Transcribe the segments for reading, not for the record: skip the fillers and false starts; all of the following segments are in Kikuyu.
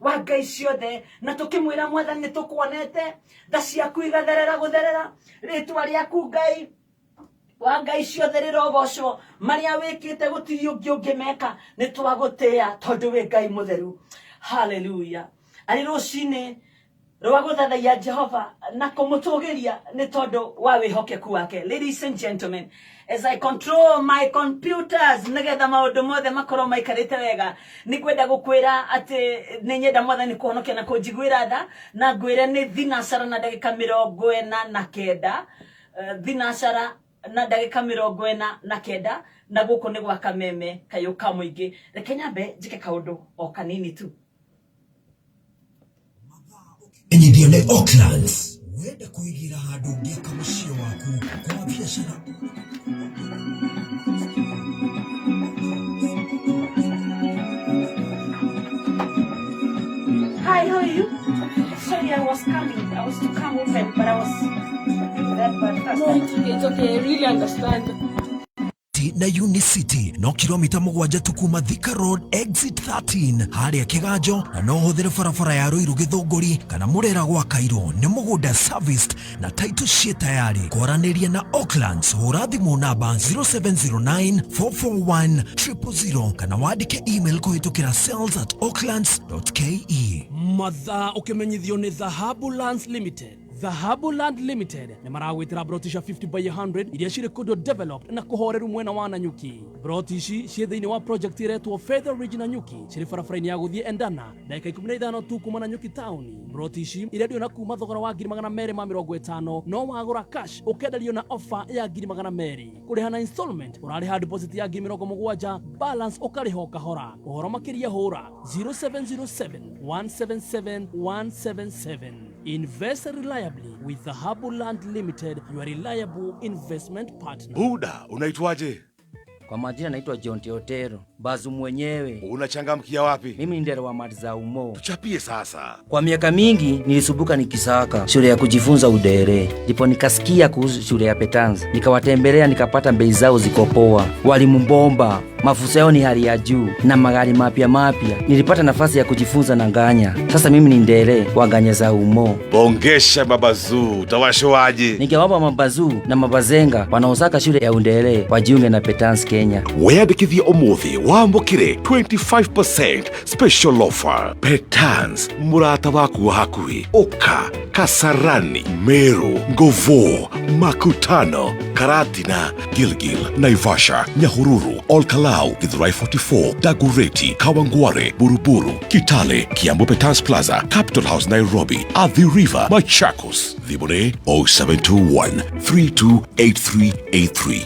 Wa Ngai ciothe, na tũkĩmwĩra Mwathani nĩ tũkuonete tha ciaku igatherera gũtherera. Rĩtwa rĩaku Ngai wa Ngai ciothe rĩrogocwo. Marĩa wĩkĩte gũtirĩ ũngĩ ũngĩmeka. Nĩ twagũtĩĩa tondũ wĩ Ngai mũtheru. Haleluya. Arĩ rũcinĩ rwa gũthathaiya Jehova na kũmũtũgĩria nĩ tondũ wa wĩhokeku wake. Ladies and gentlemen, as I control my computers nĩgetha maũndũ mothe makorwo maikarĩte wega, nĩ ngwenda gũkwĩra atĩ nĩ nyenda Mwathani kũhonokia na kũnjiguĩra tha, na ngwĩre nĩ thinacara na ndagĩka 49, thinacara na ndagĩka 49, na gũkũ nĩ gwa Kameme Kayũ ka Mũingĩ. Reke nyambe njĩke kaũndũ o kanini tu. Menyithio nĩ Oaklands. Wenda kwĩgĩra handũ ũngĩaka mũciĩ waku kwa biacara. Hi, how are you? Sorry, I was coming. I was to come open, but I was doing that part first. No, it's okay, it's okay. I really understand. Na Unicity no kilomita 7 tu kuma Thika Road exit 13 harĩa Kĩganjo, na no ũhũthĩre barabara ya Ruiru Gĩthũngũri kana Mũrera gwa Kairũ. Nĩ mũgũnda serviced na title ciĩ tayari. Kwaranĩria na Oaklands, hũra thimũ namba 0709 441 000 kana wandĩke email kũhĩtũkĩra sales@oaklands.ke. Mathaa ũkĩmenyithio nĩ Dhahabu Lands Limited. Dhahabu Land Limited nĩ maragwĩtĩra broti cia 50 by 100 iria cirĩ kũndũ developed na kũhoreru mwena wa Nanyuki. Broti ici ciĩ thĩinĩ wa project ĩretwo Feather Ridge Nanyuki, cirĩ barabara-inĩ ya gũthiĩ Endana, ndagĩka 15 tu kuma Nanyuki town. Broti ici irendio na kuma thogora wa 250,000, no wagũra cash ũkenderio na offer ya 200,000. Kũrĩha na installment ũrarĩha deposit ya 70,000, balance ũkarĩha o kahora. Ũhoro makĩria hũra 0707 177 177. Invest reliably with Dhahabu Land Limited, your reliable investment partner. Buda, unaitwaje? Kwa majina naitwa John Teotero, bazu mwenyewe. Unachangamkia wapi? Mimi ni ndere wa mali za umo. Tuchapie sasa. Kwa miaka mingi nilisumbuka nikisaka shule ya kujifunza udere, ndipo nikasikia kuhusu shule ya Petanza, nikawatembelea, nikapata bei zao ziko poa, walimu bomba, mafunzo yao ni hali ya juu na magari mapya mapya. Nilipata nafasi ya kujifunza na nganya. Sasa mimi ni ndere wa nganya za umo. Bongesha mabazuu, utawashoaje? Ningewapa mabazuu na mabazenga wanaosaka shule ya undere wajiunge na Petans Kenya. Weyandikithie umuthi wamũkĩre 25% special offer. Petans, mũrata waku wa hakuhĩ. Ũka Kasarani, Meru, Ngovo, Makutano, Karatina, Gilgil, Naivasha, Nyahururu, Olkalau, Githurai 44, Dagoretti, Kawangware, Buruburu, Kitale, Kiambu Petans Plaza, Capital House Nairobi, Athi River, Machakos. Thimũ nĩ 0721 328383.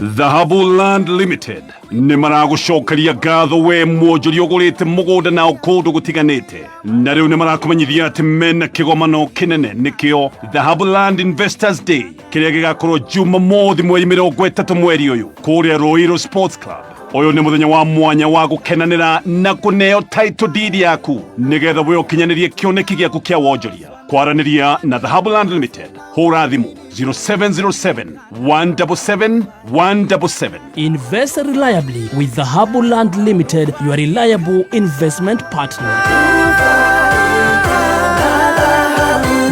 Dhahabu Land Limited nĩ maragũcokeria ngatho we mwonjoria ũgũrĩte mũgũnda nao kũndũ gũtiganĩte, na rĩu nĩ marakũmenyithia atĩ mena kĩgomano kĩnene nĩkĩo Dhahabu Land Investors Day kĩrĩa gĩgakorwo Jumamothi mweri 30 mweri ũyũ kũrĩa Ruiru Sports Club. Ũyũ nĩ mũthenya wa mwanya wa gũkenanĩra na kũneo title deed yaku nĩgetha we ũkinyanĩrie kĩoneki gĩaku kĩa wonjoria. Kwaranĩria na Dhahabu Land Limited, hũra thimũ 0707 177 177. Invest reliably with Dhahabu Land Limited, your reliable investment partner.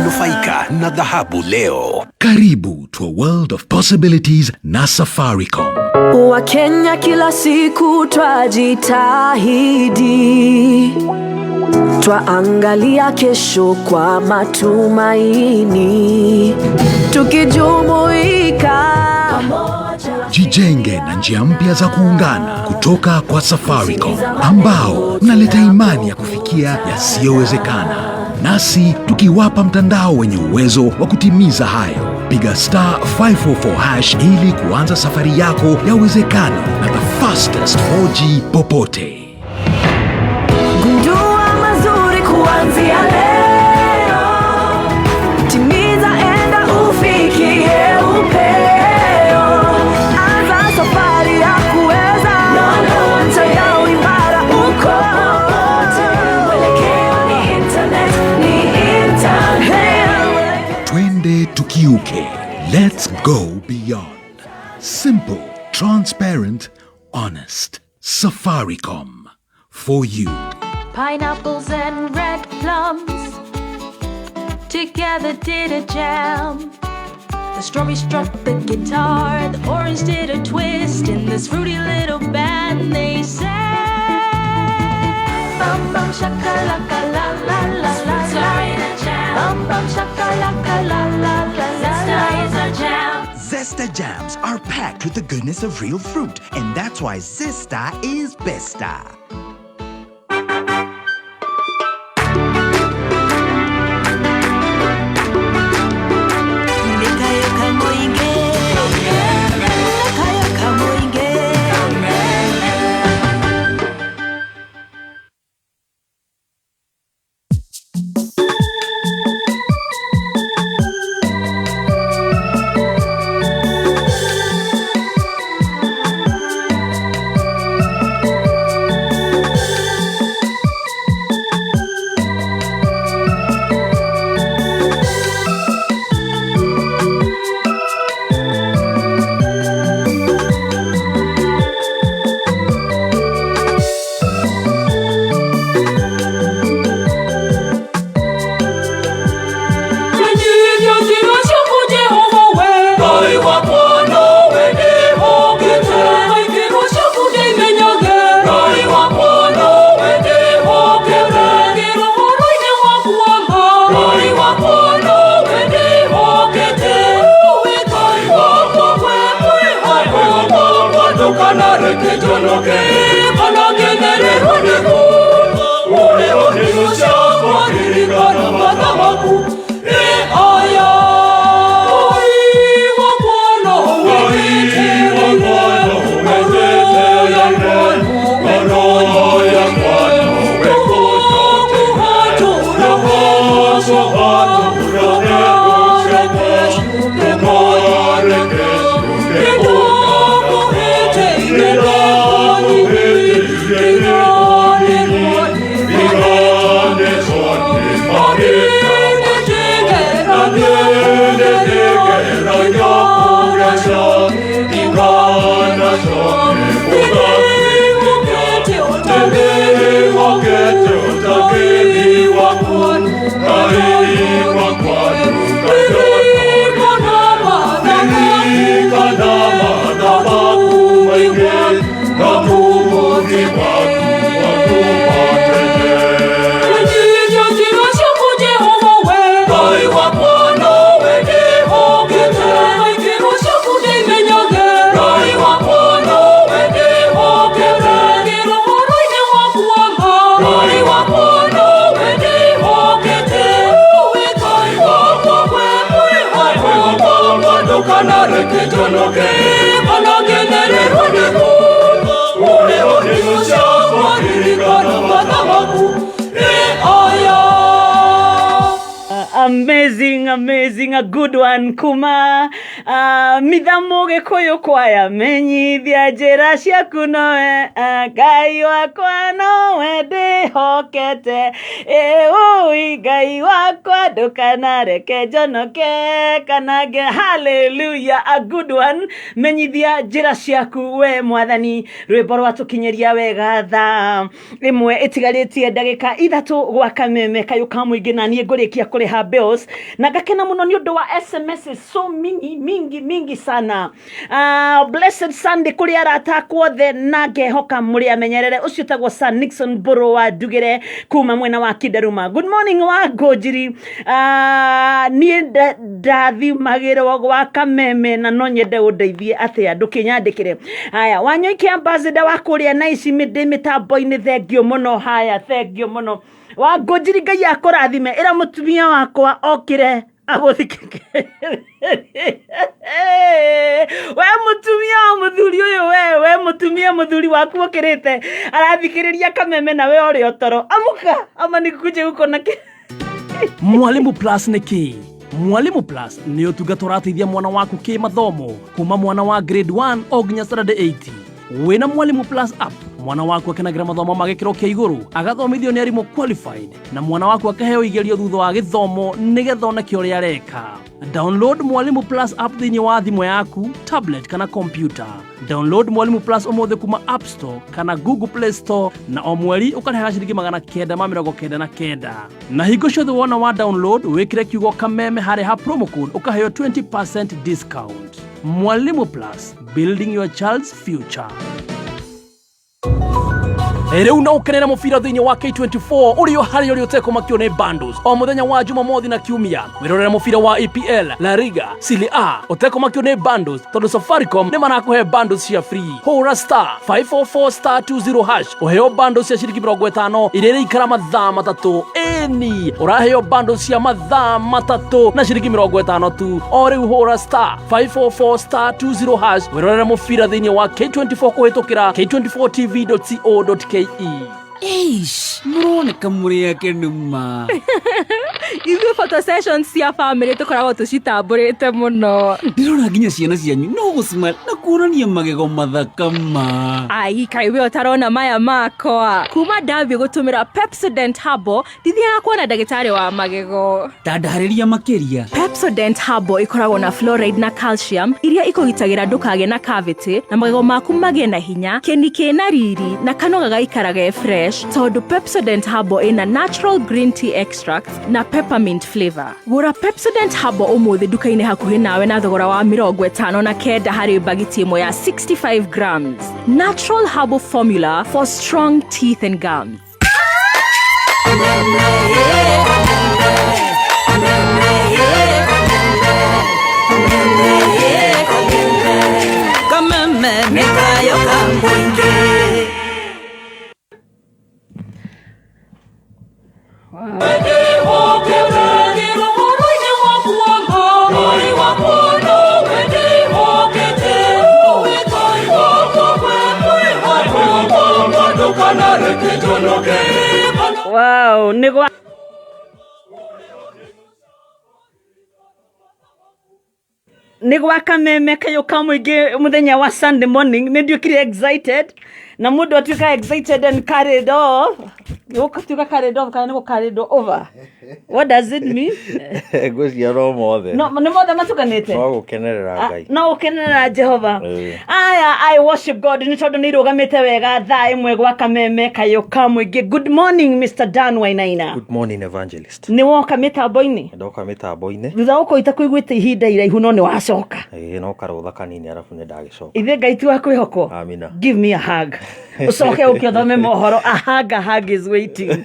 Nufaika na dhahabu leo. Karibu to a world of possibilities na Safaricom. Wakenya kila siku twajitahidi, twaangalia kesho kwa matumaini, tukijumuika. Jijenge na njia mpya za kuungana kutoka kwa Safaricom, ambao mnaleta imani ya kufikia yasiyowezekana, nasi tukiwapa mtandao wenye uwezo wa kutimiza hayo. Piga *544# ili kuanza safari yako ya uwezekano na the fastest 4G popote. Gundua mazuri kuanzia leo, timiza, enda ufikie upeo, anza safari ya kuweza, mtandao imara uko popote, mwelekeo ni internet, ni internet. Twende tukiuke. Let's go beyond. Simple, transparent, honest. Safaricom. for you. Pineapples and red plums together did a jam. The strawberry struck the guitar, the orange did a twist. In this fruity little band, they sang. Bum bum shakalaka la la la la la. Bum bum shakalaka la la la la la. Is our jam. Zesta jams are packed with the goodness of real fruit, and that's why Zesta is besta. Amazing, amazing, a good one kuma mithamo gikuyu kwaya menyithia njira ciaku nowe Ngai wakwa nowe ndihokete ĩũi Ngai wakwa ndukanareke njonoke kana nge. Hallelujah, a good one. Menyithia njira ciaku we mwathani. Rwimbo rwatukinyiria wega thaa ĩmwe ĩtigarĩtie ndagĩka 3 gwa kameme kayũ ka mũingĩ, na niĩ ngũrĩkia kũrĩha bills na ngakena mũno nĩ ũndũ wa SMS so mingi mingi mingi sana. Blessed Sunday kũrĩ arata akwa othe na ngehoka mũrĩ amenyerere. Ũcio ũtagwo Sir Nixon Mbũrũ wa Ndugĩre kuma mwena wa Kindaruma. Good morning wa Ngũnjiri. Niĩ ndathimagĩrwo gwa kameme na no nyende ũndeithie atĩa, ndũkĩnyandĩkĩre. Haya, Wanyoike ambassador wa kũrĩa na ici ndĩ mĩtambo-inĩ, thengio mũno. Haya, thengio mũno wa Ngũnjiri, Ngai akũrathime. Ĩra mũtumia wakwa okĩre agũthikĩke. We mũtumia wa mũthuri ũyũ, we mũtumia mũthuri waku ũkĩrĩte arathikĩrĩria kameme na we ũrĩ o toro. Amũka ama nikuje huko na Mwalimu Plus nĩ kĩ? Mwalimu Plus nĩ ũtungata ũrateithia mwana waku kĩ mathomo kuma mwana wa grade 1 o nginya standard 8. Wĩna Mwalimu Plus app Mwana waku akenagĩra mathomo ma gĩkĩro kĩa igũrũ, agathomithio nĩ arimũ qualified, na mwana waku akaheo igerio thutha wa gĩthomo nĩgetha oneke ũrĩa areka. Download Mwalimu Plus app thĩinĩ wa thimũ yaku, tablet kana computer. Download Mwalimu Plus ũmũthĩ kuma App Store kana Google Play Store, na o mweri ũkarĩhaga ciringi 999. Na hingo ciothe wona wa download, wĩkĩre kiugo Kameme harĩa ha promo code, ũkaheo 20% discount. Mwalimu Plus, building your child's future. Rĩu no ũkenere mũbira thĩinĩ wa K24 ũrĩ o harĩa ũrĩ ũtekũmakio nĩ bundles. O mũthenya wa Jumamothi na Kiumia, wĩrorere mũbira wa EPL, La Liga, Serie A ũtekũmakio nĩ bundles, tondũ Safaricom nĩ marakũhe bundles cia free. Hũra *544*20# ũheo bundles cia ciringi 50 iria iraikara mathaa 3. Ĩni, ũraheo bundles cia mathaa 3 na ciringi 50 tu. O rĩu hũra *544*20# wĩrorere mũbira thĩinĩ wa K24 kũhĩtũkĩra k24tv.co.ke. Eish, mũroneka mũrĩ akenu ma. Ithuĩ photo sessions cia family tũkoragwo tũcitambũrĩte mũno. Ndĩrona nginya ciana cianyu no gũcima na kuonania magego mathaka ma. Ai, kaĩ we ũtarona maya makwa? Kuma ndambie gũtũmĩra Pepsodent Herbal, ndithiaga kuona ndagĩtarĩ wa magego. Ta ndarĩria makĩria. Pepsodent Herbal ĩkoragwo na fluoride na calcium iria ikũgitagĩra ndũkagĩe na cavity, na magego maku magĩe na hinya, kĩni kĩna riri, na kanua gagaikara ge fresh, tondũ Pepsodent Herbal ĩna natural green tea extracts na peppermint flavor. Gũra Pepsodent Herbal ũmũthĩ nduka-inĩ hakuhĩ nawe na thogora wa 59 harĩ bagiti ĩmwe ya 65 grams. Natural herbal formula for strong teeth and gums. Kameme nĩ kayo ka mũingĩ. Wow, nĩ gwa nĩ gwa Kameme kayũ ka mũingĩ. Mũthenya wa Sunday morning nĩ nduĩkire excited, na mũndũ atuĩka excited and carried off, gũtuĩka carried off kana nĩ gũ carried over, what does it mean? Ngwĩciria no mothe. No nĩ mothe matukanĩte. No gũkenerera Ngai. No ũkenerera Jehova. Ĩĩ. Aya, I worship God nĩ tondũ nĩ irũgamĩte wega thaa 1 gwa Kameme kayũ ka mũingĩ. Good morning, Mr Dan Wainaina. Good morning, evangelist. Nĩ woka mĩtambo-inĩ. Ndoka mĩtambo-inĩ. Thutha wa gũkorwo itakuiguĩte ihinda iraihu, no nĩ wacoka. Ĩĩ, no karũtha kanini, arabu nĩ ndagĩcoka. Ithe Ngai ti wa kwĩhokwo. Amina. Give me a hug, ũcoke ũke ũthome mohoro. A hug, a hug is waiting.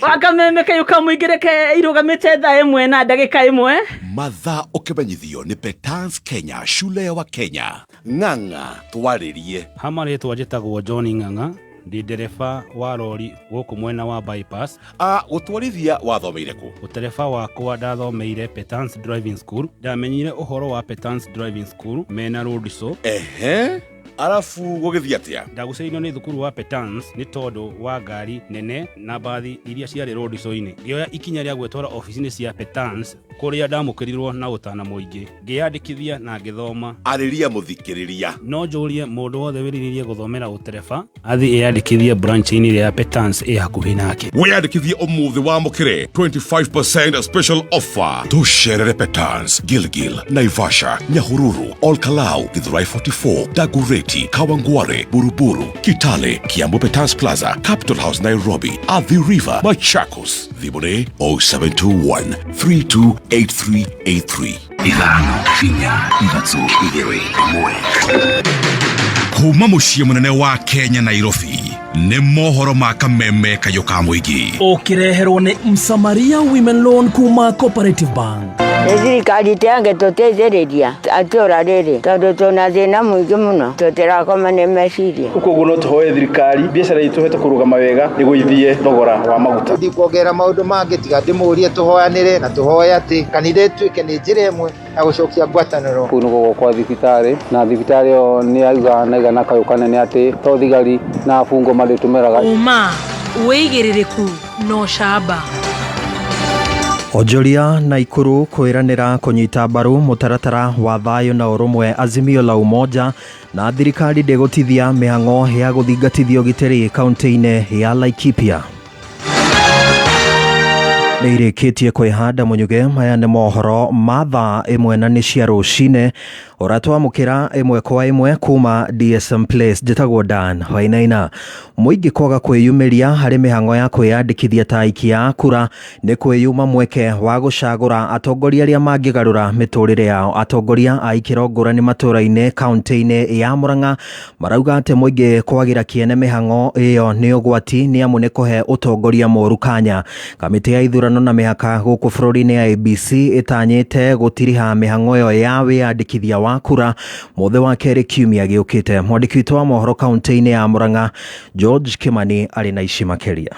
Wakameme kayũ ka mũingĩ, reke irũgamĩte thaa 1 na ndagĩka 1. Mathaa ũkĩmenyithio nĩ Petans Kenya, shule ya Wakenya. Ng'ang'a, twarĩrie. Ha marĩtwa njĩtagwo John Ng'ang'a, ndĩ ndereba wa rori gũkũ mwena wa bypass. A gũtwarithia wathomeire kũ? Ũtereba wakwa ndathomeire Petans Driving School. Ndamenyire ũhoro wa Petans Driving School mena roadshow. Ehe, arabu gũgĩthiĩ atĩa? Ndagucĩrĩirio nĩ thukuru wa Petans nĩ tondũ wa ngari nene na mbathi iria ciarĩ roadshow-inĩ. Ngĩoya ikinya rĩa gwĩtwara obici-inĩ cia Petans, kũrĩa ndamũkĩrirwo na ũtana mũingĩ. Ngĩyandĩkithia na ngĩthoma. Arĩria mũthikĩrĩria. No njũrie mũndũ wothe wĩrirĩirie gũthomera ũtereba athiĩ eyandĩkithie branch-inĩ ĩrĩa ya Petans ĩ hakuhĩ nake. Wĩyandĩkithie ũmũthĩ wamũkĩre 25% special offer. Tũcerere Petans Gilgil, Naivasha, Nyahururu, Olkalau, Githurai 44, Dagoretti, Kawangware, Buruburu, Kitale, Kiambu, Petans Plaza, Capital House Nairobi, Athi River, Machakos. Thimũ nĩ 0721 328383. 5, 4, 3, 2, 1. Kuma mũciĩ mũnene wa Kenya, Nairobi, nĩ mohoro ma Kameme kayũ ka mũingĩ. Ũkĩreherwo nĩ Msamaria Women Loan kuma Cooperative Bank. Nĩ thirikari ĩtangĩtũteithĩrĩria atũra rĩrĩ, tondũ tũna thĩna mũingĩ mũno, tũtirakoma nĩ meciria. Koguo no tũhoe thirikari biacara itũ ĩhote kũrũgama wega ĩgũithie thogora wa maguta. Ndikuongerera maũndũ mangĩ tiga ndĩmũrie tũhoyanĩre na tũhoe atĩ kanitha ĩtuĩke nĩ njĩra ĩmwe ya gũcokia ngwatanĩro. Kũu nĩkuo kwa thibitarĩ, na thibitarĩ ĩyo nĩ yauga na igana kayũ kanene atĩ to thigari na abungwo marĩtũmĩraga. Ũma, wĩigĩrĩrĩku na ũcamba. Onjoria Naikuru kwĩranĩra kũnyita mbaru mũtaratara wa thayũ na ũrũmwe Azimio la Umoja na thirikari ndĩgũtithia mĩhang'o ya gũthingatithia ũgitĩri kaunti-inĩ ya Laikipia. Nĩ irĩkĩtie kwĩhanda mũnyuge. Maya nĩ mohoro ma thaa 1 na nĩ cia rũcinĩ ũratwamũkĩra ĩmwe kwa ĩmwe kuma DSM Place. Njĩtagwo Dan Wainaina. Mũingĩ kwaga kwĩyumĩria harĩ mĩhang'o ya kwĩyandĩkithia ta aikia a kura nĩ kwĩyuma mweke wa gũcagũra atongoria arĩa mangĩgarũra mĩtũrĩre yao. Atongoria a ikĩro ngũrani matũra-inĩ kaunti-inĩ ya Murang'a marauga atĩ mũingĩ kwagĩra kĩene mĩhang'o ĩyo nĩ ũgwati nĩ amu nĩ kũhe ũtongoria mũru kanya. Kamĩtĩ ya ithurano na mĩhaka gũkũ bũrũri-inĩ ya ABC ĩtanyĩte gũtiriha mĩhang'o ĩyo ya wĩyandĩkithia wa kura mũthĩ wa kerĩ kiumia gĩũkĩte. Mwandĩki witũ wa mohoro kaunti-inĩ ya Murang'a George Kimani arĩ na ici makĩria.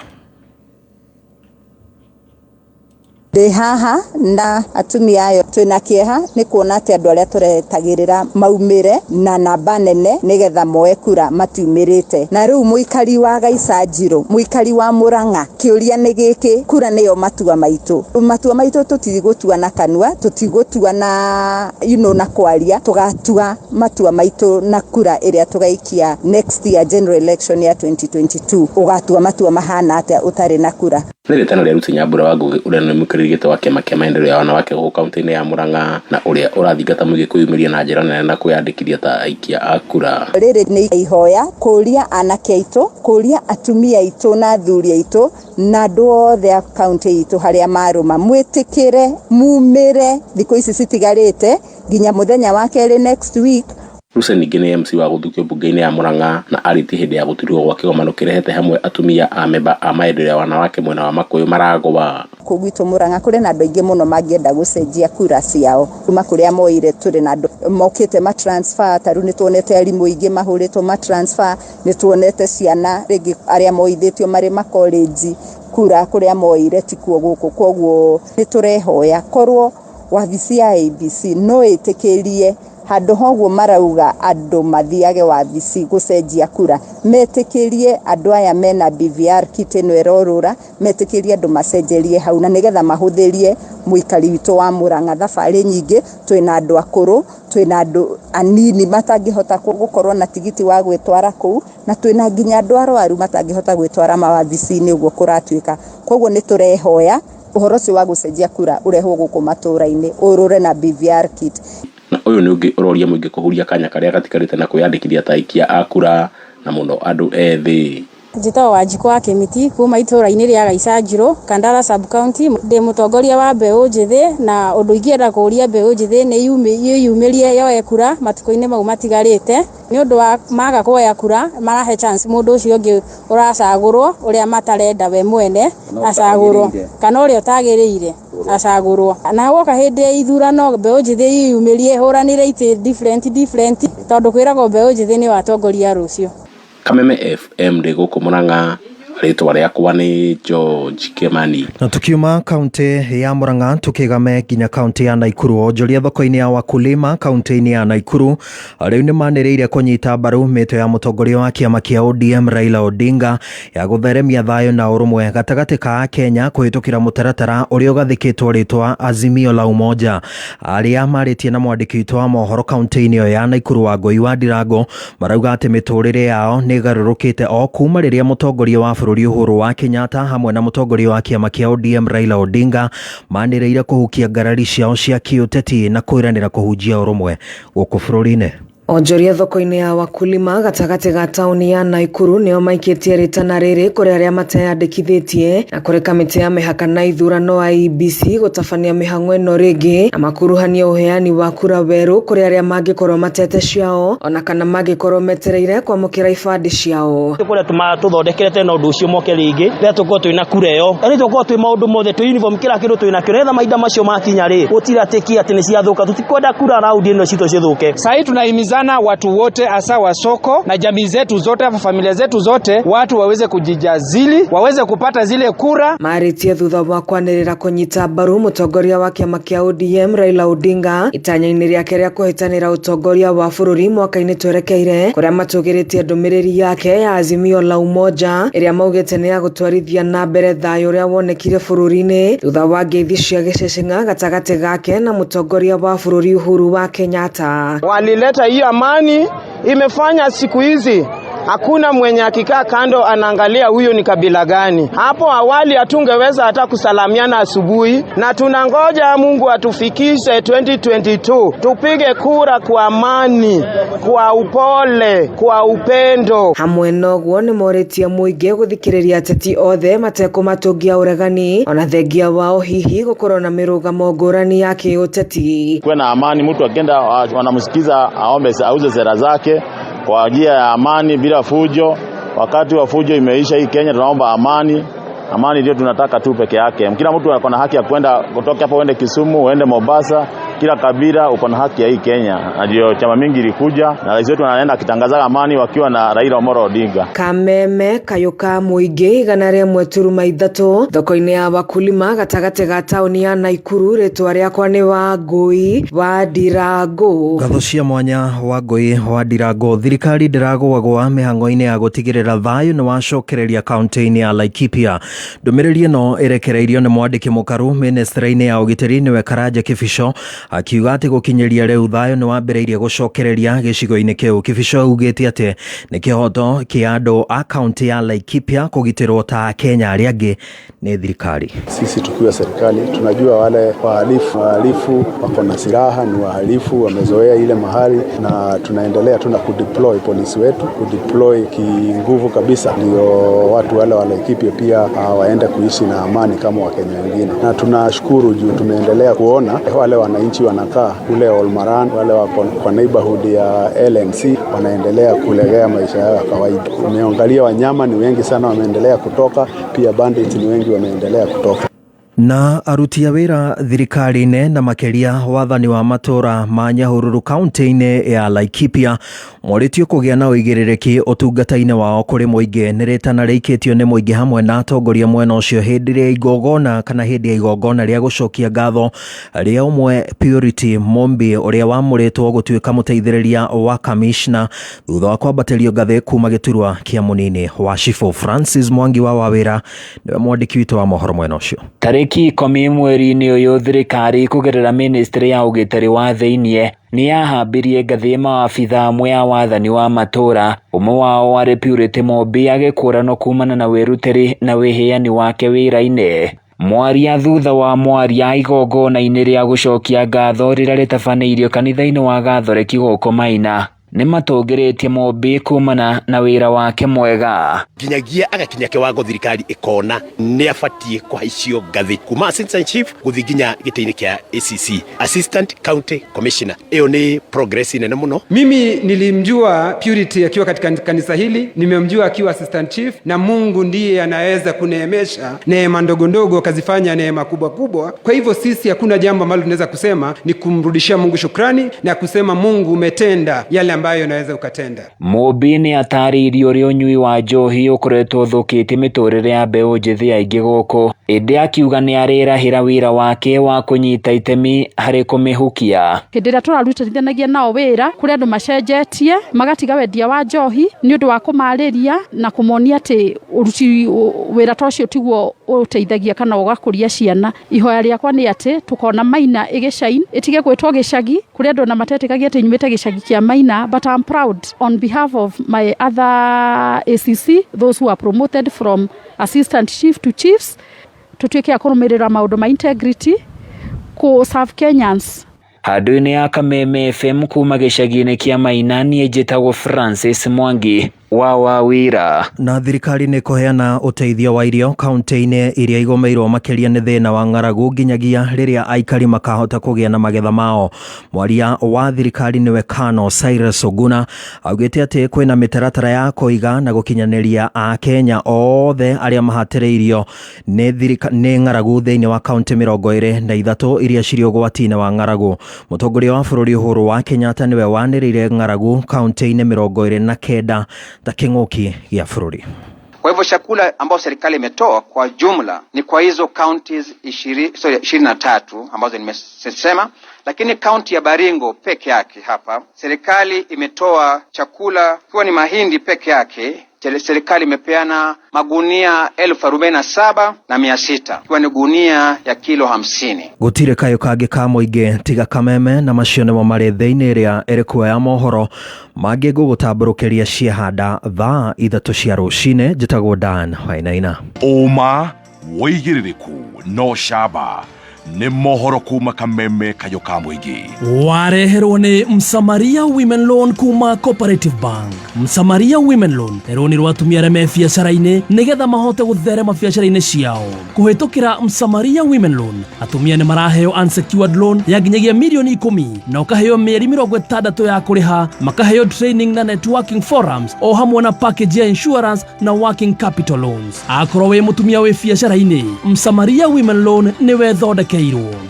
Ndĩ haha na atumia ayo twĩna kĩeha nĩ kuona atĩ andũ arĩa tũretagĩrĩra maumĩre na namba nene nĩgetha moe kura matiumĩrĩte. Na rĩu mũikari wa Gaicanjirũ, mũikari wa Murang'a, kĩũria nĩ gĩkĩ, kura nĩyo matua maitũ. Matua maitũ tũtigũtua na kanua, tũtigũtua na na kwaria, tũgatua matua maitũ na kura ĩrĩa tũgaikia next year general election ya 2022. Ũgatua matua mahana atĩa ũtarĩ na kura? Nĩ rĩtana rĩa Lucy Nyambura wa Ngugi ũrĩa nĩ mũikarĩri gĩtĩ wa kĩama kĩa maendeleo ya wanawake gũkũ kaunti-inĩ ya Murang'a na ũrĩa ũrathingata mũingĩ kwĩyumĩria na njĩra nene na kwĩyandĩkithia ta aikia a kura. Rĩrĩ nĩ ihoya kũria anake aitũ, kũria atumia aitũ na athuri aitũ na andũ othe a kaunti itũ harĩa marũma, mwĩtĩkĩre mumĩre thikũ ici citigarĩte nginya mũthenya wa kerĩ next week. Lucy ningĩ nĩ MC wa gũthukio mbunge-inĩ ya Murang'a na arĩtie hĩndĩ ya gũturuo gwa kĩgomano kĩrehete hamwe atumia a memba a maendeleo ya wanawake mwena wa Makuyu maragwa. Kũu gwitũ Murang'a kũrĩ na andũ aingĩ mũno mangĩenda gũcenjia kura ciao kuma kũrĩa moire. Tũrĩ na andũ mokĩte ma transfer, ta rĩu nĩ tuonete arimũ aingĩ mahũrĩtwo ma transfer, nĩ tuonete ciana rĩngĩ arĩa moithĩtio marĩ makolenji kura kũrĩa moire tikuo gũkũ. Koguo nĩ tũrehoya korwo wabici ya ABC no ĩtĩkĩrie handũ hoguo marauga andũ mathiage wabici gũcenjia kura, metĩkĩrie andũ aya mena BVR kit ĩno ĩrorũra, metĩkĩrie andũ macenjerie hau na nĩgetha mahũthĩrie mũikari witũ wa Murang'a thabarĩ nyingĩ. Twĩna andũ akũrũ, twĩna andũ anini matangĩhota gũkorwo na tigiti wa gwĩtwara kũu, na twĩna nginya andũ arwaru matangĩhota gwĩtwara mawabici-inĩ ũguo kũratuĩka. Koguo nĩ tũrehoya ũhoro ũcio wa gũcenjia kura ũrehwo gũkũ matũra-inĩ, ũrũre na BVR kit. Na ũyũ nĩ ũngĩ ũroria mũingĩ kũhuria kanya karĩa gatigarĩte na kwĩyandĩkithia ta aikia a kura na mũno andũ ethĩ. Njĩtagwo Wanjikũ wa Kĩmiti kuma itũũra-inĩ rĩa Gaicanjirũ, Kandara sub county. Ndĩ mũtongoria wa mbeũ njĩthĩ na ũndũ ingĩenda kũũria mbeũ njĩthĩ nĩ yĩyumĩrie yoe kura matukũ-inĩ mau matigarĩte, nĩ ũndũ wa maga kuoya kura marahe chance mũndũ ũcio ũngĩ ũracagũrwo ũrĩa matarenda we mwene acagũrwo kana ũrĩa ũtagĩrĩire acagũrwo. Na woka hĩndĩ ya ithurano mbeũ njĩthĩ yĩyumĩrie ĩhũranĩre itĩ different different, tondũ kwĩragwo mbeũ njĩthĩ nĩyo atongoria a rũciũ. Kameme FM ndĩ gũkũ Murang'a, rĩtwa rĩakwa nĩ George Kimani. Na tukiuma kaunti ya Murang'a tukigame nginya kaunti ya Naikuru. Onjoria thoko-inĩ ya Wakulima kaunti-inĩ ya Naikuru rĩu nĩ manĩrĩire kũnyita mbaru mĩto ya mũtongoria wa kĩama kĩa ODM Raila Odinga ya gũtheremia thayũ na ũrũmwe gatagatĩ ka Kenya kũhĩtũkĩra mũtaratara ũrĩa ũgathĩkĩtwo rĩtwa Azimio la Umoja. Arĩa marĩtie na mwandĩki witũ wa mohoro kaunti-inĩ ĩyo ya Naikuru Wangũi wa Ndirango marauga atĩ mĩtũrĩre yao nĩ ĩgarũrũkĩte o kuma rĩrĩa mũtongoria wa bũrũri Uhuru wa Kenyatta hamwe na mũtongoria wa kĩama kĩa ODM Raila Odinga manĩrĩire kũhukia ngarari ciao cia kĩũteti na kwĩranĩra kũhunjia ũrũmwe gũkũ bũrũri-inĩ. Onjoria thoko-inĩ ya Wakulima gatagatĩ ga taũni ya Naikuru nĩo maikĩtie rĩtana rĩrĩ kũrĩ arĩa mateyandĩkithĩtie na kũrĩ kamĩtĩ ya mĩhaka na ithurano IEBC gũtabania mĩhang'o ĩno rĩngĩ na makuruhanie ũheani wa kura werũ kũrĩ arĩa mangĩkorwo matete ciao ona kana mangĩkorwo metereire kwamũkĩra ibandĩ ciao. Kũrĩa tũthondekerete na ũndũ ũcio moke rĩngĩ rĩrĩa tũkorwo twĩna kura ĩyo, na rĩu tũkorwo twĩ maũndũ mothe twĩ uniform kĩra kĩndũ twĩna kĩo, nĩgetha mahinda macio makinya rĩ gũtirĩ atĩ kĩ atĩ nĩ ciathũka. Tũtikwenda kura raundi ĩno citũ cithũke. Sahii tunahimizana sana watu wote, hasa wa soko na jamii zetu zote, familia zetu zote, watu waweze kujijazili, waweze kupata zile kura. Marĩtie thutha wa kwanĩrĩra kũnyita mbaru mũtongoria wa kĩama kĩa ODM Raila Odinga itanya-inĩ rĩake rĩa kũhĩtanĩra ũtongoria wa bũrũri mwaka-inĩ twerekeire, kũrĩa matũgĩrĩtie ndũmĩrĩri yake ya Azimio la Umoja ĩrĩa maugĩte nĩ ya gũtwarithia na mbere thayũ ũrĩa wonekire bũrũri-inĩ thutha wa ngeithi cia gĩceceng'a gatagatĩ gake na mũtongoria wa bũrũri Uhuru wa Kenyatta. Walileta hiyo amani, imefanya siku hizi hakuna mwenye akikaa kando anaangalia huyo ni kabila gani. Hapo awali hatungeweza hata kusalamiana asubuhi, na tunangoja Mungu atufikishe 2022 tupige kura kwa amani, kwa upole, kwa upendo. Hamwe noguo nĩ morĩtie mũingĩ gũthikĩrĩria ateti othe matekũmatũngia ũregani ona thengia wao hihi gũkorwo na mĩrũgamo ngũrani ya kĩũteti. Kuwe na amani, mtu akienda wanamsikiza aombe, auze sera zake kwa njia ya amani bila fujo. Wakati wa fujo imeisha hii Kenya, tunaomba amani. Amani ndio tunataka tu peke yake. Kila mtu ako na haki ya kwenda kutoka hapo uende Kisumu, uende Mombasa, kila kabila uko na haki ya hii Kenya. Na ndio chama mingi ilikuja na rais wetu anaenda akitangaza amani wakiwa na Raila Amolo Odinga. Kameme kayũ ka mũingĩ 103.3 thoko-inĩ ya Wakulima gatagatĩ ga taũni ya Naikuru. Rĩtwa rĩakwa nĩ Wangũi wa Ndirango. Ngatho cia mwanya Wangũi wa Ndirango. Thirikari ndĩragũagũa mĩhang'o-inĩ ya gũtigĩrĩra thayũ nĩ wacokereria kaunti-inĩ ya Laikipia. Ndũmĩrĩri ĩno ĩrekereirio nĩ mwandĩki mũkaru ministry-inĩ ya ũgitĩri nĩwe Karanja Kibicho, akiuga atĩ gũkinyĩria rĩu thayũ nĩ wambĩrĩirie gũcokereria gĩcigo-inĩ kĩu. Kibicho augĩte atĩ nĩ kĩhoto kĩa andũ a kaunti ya Laikipia kũgitĩrwo ta Akenya arĩa angĩ nĩ thirikari. Sisi tukiwa serikali tunajua wale wahalifu wako na silaha, ni wahalifu wamezoea ile mahali, na tunaendelea tu na kudeploy polisi wetu, kudeploy kinguvu kabisa, ndio watu wale wa Laikipia pia waende kuishi na amani kama Wakenya wengine. Na tunashukuru juu tumeendelea kuona wale wananchi wanakaa kule Olmaran, wale wako kwa neighborhood ya LNC wanaendelea kulegea maisha yao ya kawaida. Umeangalia wanyama ni wengi sana wameendelea kutoka, pia bandits ni wengi wameendelea kutoka. Na aruti a wĩra thirikari-inĩ na makĩria wathani wa matũra ma Nyahururu kaunti-inĩ ya Laikipia morĩtio kũgĩa na ũigĩrĩrĩki ũtungata-inĩ wao kũrĩ mũingĩ. Nĩ rĩtana rĩikĩtio nĩ mũingĩ hamwe na atongoria mwena ũcio hĩndĩ ĩrĩa igongona kana hĩndĩ ya igongona rĩa gũcokia ngatho rĩa ũmwe Purity Mumbi ũrĩa wamũrĩtwo gũtuĩka mũteithĩrĩria wa kamishna thutha wa kwambatĩrio ngathĩ kuma gĩturwa kĩa mũnini wa cibũ. Francis Mwangi wa Wawĩra nĩwe mwandĩki witũ wa mohoro mwena ũcio. Tarĩki 10 mweri-inĩ ũyũ thirikari kũgerera ministry ya ũgitĩri wa thĩiniĩ nĩ yahambirie ngathĩ maabithaa amwe a wathani wa matũra, ũmwe wao warĩ Purity Mumbi agĩkũranwo kumana na wĩrutĩri na wĩheani wake wĩra-inĩ. Mwaria thutha wa mwaria igongona-inĩ rĩa gũcokia ngatho rĩrĩa rĩtabanĩirio kanitha-inĩ wa Gathoreki gũkũ Maina nĩmatũngĩrĩtie Mumbi kumana na wĩra wake mwega. Nginyagia agakinya kiwango thirikari ikona nĩ abatiĩ kũhaicio ngathĩ kuma assistant chief gũthiĩ nginya gĩtĩ-inĩ kĩa ACC, Assistant County Commissioner. Ĩyo nĩ progress nene mũno. Mimi nilimjua Purity akiwa katika kanisa hili, nimemjua akiwa assistant chief, na Mungu ndiye anaweza kuneemesha neema ndogo ndogo akazifanya neema kubwa kubwa. Kwa hivyo sisi hakuna jambo ambalo tunaweza kusema ni kumrudishia Mungu shukrani na kusema Mungu umetenda yale ambayo unaweza ukatenda. Mumbi nĩ atarĩirie ũrĩa ũnyui wa njohi ũkoretwo ũthũkĩtie mĩtũrĩre ya mbeũ njĩthĩ aingĩ gũkũ, ĩndĩ akiuga nĩ arĩrahĩra wĩra wake wa kũnyita itemi harĩ kũmĩhukia. Hĩndĩ ĩrĩa tũrarutithanagia nao wĩra, kũrĩ andũ macenjetie magatiga wendia wa njohi nĩ ũndũ wa kũmarĩria na kũmonia atĩ ũruti wĩra ta ũcio tiguo ũteithagia kana ũgakũria ciana. Ihoya rĩakwa nĩ atĩ tũkona Maina ĩgĩcain, ĩtige gwĩtwo gĩcagi, kũrĩ andũ ona matetĩkagia atĩ nyumĩte gĩcagi kĩa Maina, but I'm proud on behalf of my other ACC, those who are promoted from assistant chief to chiefs, tutuĩke a kũrũmĩrĩra maũndũ ma integrity, kũ serve Kenyans. Handũ-inĩ ya Kameme FM kuma gĩcagi-inĩ kĩa Maina, niĩ njĩtagwo Francis Mwangi. wa Wawira. Na thirikari nĩ kũheana ũteithio wa irio kaunti-inĩ iria igũmĩirwo makĩria nĩ thĩna wa ng'aragu nginyagia rĩrĩa aikari makahota kũgĩa na magetha mao. Mwaria wa thirikari nĩwe Kano Cyrus Oguna augĩte atĩ kwĩna mĩtaratara ya kũiga na gũkinyanĩria Akenya othe arĩa mahatĩrĩirio nĩ ng'aragu thĩinĩ wa kaunti 23 iria cirĩ ũgwati-inĩ wa ng'aragu. Mũtongoria wa bũrũri Uhuru wa Kenyatta nĩwe wanĩrĩire ng'aragu kaunti-inĩ 29 ta kĩng'ũki gĩa bũrũri. Kwa hivyo chakula ambayo serikali imetoa kwa jumla ni kwa hizo counties 23 ambazo nimesema, lakini kaunti ya Baringo peke yake hapa serikali imetoa chakula ikiwa ni mahindi peke yake. Serikali imepeana magunia 47,600 ikiwa ni gunia ya kilo 50. Gũtirĩ kayũ kangĩ ka mũingĩ tiga kameme na macio nĩmo marĩ thĩinĩ ĩrĩa ĩrĩ kuoya mohoro mangĩ ngũgũtambũrũkĩria ciehanda thaa 3 cia rũcinĩ. Njĩtagwo Dan Wainaina. Ũma wĩigĩrĩrĩku no camba nĩ mohoro kuma kameme kayũ ka mũingĩ. Wareherwo nĩ Msamaria Women Loan kuma Cooperative Bank. Msamaria Women Loan nĩ rũni rwa atumia arĩa me biacara-inĩ nĩgetha mahote gũtherema biacara-inĩ ciao. Kũhĩtũkĩra Msamaria Women Loan atumia nĩ maraheo unsecured loan ya nginyagia milioni 10 na ũkaheo mĩeri 60 ya kũrĩha, makaheo training na networking forums o hamwe na package ya insurance na working capital loans. Akorwo wĩ mũtumia wĩ biacara-inĩ, Msamaria Women Loan nĩwe thondekeirwo.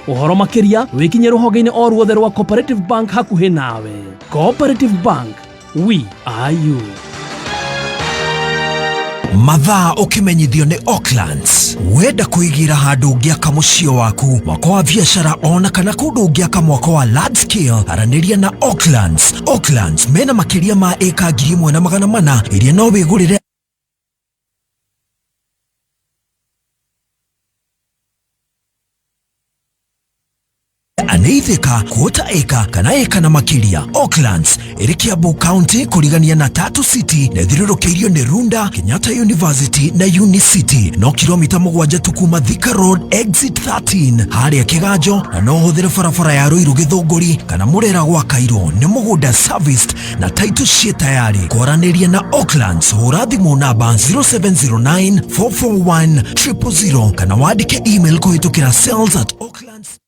Ũhoro makĩria wĩkinye rũhonge-inĩ o ruothe rwa Cooperative Bank hakuhĩ nawe. Cooperative Bank, we are you. Mathaa ũkĩmenyithio nĩ Oaklands. Wenda kũigĩra handũ ũngĩaka mũciĩ waku, mwako wa biacara ona kana kũndũ ũngĩaka mwako wa large scale, aranĩria na Oaklands. Oaklands mena makĩria ma ĩka 1400 iria no wĩgũrĩre Ithika, quarter acre kana eka na makĩria. Oaklands ĩrĩ Kiambu County kũrigania na Tatu City na ĩthiũrũrũkĩirio nĩ Runda, Kenyatta University na Unicity. No kilomita 7 tu kuma Thika Road exit 13 harĩa Kĩganjo, na no ũhũthĩre barabara ya Ruiru Gĩthũngũri kana Mũrera gwa Kairũ. Nĩ mũgũnda serviced na title ciĩ tayari. Kwaranĩria na Oaklands hũra thimũ namba 0709 441 000 kana wandĩke email kũhĩtũkĩra sales@oaklands.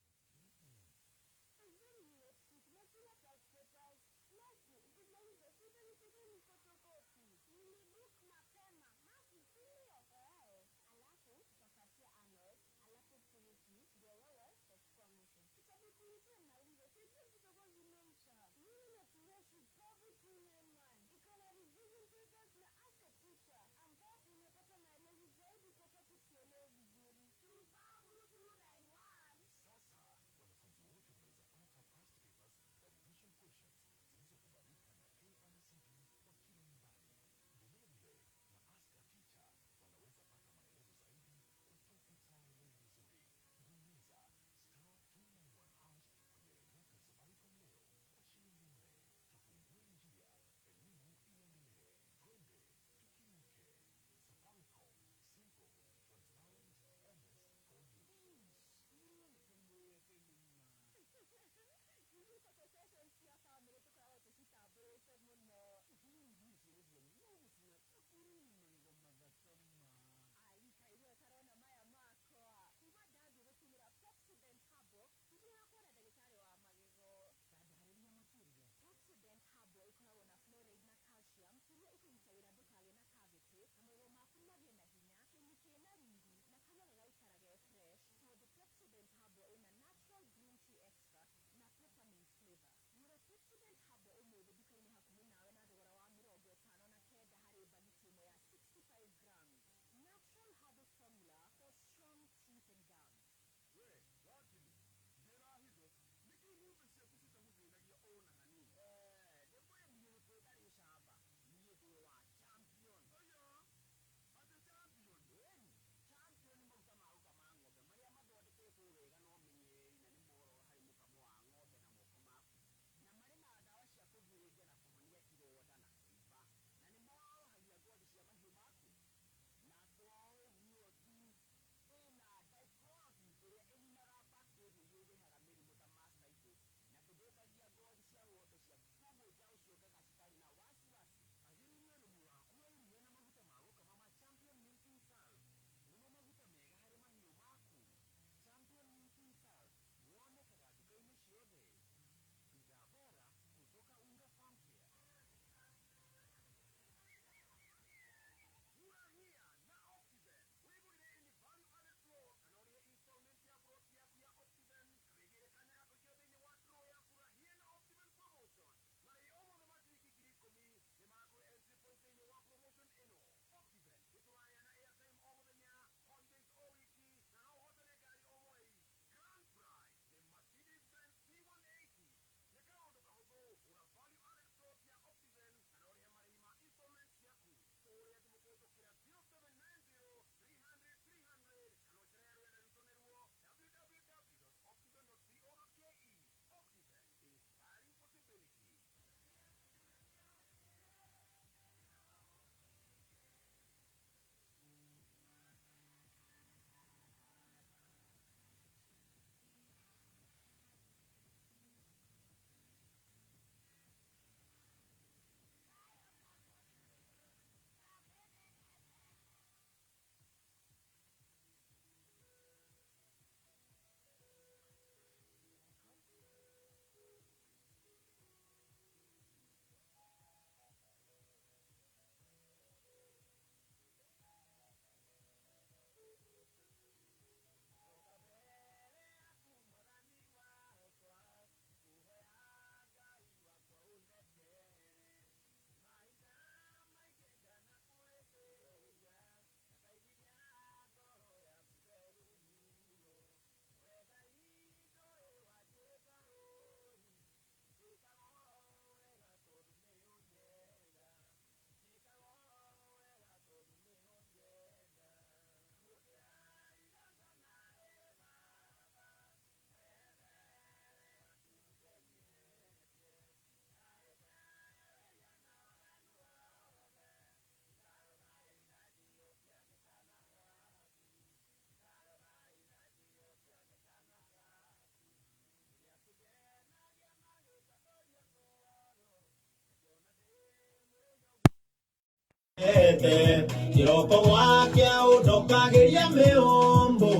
Ndĩnyihĩtie kĩroko gwakĩa ũndokagĩria mĩũmbũ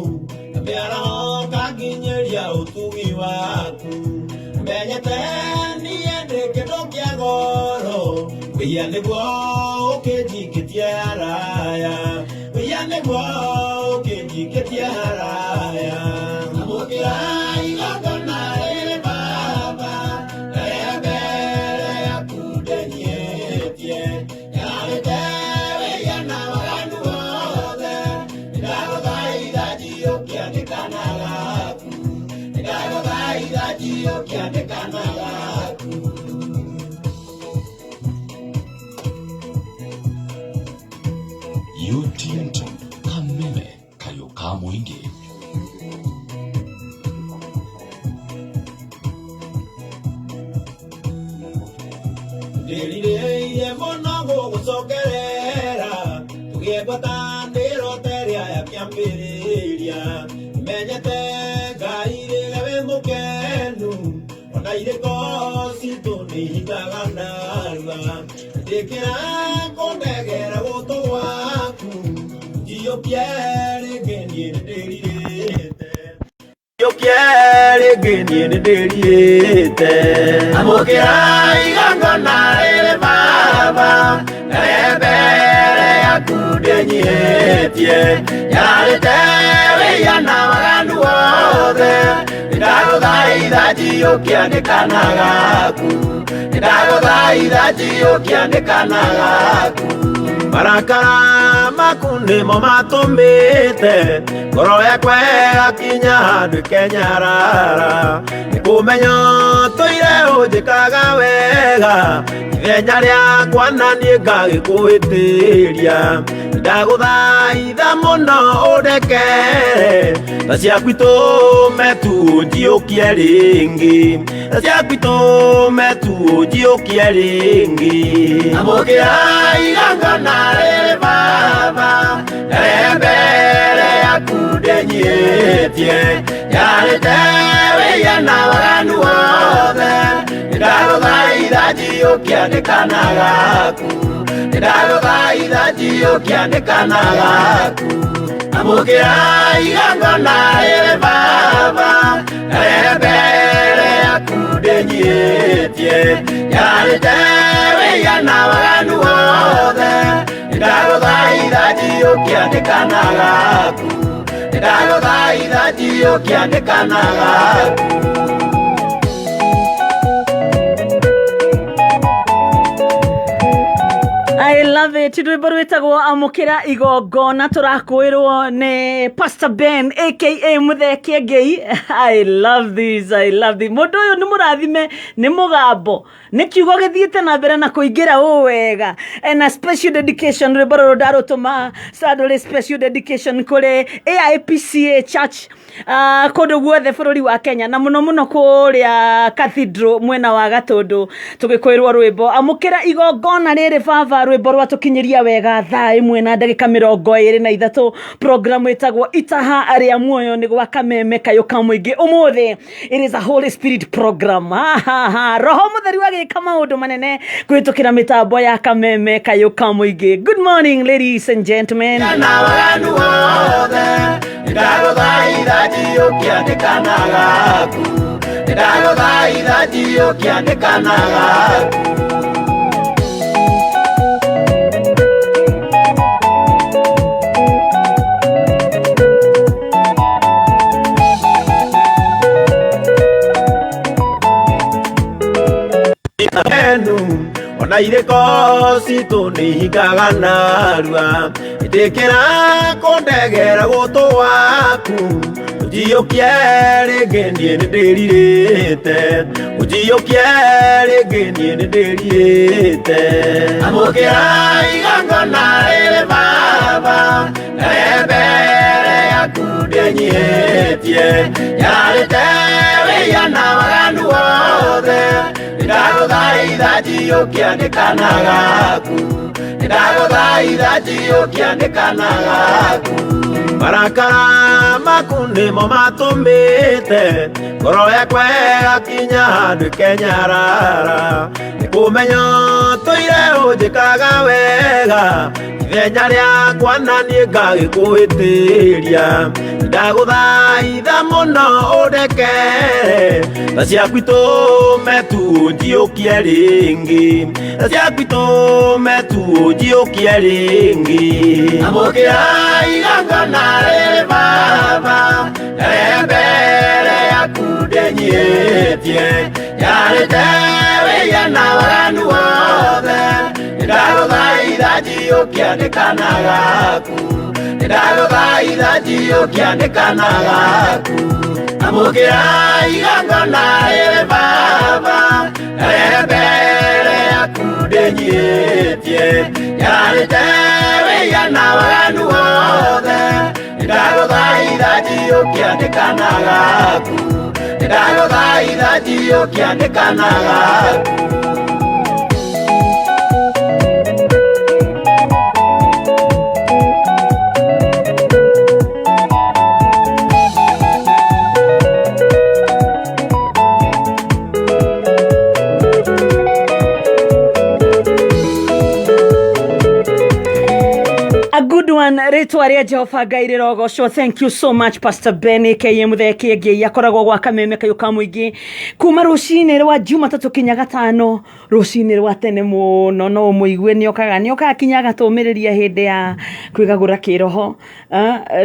mĩaraho kanginyĩria ũtugi waku menyete niĩ ndĩ kĩndũ kĩa goro wĩia nĩguo ũkĩnjikĩtie haraya wĩia nĩguo ũkĩnjikĩtie haraya amũkĩra igongona rĩrĩ baba rĩrĩa mbere yaku ndĩnyihĩtie nyararĩte wĩia na waganu wothe nĩndagũthaitha njiyũkia ndĩkana gaku nĩndagũthaitha njiyũkia ndĩkana gaku. UTM Kameme Kayo ka Mũingĩ. Ndĩrirĩirie mũno gũgũcokerera tũgĩe ngwatanĩro ta ĩrĩa ya kĩambĩrĩria menyete Ngai rĩrĩa wĩ mũkenu ona irĩko citũ nĩ ihingaga narua ĩtĩkĩra kũndegera gũtũ gwaku njiyũkie rĩngĩ niĩ nĩndĩrirĩte njiyũkie rĩngĩ niĩ nĩndĩrirĩte amũkĩra igongona rĩrĩ baba rĩrĩa mbere yaku ndĩnyihĩtie nyararĩte wĩia na waganu wothe nĩndagũthaitha njiyũkia ndĩkana gaku nĩndagũthaitha njiyũkia ndĩkana gaku marakara maku nĩmo matũmĩte ngoro yakwa ĩgakinya handũ ĩkenyarara nĩkũmenya ũtũire ũnjĩkaga wega ithenya rĩakwa na niĩ ngagĩkũhĩtĩria ndagũthaitha mũno ũndekere tha ciaku itũme tu ũnjiyũkie rĩngĩ tha ciaku itũme tu ũnjiyũkie rĩngĩ amũkĩra igongona rĩrĩ baba rĩrĩa mbere yaku ndĩnyihĩtie nyararĩte wĩia na waganu wothe nĩndagũthaitha njiyũkia ndĩkana gaku nĩndagũthaitha njiyũkia ndĩkana gaku amũkĩra igongona rĩrĩ baba rĩrĩa mbere yaku ndĩnyihĩtie nyararĩte wĩia na waganu wothe nĩndagũthaitha njiyũkia ndĩkana gaku nĩndagũthaitha njiyũkia ndĩkana gaku. I love it. Rwĩmbo rwĩtagwo amũkĩra igongona tũrakwĩrwo nĩ Pastor Ben aka Muthee Kĩengei. I love this, I love this. Mũndũ ũyũ nĩ mũrathime nĩ mũgambo nĩ kiugo gĩthiĩte na mbere na kũingĩra ũũ wega. And a special dedication rwĩmbo rũrũ ndarũtũma Saturday special dedication kũrĩ AIPCA Church kũndũ guothe bũrũri wa Kenya na mũno mũno kũrĩa Cathedral mwena wa Gatũndũ tũgĩkwĩrwo rwĩmbo amũkĩra igongona rĩrĩ baba rwĩmbo rwatũkinyĩria wega thaa 1 na ndagĩka 23 program ĩtagwo Itaha rĩa Muoyo nĩ gwa Kameme Kayũ ka Mũingĩ. Ũmũthĩ it is a Holy Spirit program. Ha, ha, ha. Roho Mũtheru agĩka maũndũ manene kũhĩtũkĩra mĩtambo ya Kameme Kayũ ka Mũingĩ. Good morning ladies and gentlemen. Na waganu wothe nĩndagũthaitha njiyũkia ndĩkana gaku nĩndagũthaitha njiyũkia ndĩkana gaku. Enu ona irĩko citũ nĩ ihingaga narua ĩtĩkĩra kũndegera gũtũ waku ũnjiyũkie rĩngĩ niĩ nĩndĩrirĩte ũnjiyũkie rĩngĩ niĩ nĩndĩrirĩte amũkĩra igongona rĩrĩ baba rĩrĩa mbere yaku ndĩnyihĩtie nyararĩte wĩia na waganu wothe nĩndagũthaitha njiyũkia ndĩkana gaku nĩndagũthaitha njiyũkia ndĩkana gaku marakara maku nĩmo matũmĩte ngoro yakwa ĩgakinya handũ ĩkenyarara nĩkũmenya ũtũire ũnjĩkaga wega ithenya rĩakwa na niĩ ngagĩkũhĩtĩria ndagũthaitha mũno ũndekere tha ciaku itũme tu ũnjiũkie rĩngĩ tha ciaku itũme tu ũnjiũkie rĩngĩ amũkĩra igongona rĩrĩ baba rĩrĩ mbere yaku ndĩnyihĩtie nyarĩte wĩya na waganu wothe ndagũthaitha njiyũkia nĩkana gaku ndagũthaitha njiyũkia nĩkana gaku amũkĩra igongona rĩrĩ baba rĩrĩ mbere yaku ndĩnyihĩtie nyarĩte wĩya na waganu wothe ndagũthaitha njiyũkia nĩkana gaku ndagũthaitha njiyũkia nĩkana gaku. A good one rĩtwa rĩa Jehova Ngai rĩrogocwo. Thank you so much, Pastor Ben aka Mũthee Kĩengei, akoragwo gwa Kameme Kayũ ka Mũingĩ kuma rũcinĩ rwa Jumatatũ kinya gatano, rũcinĩ rwa tene mũno. No ũmũigue nĩokaga kinya agatũmĩrĩria hĩndĩ ya kwĩgagũra kĩroho.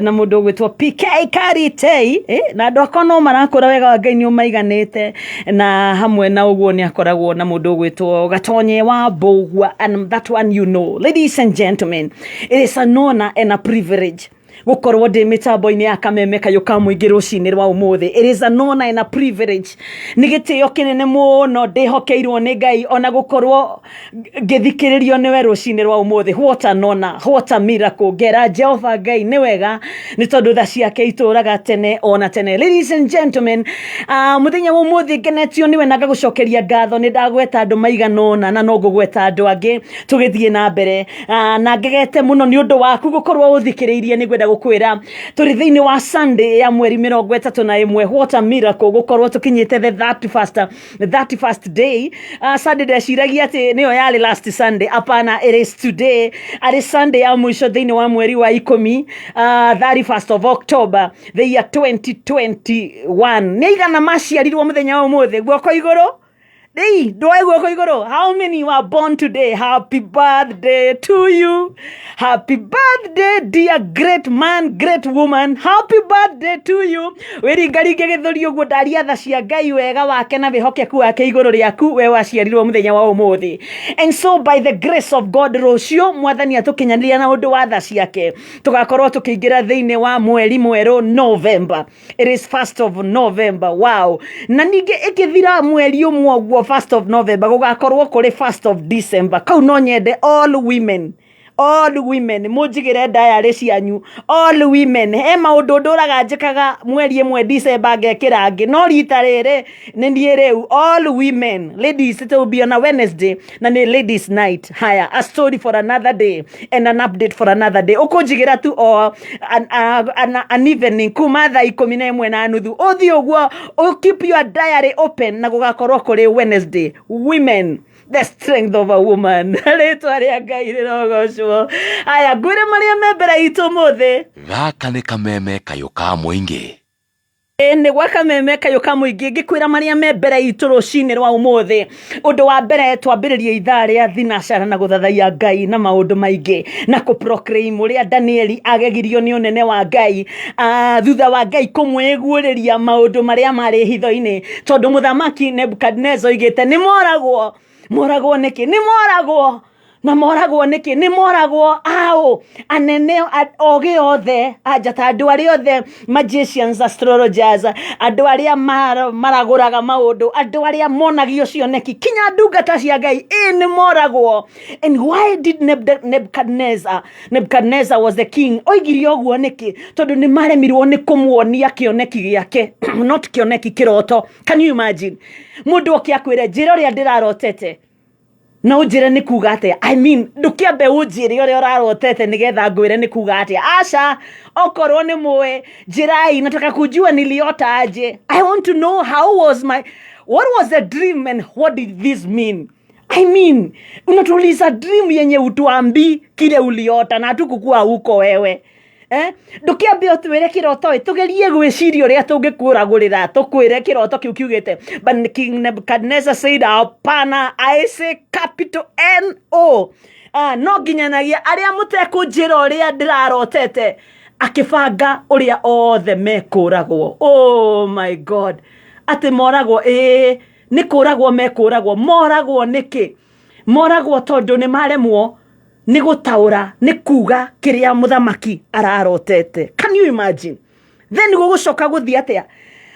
Na mũndũ ũgwĩtwo PK Karitei, na andũ akwa no marakũra wega wa Ngai nĩ ũmaiganĩte, na hamwe na ũguo nĩ akoragwo na mũndũ ũgwĩtwo Gatonye wa Mbũgua, and that one you know. Ladies and gentlemen, it is an honor and a privilege gũkorwo ndĩ mĩtambo-inĩ ya Kameme Kayũ ka Mũingĩ rũcinĩ rwa ũmũthĩ. It is an honor and a privilege, nĩ gĩtĩo kĩnene mũno ndĩhokeirwo nĩ Ngai ona gũkorwo ngĩthikĩrĩrio nĩwe rũcinĩ rwa ũmũthĩ. What an honor, what a miracle. Ngera Jehova Ngai nĩ wega, nĩ tondũ tha ciake itũraga tene ona tene. Ladies and gentlemen, mũthenya wa ũmũthĩ ngenetio nĩwe na ngagũcokeria ngatho. Nĩ ndagweta andũ maigana ũna na no ngũgweta andũ angĩ tũgĩthiĩ na mbere, na ngegete mũno nĩ ũndũ waku gũkorwo ũthikĩrĩirie. Nĩ ngwenda gũkwĩra tũrĩ thĩinĩ wa Sunday ya mweri 31. What a miracle gũkorwo tũkinyĩte the 31st day. Sunday ndeciragia atĩ nĩyo yarĩ last Sunday. Apana, it is today, arĩ Sunday ya mũico thĩinĩ wa mweri wa 10, 31st of October, the year 2021. Nĩ aigana maciarirwo mũthenya wa ũmũthĩ? Guoko igũrũ. Hey, ndoe guoko igũrũ. How many were born today? Happy birthday to you. Happy birthday, dear great man, great woman. Happy birthday to you. Wĩringaringe gĩthũri ũguo ndaria tha cia Ngai, wega wake na wĩhokeku wake igũrũ rĩaku we waciarirwo mũthenya wa ũmũthĩ. And so by the grace of God, rũciũ mwathani atũkinyanĩria na ũndũ wa tha ciake, tũgakorwo tũkĩingĩra thĩinĩ wa mweri mwerũ, November. It is 1st of November. Wow. Na ningĩ ĩkĩthira mweri ũmwe ũguo, 1st of November, gũgakorwo kũrĩ 1st of December. Kau no nyende all women, all women mũnjigĩre diary cianyu. All women, he maũndũ ndũraga njĩkaga mweri ĩmwe December ngekĩra angĩ, no rita rĩrĩ nĩ niĩ rĩu. All women, ladies, it will be on a Wednesday na nĩ ladies night. Haya, a story for another day and an update for another day. Ũkũnjigĩra tu o an evening kuma thaa 11:30 ũthiĩ ũguo, ũ keep your diary open na gũgakorwo kũrĩ Wednesday. Women, the strength of a woman. Rĩtwa rĩa Ngai rĩrogocwo. Aya, ngwĩre marĩa me mbere itũ ũmũthĩ. Gaka nĩ Kameme Kayũ ka Mũingĩ. Ĩ, nĩ gwa Kameme Kayũ ka Mũingĩ. Ngĩkwĩra marĩa me mbere itũ rũcinĩ rwa ũmũthĩ, ũndũ wa mbere, twambĩrĩrie ithaa rĩa thinacara na gũthathaiya Ngai na maũndũ maingĩ na kũ proclaim ũrĩa Danieli agegirio nĩ ũnene wa Ngai, thutha wa Ngai kũmwĩguũrĩria maũndũ marĩa marĩ hitho-inĩ, tondũ mũthamaki Nebukadnezar oigĩte nĩ moragwo. Moragwo nĩkĩ? Nĩ moragwo na moragwo nĩkĩ? Nĩ moragwo aũ? Anene ogĩ othe anjata, andũ arĩa othe magicians, astrologers, andũ arĩa maragũraga maũndũ, andũ arĩa monagio cioneki, kinya ndungata cia Ngai, ĩ nĩ moragwo. And why did Nebuchadnezzar was the king, oigire ũguo nĩkĩ? Tondũ nĩ maremirwo nĩ kũmuonia kĩoneki gĩake, not kĩoneki, kĩroto. Can you imagine mũndũ oke akwĩre, "Njĩra ũrĩa ndĩrarotete"? Na ũnjĩre nĩ kuga atĩa. I mean, ndũkĩambe ũnjĩre ũrĩa ũrarotete nĩgetha ngwĩre nĩ kuga atĩa. Aca, okorwo nĩ mũĩ, njĩrai, nataka kujua niliota aje. I want to know how was my, what was the dream and what did this mean? I mean, unatuuliza dream yenye utuambi kile uliota na hatukukua huko wewe. Eh? Ndũkĩambe ũtwĩre kĩroto ĩ, tũgerie gwĩciria ũrĩa tũngĩkũragũrĩra, tũkwĩre kĩroto kĩu kiugĩte. But King Nebuchadnezzar said, hapana, I say capital N O. Ah, no nginyanagia arĩa mũtekũnjĩra ũrĩa ndĩrarotete, akĩbanga ũrĩa othe mekũragwo. Oh my God. Atĩ moragwo, ĩĩ, nĩ kũragwo mekũragwo. Moragwo nĩkĩ? Moragwo tondũ nĩ maremwo nĩ gũtaũra, nĩ kuga kĩrĩa mũthamaki ararotete. Can you imagine? Then gũgũcoka gũthiĩ atĩa?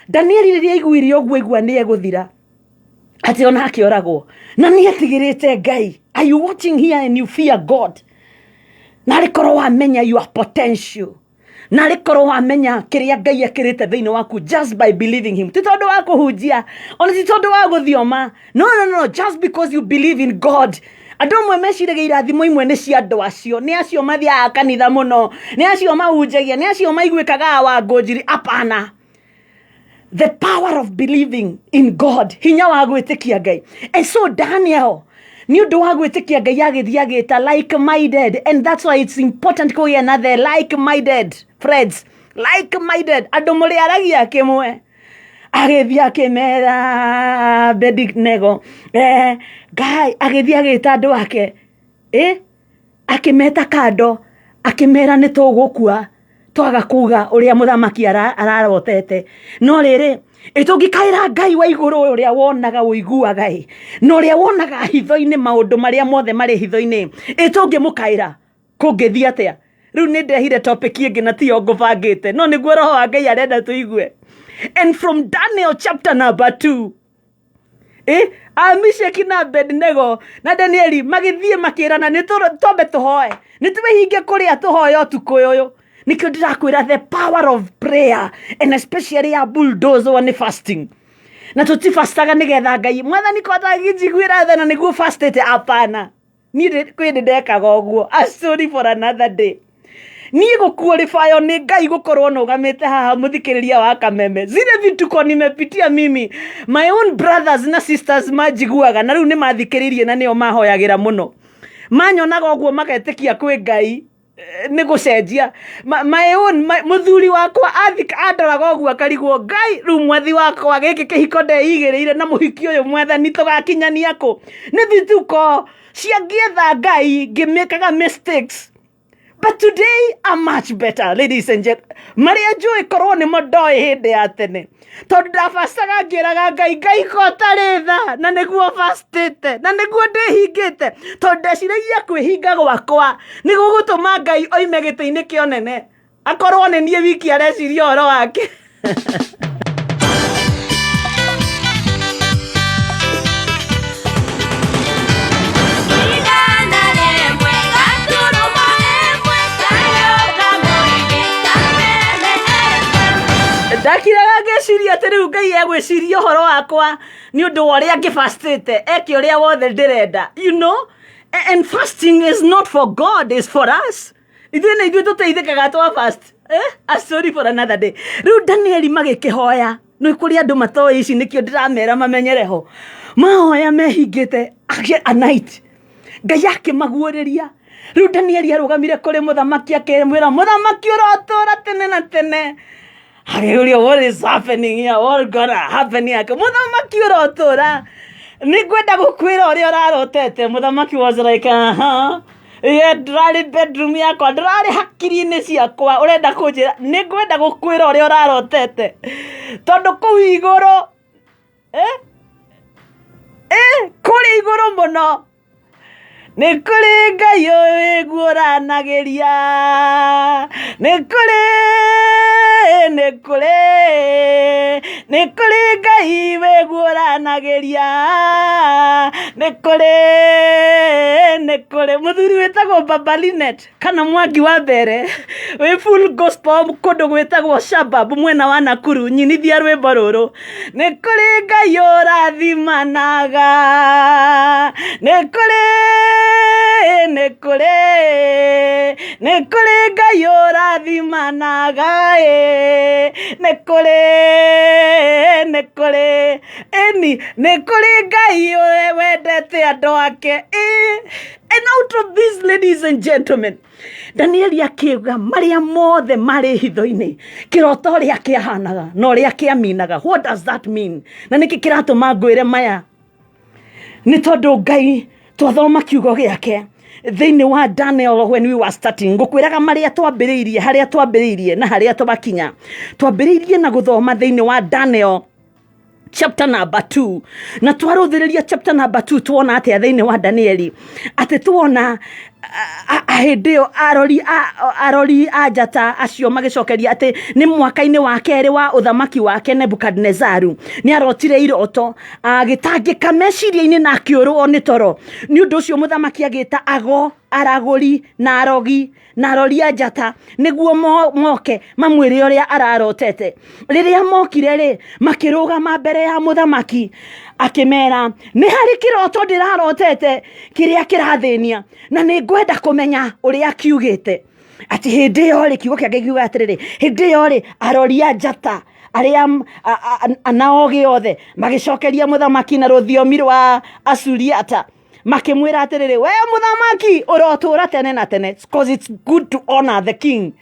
Danieli rĩrĩa aiguire ũguo aigua nĩ egũthira, atĩ ona akĩoragwo, na nĩ etigĩrĩte Ngai. Are you watching here and you fear God? Na arĩ korwo wamenya your potential, na arĩ korwo wamenya kĩrĩa Ngai ekĩrĩte thĩinĩ waku just by believing him, ti tondũ wa kũhunjia, ona ti tondũ wa gũthioma, no, no, no, just because you believe in God. Andũ amwe meciragia irathimo imwe nĩ cia andũ acio, nĩ acio mathiaga kanitha mũno, nĩ acio mahunjagia, nĩ acio maiguĩkaga wa ngũnjiri. Apana. The power of believing in God, hinya wa gwĩtĩkia Ngai. And so Daniel, nĩ ũndũ wa gwĩtĩkia Ngai, agĩthiĩ agĩta like minded. And that's why it's important kũgĩa na the like minded friends, like minded andũ mũrĩaragia kĩmwe. Agĩthiĩ akĩmera Abednego, Ngai agĩthiĩ agĩta andũ ake, akĩmeta kando, akĩmera nĩ tũgũkua twaga kuga ũrĩa mũthamaki ararotete. No rĩrĩ, ĩ tũngĩkaĩra Ngai wa igũrũ, ũrĩa wonaga ũiguaga, ĩ na ũrĩa wonaga hitho-inĩ, maũndũ marĩa mothe marĩ hitho-inĩ, ĩ tũngĩmũkaĩra kũngĩthiĩ atĩa? Rĩu nĩ ndehire topic ĩngĩ na tiyo ngũbangĩte, no nĩguo roho wa Ngai arenda tũigue. And from Daniel chapter number 2, Misheki na Abednego na Danieli magĩthiĩ makĩrana, nĩ twambe tũhoe, nĩ twĩhinge kũrĩa tũhoe ũtukũ ũyũ. Nĩkĩo ndĩrakwĩra the power of prayer, and especially ya bulldozer nĩ fasting. Na tũtibastaga nĩgetha Ngai mwathani kotagĩnjiguĩra tha na nĩguo fastĩte. Apana, niĩ kwĩ ndĩ ndekaga ũguo. A story for another day. Niĩ gũkuorifywo nĩ Ngai gũkorwo nũgamĩte haha, mũthikĩrĩria wa Kameme, zile vituko nimepitia mimi, my own brothers na sisters manjiguaga na rĩu nĩ mathikĩrĩirie na nĩo mahoyagĩra mũno, manyonaga ũguo magetĩkia kwĩ Ngai nĩ gũcenjia. My own mũthuri wakwa andoraga ũguo akarigwo, Ngai, rĩu mwathi wakwa, gĩkĩ kĩhiko ndeigĩrĩire na mũhiki ũyũ, mwathani, tũgakinyania kũ? Nĩ vituko ciangĩetha Ngai ngĩmĩkaga mistakes. But today I'm much better, ladies and gentlemen. Marĩa njũĩ korwo nĩmo ndoĩ hĩndĩ ya tene, tondũ ndabacaga ngĩraga Ngai, Ngai ko ũtarĩ tha, na nĩguo bastĩte na nĩguo ndĩhingĩte, tondũ ndeciragia kwĩhinga gwakwa nĩ gũgũtũma Ngai oime gĩtĩ-inĩ kĩa ũnene, akorwo nĩ niĩ wiki areciria ũhoro wake. Ndakiraga ngĩciria atĩ rĩu Ngai egwĩciria ũhoro wakwa nĩ ũndũ wa ũrĩa ngĩbastĩte, eke ũrĩa wothe ndĩrenda. And fasting is not for God, is for us. Ithuĩ nĩ ithuĩ tũteithĩkaga twa fast. A story for another day. Rĩu Danieli magĩkĩhoya, nĩ kũrĩ andũ matoĩ ici, nĩkĩo ndĩramera mamenyere ho. Mahoya mehingĩte a night, Ngai akĩmaguũrĩria. Rĩu Danieli arũgamire kũrĩ mũthamaki, akĩmwĩra, mũthamaki, ũrotũra tene na tene. Akĩũria, what is happening here? What gonna happen here? Mũthamaki, ũrotũra, nĩ ngwenda gũkwĩra ũrĩa ũrarotete. Mũthamaki was like, aha, ye ndĩrarĩ bedroom yakwa, ndĩrarĩ hakiri-inĩ ciakwa, ũrenda kũnjĩra nĩ ngwenda gũkwĩra ũrĩa ũrarotete, tondũ kũu igũrũ, kũrĩ igũrũ mũno nĩ kũrĩ Ngai wĩguũranagĩria, nĩ kũrĩ Ngai wĩguũranagĩria, nĩ kũrĩ mũthuri wĩtagwo Baba Linet kana Mwangi wa mbere. Wĩ full gospel kũndũ gwĩtagwo Shabab mwena wa Nakuru, nyinithia rwĩmbo rũrũ. Nĩ kũrĩ Ngai ũrathimanaga, nĩ kũrĩ, nĩ kũrĩ, nĩ kũrĩ Ngai ũrathimanaga ĩ, nĩ kũrĩ, nĩ kũrĩ, ĩni, nĩ kũrĩ Ngai wendete andũ ake ĩ. And out of this, ladies and gentlemen, Danieli akiuga marĩa mothe marĩ hitho-inĩ, kĩroto ũrĩa kĩahanaga na ũrĩa kĩaminaga. What does that mean? Na nĩkĩ kĩratũma ngwĩre maya? Nĩ tondũ Ngai twathoma kiugo gĩake thĩinĩ wa Daniel when we were starting, ngũkwĩraga marĩa twambĩrĩirie, harĩa twambĩrĩirie na harĩa twakinya. Twambĩrĩirie na gũthoma thĩinĩ wa Daniel chapter number 2, na twarũthĩrĩria chapter number 2 tuona atĩa thĩinĩ wa Danieli? Atĩ tuona hĩndĩ ĩyo arori a njata acio magĩcokeria atĩ nĩ mwaka-inĩ wa kerĩ wa ũthamaki wake Nebukadnezaru nĩ arotire iroto, agĩtangĩka meciria-inĩ na akĩũrwo nĩ toro. Nĩ ũndũ ũcio mũthamaki agĩta ago, aragũri na arogi na arori a njata nĩguo moke mamwĩre ũrĩa ararotete. Rĩrĩa mokire rĩ, makĩrũgama mbere ya mũthamaki, akĩmera, nĩ harĩ kĩroto ndĩrarotete kĩrĩa kĩrathĩnia na nĩ ngwenda kũmenya ũrĩa kiugĩte. Atĩ hĩndĩ ĩyo rĩ, kiugo kĩa Ngai kiugaga atĩrĩrĩ, hĩndĩ ĩyo rĩ, arori a njata arĩa na ogĩ othe magĩcokeria mũthamaki na rũthiomi rwa Asuriata, makĩmwĩra atĩrĩrĩ, we mũthamaki ũrotũra tene na tene. Because it's good to honor the king,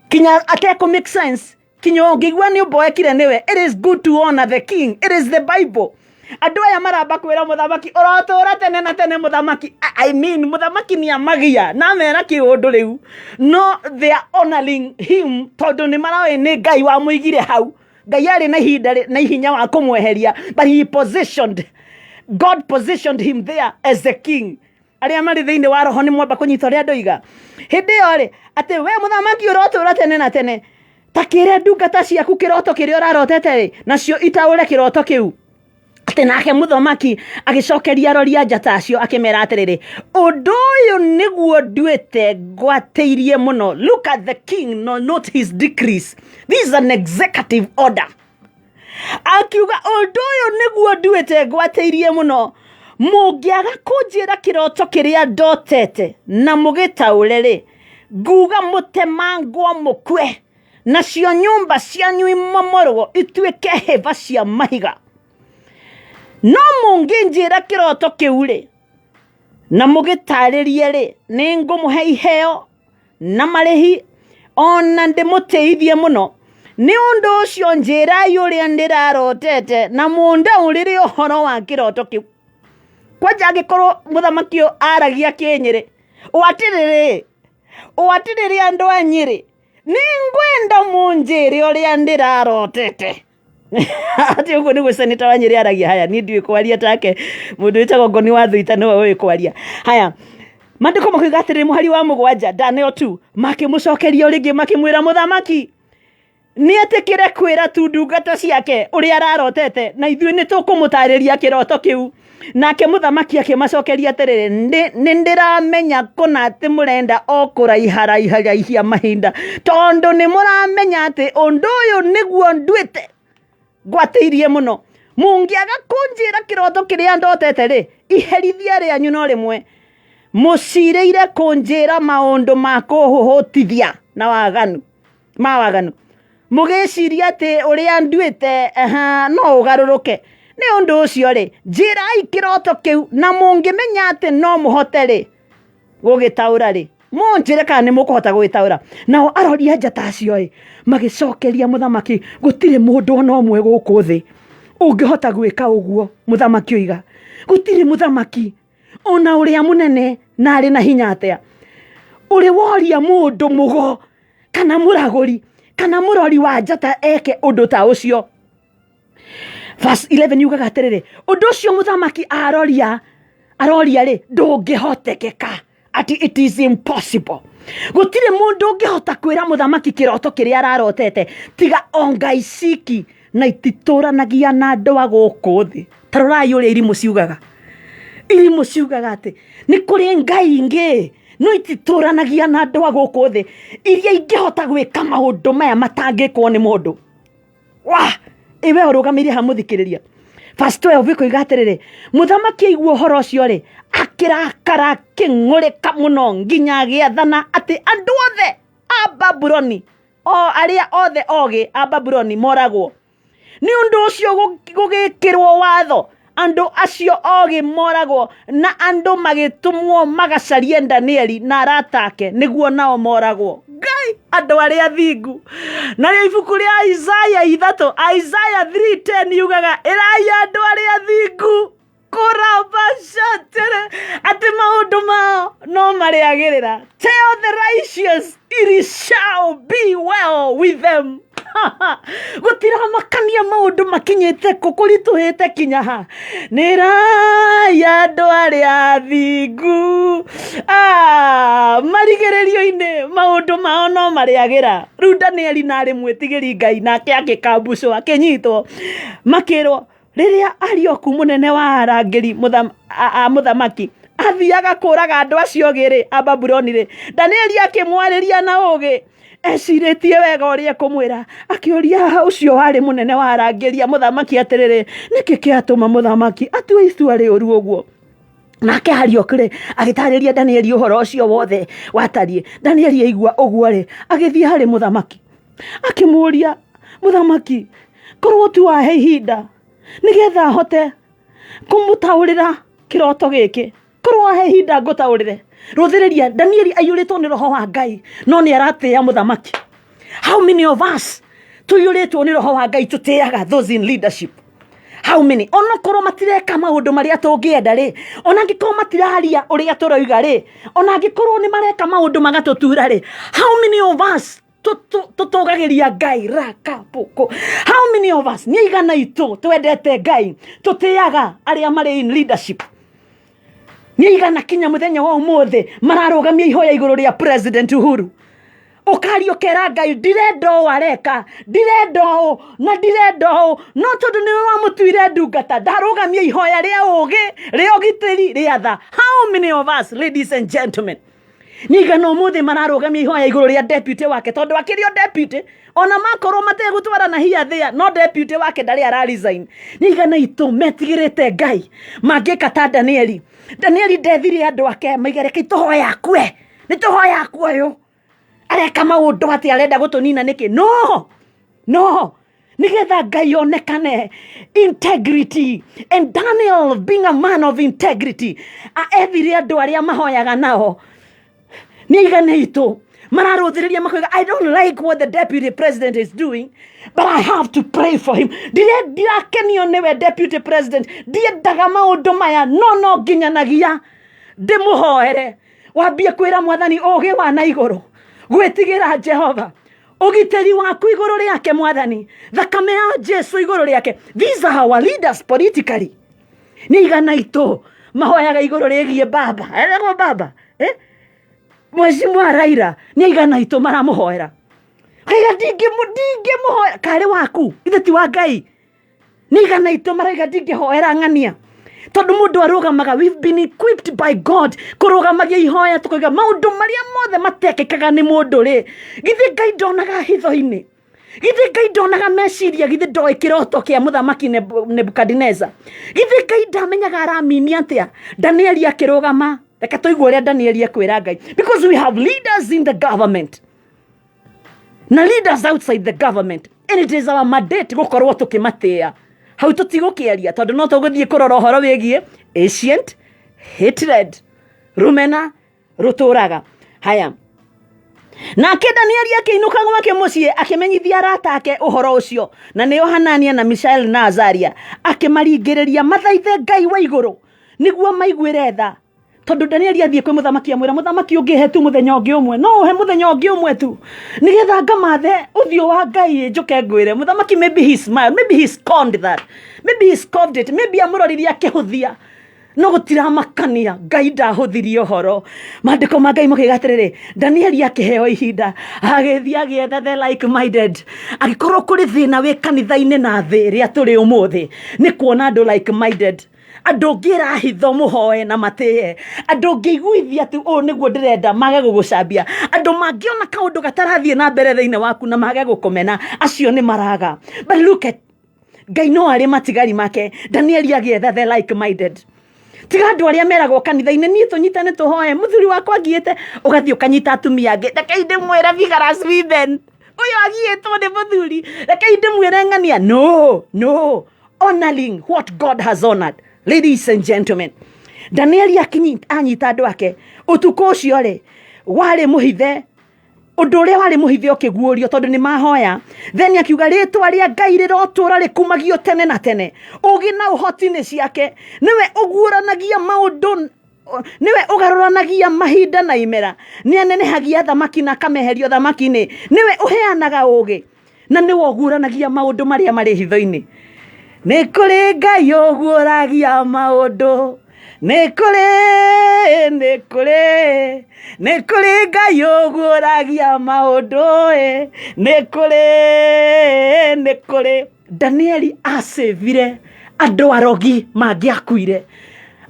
kinya atekũ make sense, kinya ũngĩigua nĩ ũmboekire nĩwe, it is good to honor the king. It is the Bible. Andũ aya maramba kwĩra mũthamaki, ũrotũra tene na tene mũthamaki. I mean, mũthamaki nĩ amagia na amera kĩũndũ rĩu, no they are honoring him tondũ nĩ maroĩ nĩ Ngai wamũigire hau. Ngai arĩ na ihinda na ihinya wa kũmweheria, but he positioned, God positioned him there as the king. Arĩa marĩ thĩinĩ wa roho nĩ mwamba kũnyita ũrĩa ndoiga. Hĩndĩ ĩyo rĩ, atĩ we mũthamaki ũrotũra tene na tene, ta kĩre ndungata ciaku kĩroto kĩrĩa ũrarotete rĩ, nacio itaũre kĩroto kĩu. Atĩ nake mũthamaki agĩcokeria arori a njata acio akĩmera atĩrĩrĩ, ũndũ ũyũ nĩguo nduĩte ngwatĩirie mũno. Look at the king, no, not his decrees. This is an executive order. Akiuga, ũndũ ũyũ nĩguo nduĩte ngwatĩirie mũno, mũngĩaga kũnjĩra kĩroto kĩrĩa ndotete na mũgĩtaũre rĩ, nguga mũtemangwo mũkue, nacio nyũmba cianyu imomorwo ituĩke hĩba cia mahiga. No mũngĩnjĩra kĩroto kĩu rĩ na mũgĩtarĩrie rĩ, nĩ ngũmũhe iheo na marĩhi ona ndĩmũtĩithie mũno. Nĩ ũndũ ũcio njĩrai ũrĩa ndĩrarotete na mũndaũrĩre ũhoro wa kĩroto kĩu. Kwanja angĩkorwo mũthamaki ũyũ aragia kĩnyĩrĩ, ũatĩrĩrĩ, ũatĩrĩrĩ andũ a Nyĩrĩ, nĩ ngwenda mũnjĩre ũrĩa ndĩrarotete. Atĩ ũguo nĩguo seneta wa Nyĩrĩ aragia. Haya, niĩ ndiũĩ kwaria take, mũndũ wĩtagwo Ngoni wa Thuita nĩwe ũĩ kwaria. Haya, maandĩko makiuga atĩrĩrĩ, mũhari wa 7, Daniel 2, makĩmũcokeria o rĩngĩ makĩmwĩra, mũthamaki nĩetĩkĩre kwĩra tu ndungata ciake ũrĩa ararotete, na ithuĩ nĩ tũkũmũtarĩria kĩroto kĩu. Nake mũthamaki akĩmacokeria atĩrĩrĩ, nĩ ndĩramenya kũna atĩ mũrenda o kũraiharaiharaihia mahinda, tondũ nĩ mũramenya atĩ ũndũ ũyũ nĩguo nduĩte ngwatĩirie mũno. Mũngĩaga kũnjĩra kĩroto kĩrĩa ndotete rĩ, iherithia rĩanyu no rĩmwe, mũcirĩire kũnjĩra maũndũ ma kũhũhũtithia na waganu ma waganu, mũgĩciria atĩ ũrĩa nduĩte no ũgarũrũke. Nĩ ũndũ ũcio rĩ, njĩrai kĩroto kĩu, na mũngĩmenya atĩ no mũhote rĩ gũgĩtaũra rĩ, mũnjĩre kana nĩ mũkũhota gũgĩtaũra. Nao arori a njata acio ĩ magĩcokeria mũthamaki, gũtirĩ mũndũ ona ũmwe gũkũ thĩ ũngĩhota gwĩka ũguo mũthamaki oiga. Gũtirĩ mũthamaki ona ũrĩa mũnene na arĩ na hinya atĩa ũrĩ woria mũndũ mũgo kana mũragũri kana mũrori wa njata eke ũndũ ta ũcio. Verse 11 yugaga atĩrĩrĩ, ũndũ ũcio mũthamaki aroria rĩ, ndũngĩhotekeka, ati it is impossible. Gũtirĩ mũndũ ũngĩhota kwĩra mũthamaki kĩroto kĩrĩa ararotete tiga o Ngai ciki, na ititũranagia na andũ a gũkũ thĩ. Ta rorai ũrĩa irimũ ciugaga. Irimũ ciugaga atĩ nĩ kũrĩ Ngai ingĩ No ititũranagia na andũ a gũkũ thĩ, iria ingĩhota gwĩka maũndũ maya matangĩkwo nĩ mũndũ. Wa ĩwe ũrũgamĩire ha mũthikĩrĩria. Verse 12 ĩkoiga atĩrĩrĩ, mũthamaki aigua ũhoro ũcio rĩ, akĩrakara, akĩng'ũrĩka mũno nginya agĩathana atĩ andũ othe a Babuloni, o arĩa othe ogĩ a Babuloni moragwo. Nĩ ũndũ ũcio gũgĩkĩrwo watho andũ acio ogĩ moragwo, na andũ magĩtũmwo magacarie Danieli na arata ake nĩguo nao moragwo. Ngai, andũ arĩa athingu. Narĩo ibuku rĩa Isaya 3, Isaya 3:10 yugaga, ĩrai andũ arĩa athingu kũrabacatere atĩ maũndũ mao no marĩagĩrĩra. Tell the righteous it shall be well with them. Gũtiramakania maũndũ makinyĩte kũ, kũritũhĩte kinya ha, nĩrai andũ arĩa athingu. Marigĩrĩrio-inĩ maũndũ mao no marĩagĩra. Rĩu Danieli narĩ mwĩtigĩri Ngai, nake akĩkambucwo, akĩnyitwo, makĩrwo rĩrĩa Arioku mũnene wa arangĩri a mũthamaki athiaga kũraga andũ acio ogĩ rĩ, a Babuloni rĩ, Danieli akĩmwarĩria na ũgĩ, ecirĩtie wega ũrĩa ekũmwĩra. Akĩũria ũcio warĩ mũnene wa arangĩri a mũthamaki atĩrĩrĩ, nĩkĩ kĩatũma mũthamaki atue itua rĩũru ũguo? Nake Arioku rĩ, agĩtarĩria Danieli ũhoro ũcio wothe watariĩ. Danieli aigua ũguo rĩ, agĩthiĩ harĩ mũthamaki akĩmũũria, mũthamaki, korwo tu wahe ihinda nĩgetha hote kũmũtaũrĩra kĩroto gĩkĩ, korwo wahe ihinda ngũtaũrĩre. Rũthĩrĩria, Danieli aiyũrĩtwo nĩ roho wa Ngai, no nĩ aratĩĩa mũthamaki. How many of us tũiyũrĩtwo nĩ roho wa Ngai tũtĩaga those in leadership? How many? Onokorwo matireka maũndũ marĩa tũngĩenda rĩ, ona angĩkorwo matiraria ũrĩa tũroiga rĩ, ona angĩkorwo nĩ mareka maũndũ magatũtura rĩ, how many of us tũtũgagĩria Ngai rakapũkũ? How many of us, nĩ aigana itũ twendete Ngai tũtĩaga arĩa marĩ in leadership? Nĩ aigana kinya mũthenya wa ũmũthĩ mararũgamia ihoya igũrũ rĩa President Uhuru? Ũkaria ũkera Ngai, ndirenda ũũ areka, ndirenda ũũ na ndirenda ũũ, no tondũ nĩwe wamũtuire ndungata, ndarũgamia ihoya rĩa ũgĩ, rĩa ũgitĩri, rĩa tha. How many of us, ladies and gentlemen, nĩ aigana ũmũthĩ mararũgamia ihoya igũrũ rĩa deputy wake, tondũ akĩrĩ o deputy, ona makorwo mategũtwarana hiya thĩa, no deputy wake ndarĩ ara resign? Nĩ aigana itũ metigĩrĩte Ngai mangĩka ta Danieli? Danieli ndethire andũ ake maiga, reke tũhoya akue, nĩ tũhoya akue, ũyũ areka maũndũ atĩ arenda gũtũnina nĩkĩ? No no nĩgetha Ngai onekane. Integrity. And Daniel, being a man of integrity, ethire andũ arĩa mahoyaga nao. Nĩ aigana itũ mararũthĩrĩria makoiga, I don't like what the deputy president is doing, but I have to pray for him. Ndirakenio nĩwe deputy president, ndiendaga maũndũ maya, no no nginyanagia ndĩmũhoere. Wambie kwĩra Mwathani ũgĩ wa na igũrũ, gwĩtigĩra Jehova, ũgitĩri waku igũrũ rĩake, Mwathani, thakame ya Jesu igũrũ rĩake. These are our leaders politically. Nĩ igana itũ mahoyaga igũrũ rĩgiĩ baba eragwo baba, eh? Mheshimiwa Raila, nĩ aigana itũ maramũhoera? Kaiga ndingĩmũhoera karĩ waku, ithe ti wa Ngai. Nĩ igana itũ maraiga ndingĩhoera ng'ania, tondũ mũndũ arũgamaga. We've been equipped by God kũrũgamagia ihoya, tũkoiga maũndũ marĩa mothe matekĩkaga nĩ mũndũ rĩ, githĩ Ngai ndonaga hitho-inĩ? Githĩ Ngai ndonaga meciria? Githĩ ndoĩ kĩroto kĩa mũthamaki Nebukadineza? Githĩ Ngai ndamenyaga araminia atĩa? Danieli akĩrũgama. Reke tũigue ũrĩa Danieli ekwĩra Ngai, because we have leaders in the government na leaders outside the government, and it is our mandate gũkorwo tũkĩmatĩĩa. Hau tũtigũkĩaria, tondũ no tũgũthiĩ kũrora ũhoro wĩgiĩ ancient hatred, rũmena rũtũraga. Haya, nake Danieli akĩinũka gwake mũciĩ, akĩmenyithia arata ake ũhoro ũcio, na nĩo Hanania na Mishael na Azaria, akĩmaringĩrĩria mathaithe Ngai wa igũrũ nĩguo maiguĩre tha. Tondũ Danieli athiĩ kwĩ mũthamaki, amwĩra, mũthamaki, ũngĩhe tu mũthenya ũngĩ ũmwe, no ũhe mũthenya ũngĩ ũmwe tu nĩgetha ngamathe ũthiũ wa Ngai, njũke ngwĩre mũthamaki. Maybe he smiled, maybe he scorned that, maybe he scoffed it, maybe amũroririe akĩhũthia, no gũtiramakania Ngai ndahũthirie ũhoro. Maandĩko ma Ngai makiuga atĩrĩrĩ, Danieli akĩheo ihinda, agĩthiĩ agĩetha the like minded. Angĩkorwo kũrĩ thĩna wĩ kanitha-inĩ na thĩ ĩrĩa tũrĩ ũmũthĩ, nĩ kuona andũ like minded. Andũ ũngĩra hitho mũhoe na matĩye, andũ ũngĩiguithia atĩ ũũ nĩguo ndĩrenda mage gũgũcambia, andũ mangĩona kaũndũ gatarathiĩ na mbere thĩinĩ waku na mage gũkũmena, acio nĩ maraga. But look at Ngai no arĩ matigari make. Danieli agĩetha the like minded. Tiga andũ arĩa meragwo kanitha-inĩ, niĩ tũnyitane tũhoe, mũthuri wakwa ngiĩte, ũgathiĩ ũkanyita atumia angĩ. Rekei ndĩmwĩre vigorous women, ũyũ agiĩtwo nĩ mũthuri, rekei ndĩmwĩre ng'ania. No, no, honoring what God has honored. Ladies and gentlemen, Danieli anyita andũ ake ũtukũ ũcio rĩ, warĩ mũhithe, ũndũ ũrĩa warĩ mũhithe ũkĩguũrio tondũ nĩ mahoya. Then akiuga rĩtwa rĩa Ngai rĩrotũra rĩkumagio tene na tene, ũgĩ na ũhoti nĩ ciake, nĩwe ũguũranagia maũndũ, nĩwe ũgarũranagia mahinda na imera, nĩ anenehagia thamaki na akameheria thamaki-inĩ, nĩwe ũheanaga ũgĩ na nĩwe ũguũranagia maũndũ marĩa marĩ hitho-inĩ. Nĩ kũrĩ Ngai ũguũragia maũndũ, nĩ kũrĩ, nĩ kũrĩ, nĩ kũrĩ Ngai ũguũragia maũndũ, ĩ, nĩ kũrĩ, nĩ kũrĩ. Danieli acĩvire andũ arogi mangĩakuire,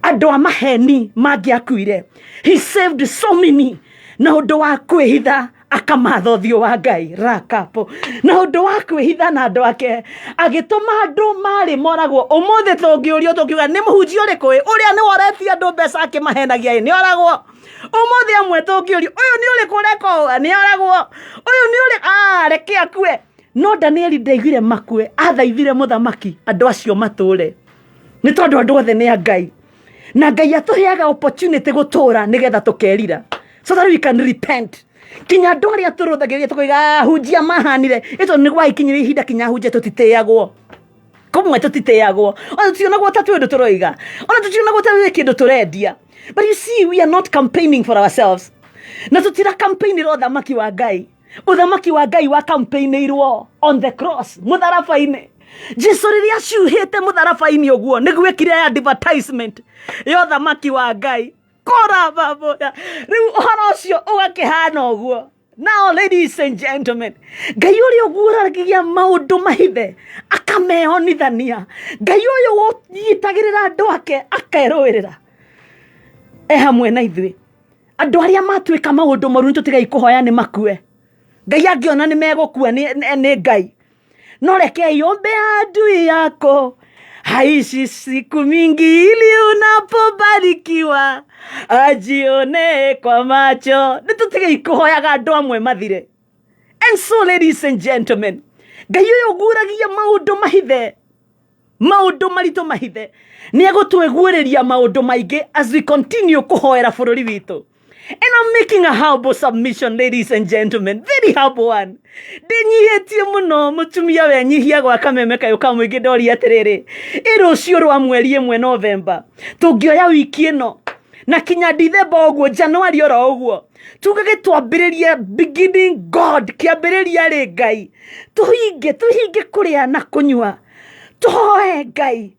andũ a maheni mangĩakuire. He saved so many na ũndũ wa kwĩhitha akamatha ũthiũ wa Ngai rakapo, na ũndũ wa kwĩhitha na andũ ake agĩtũma andũ marĩ moragwo. Ũmũthĩ tũngĩũrio tũkiuga nĩ mũhunjia ũrĩkũ ĩ ũrĩa nĩ woretie andũ mbeca akĩmahenagia ĩ nĩ oragwo. Ũmũthĩ amwe tũngĩũrio ũyũ nĩ ũrĩkũ ũreka ũũ nĩ oragwo, ũyũ nĩ ũrĩ reke akue. No Danieli ndaiguire makue, athaithire mũthamaki andũ acio matũre, nĩ tondũ andũ othe nĩ a Ngai, na Ngai atũheaga opportunity gũtũra nĩgetha tũkerira, so that we can repent. Kinya andũ arĩa tũrũthagĩrĩria tũkoiga hunjia mahanire ĩto nĩ gwagĩkinyire ihinda kinya hunjia tũtitĩagwo, kũmwe tũtitĩagwo, ona tũtionagwo ta twĩ ũndũ tũroiga, ona tũtionagwo ta twĩ kĩndũ tũrendia. But you see, we are not campaigning for ourselves, na tũtira campaignĩra ũthamaki wa Ngai. Ũthamaki wa Ngai wa campaignĩirwo on the cross, mũtharaba-inĩ. Jesu rĩrĩa acuhĩte mũtharaba-inĩ ũguo nĩguo ekire advertisement ya ũthamaki wa Ngai. Kora baboya rĩu ũhoro ũcio ũgakĩhana ũguo. Now ladies and gentlemen, Ngai ũrĩa ũguũragia maũndũ mahithe akameonithania, Ngai ũyũ ũnyitagĩrĩra andũ ake akerũĩrĩra e hamwe na ithuĩ. Andũ arĩa matuĩka maũndũ moru nĩtũtigai kũhoya nĩ makue. Ngai angĩona nĩ megũkua nĩ Ngai. No rekei ombe adui yako haishi siku mingi, ili unapobarikiwa ajione kwa macho. Nĩtũtigei kũhoyaga andũ amwe mathire. And so ladies and gentlemen, Ngai ũyũ ũguũragia maũndũ mahithe, maũndũ maritũ mahithe, nĩ egũtwĩguũrĩria maũndũ maingĩ as we continue kũhoera bũrũri witũ. And I'm making a humble submission, ladies and gentlemen, very humble one. Ndĩnyihĩtie mũno mũtumia wenyihia gwa kameme kayũ ka mũingĩ. Ndoria atĩrĩrĩ, ĩ rũciũ rwa mweri 1 Novemba tũngĩoya wiki ĩno na kinya Dithemba ũguo, Januari oro ũguo, tugage twambĩrĩrie beginning God, kĩambĩrĩria rĩ Ngai, tũhinge tũhinge kũrĩa na kũnyua, tũhoe Ngai,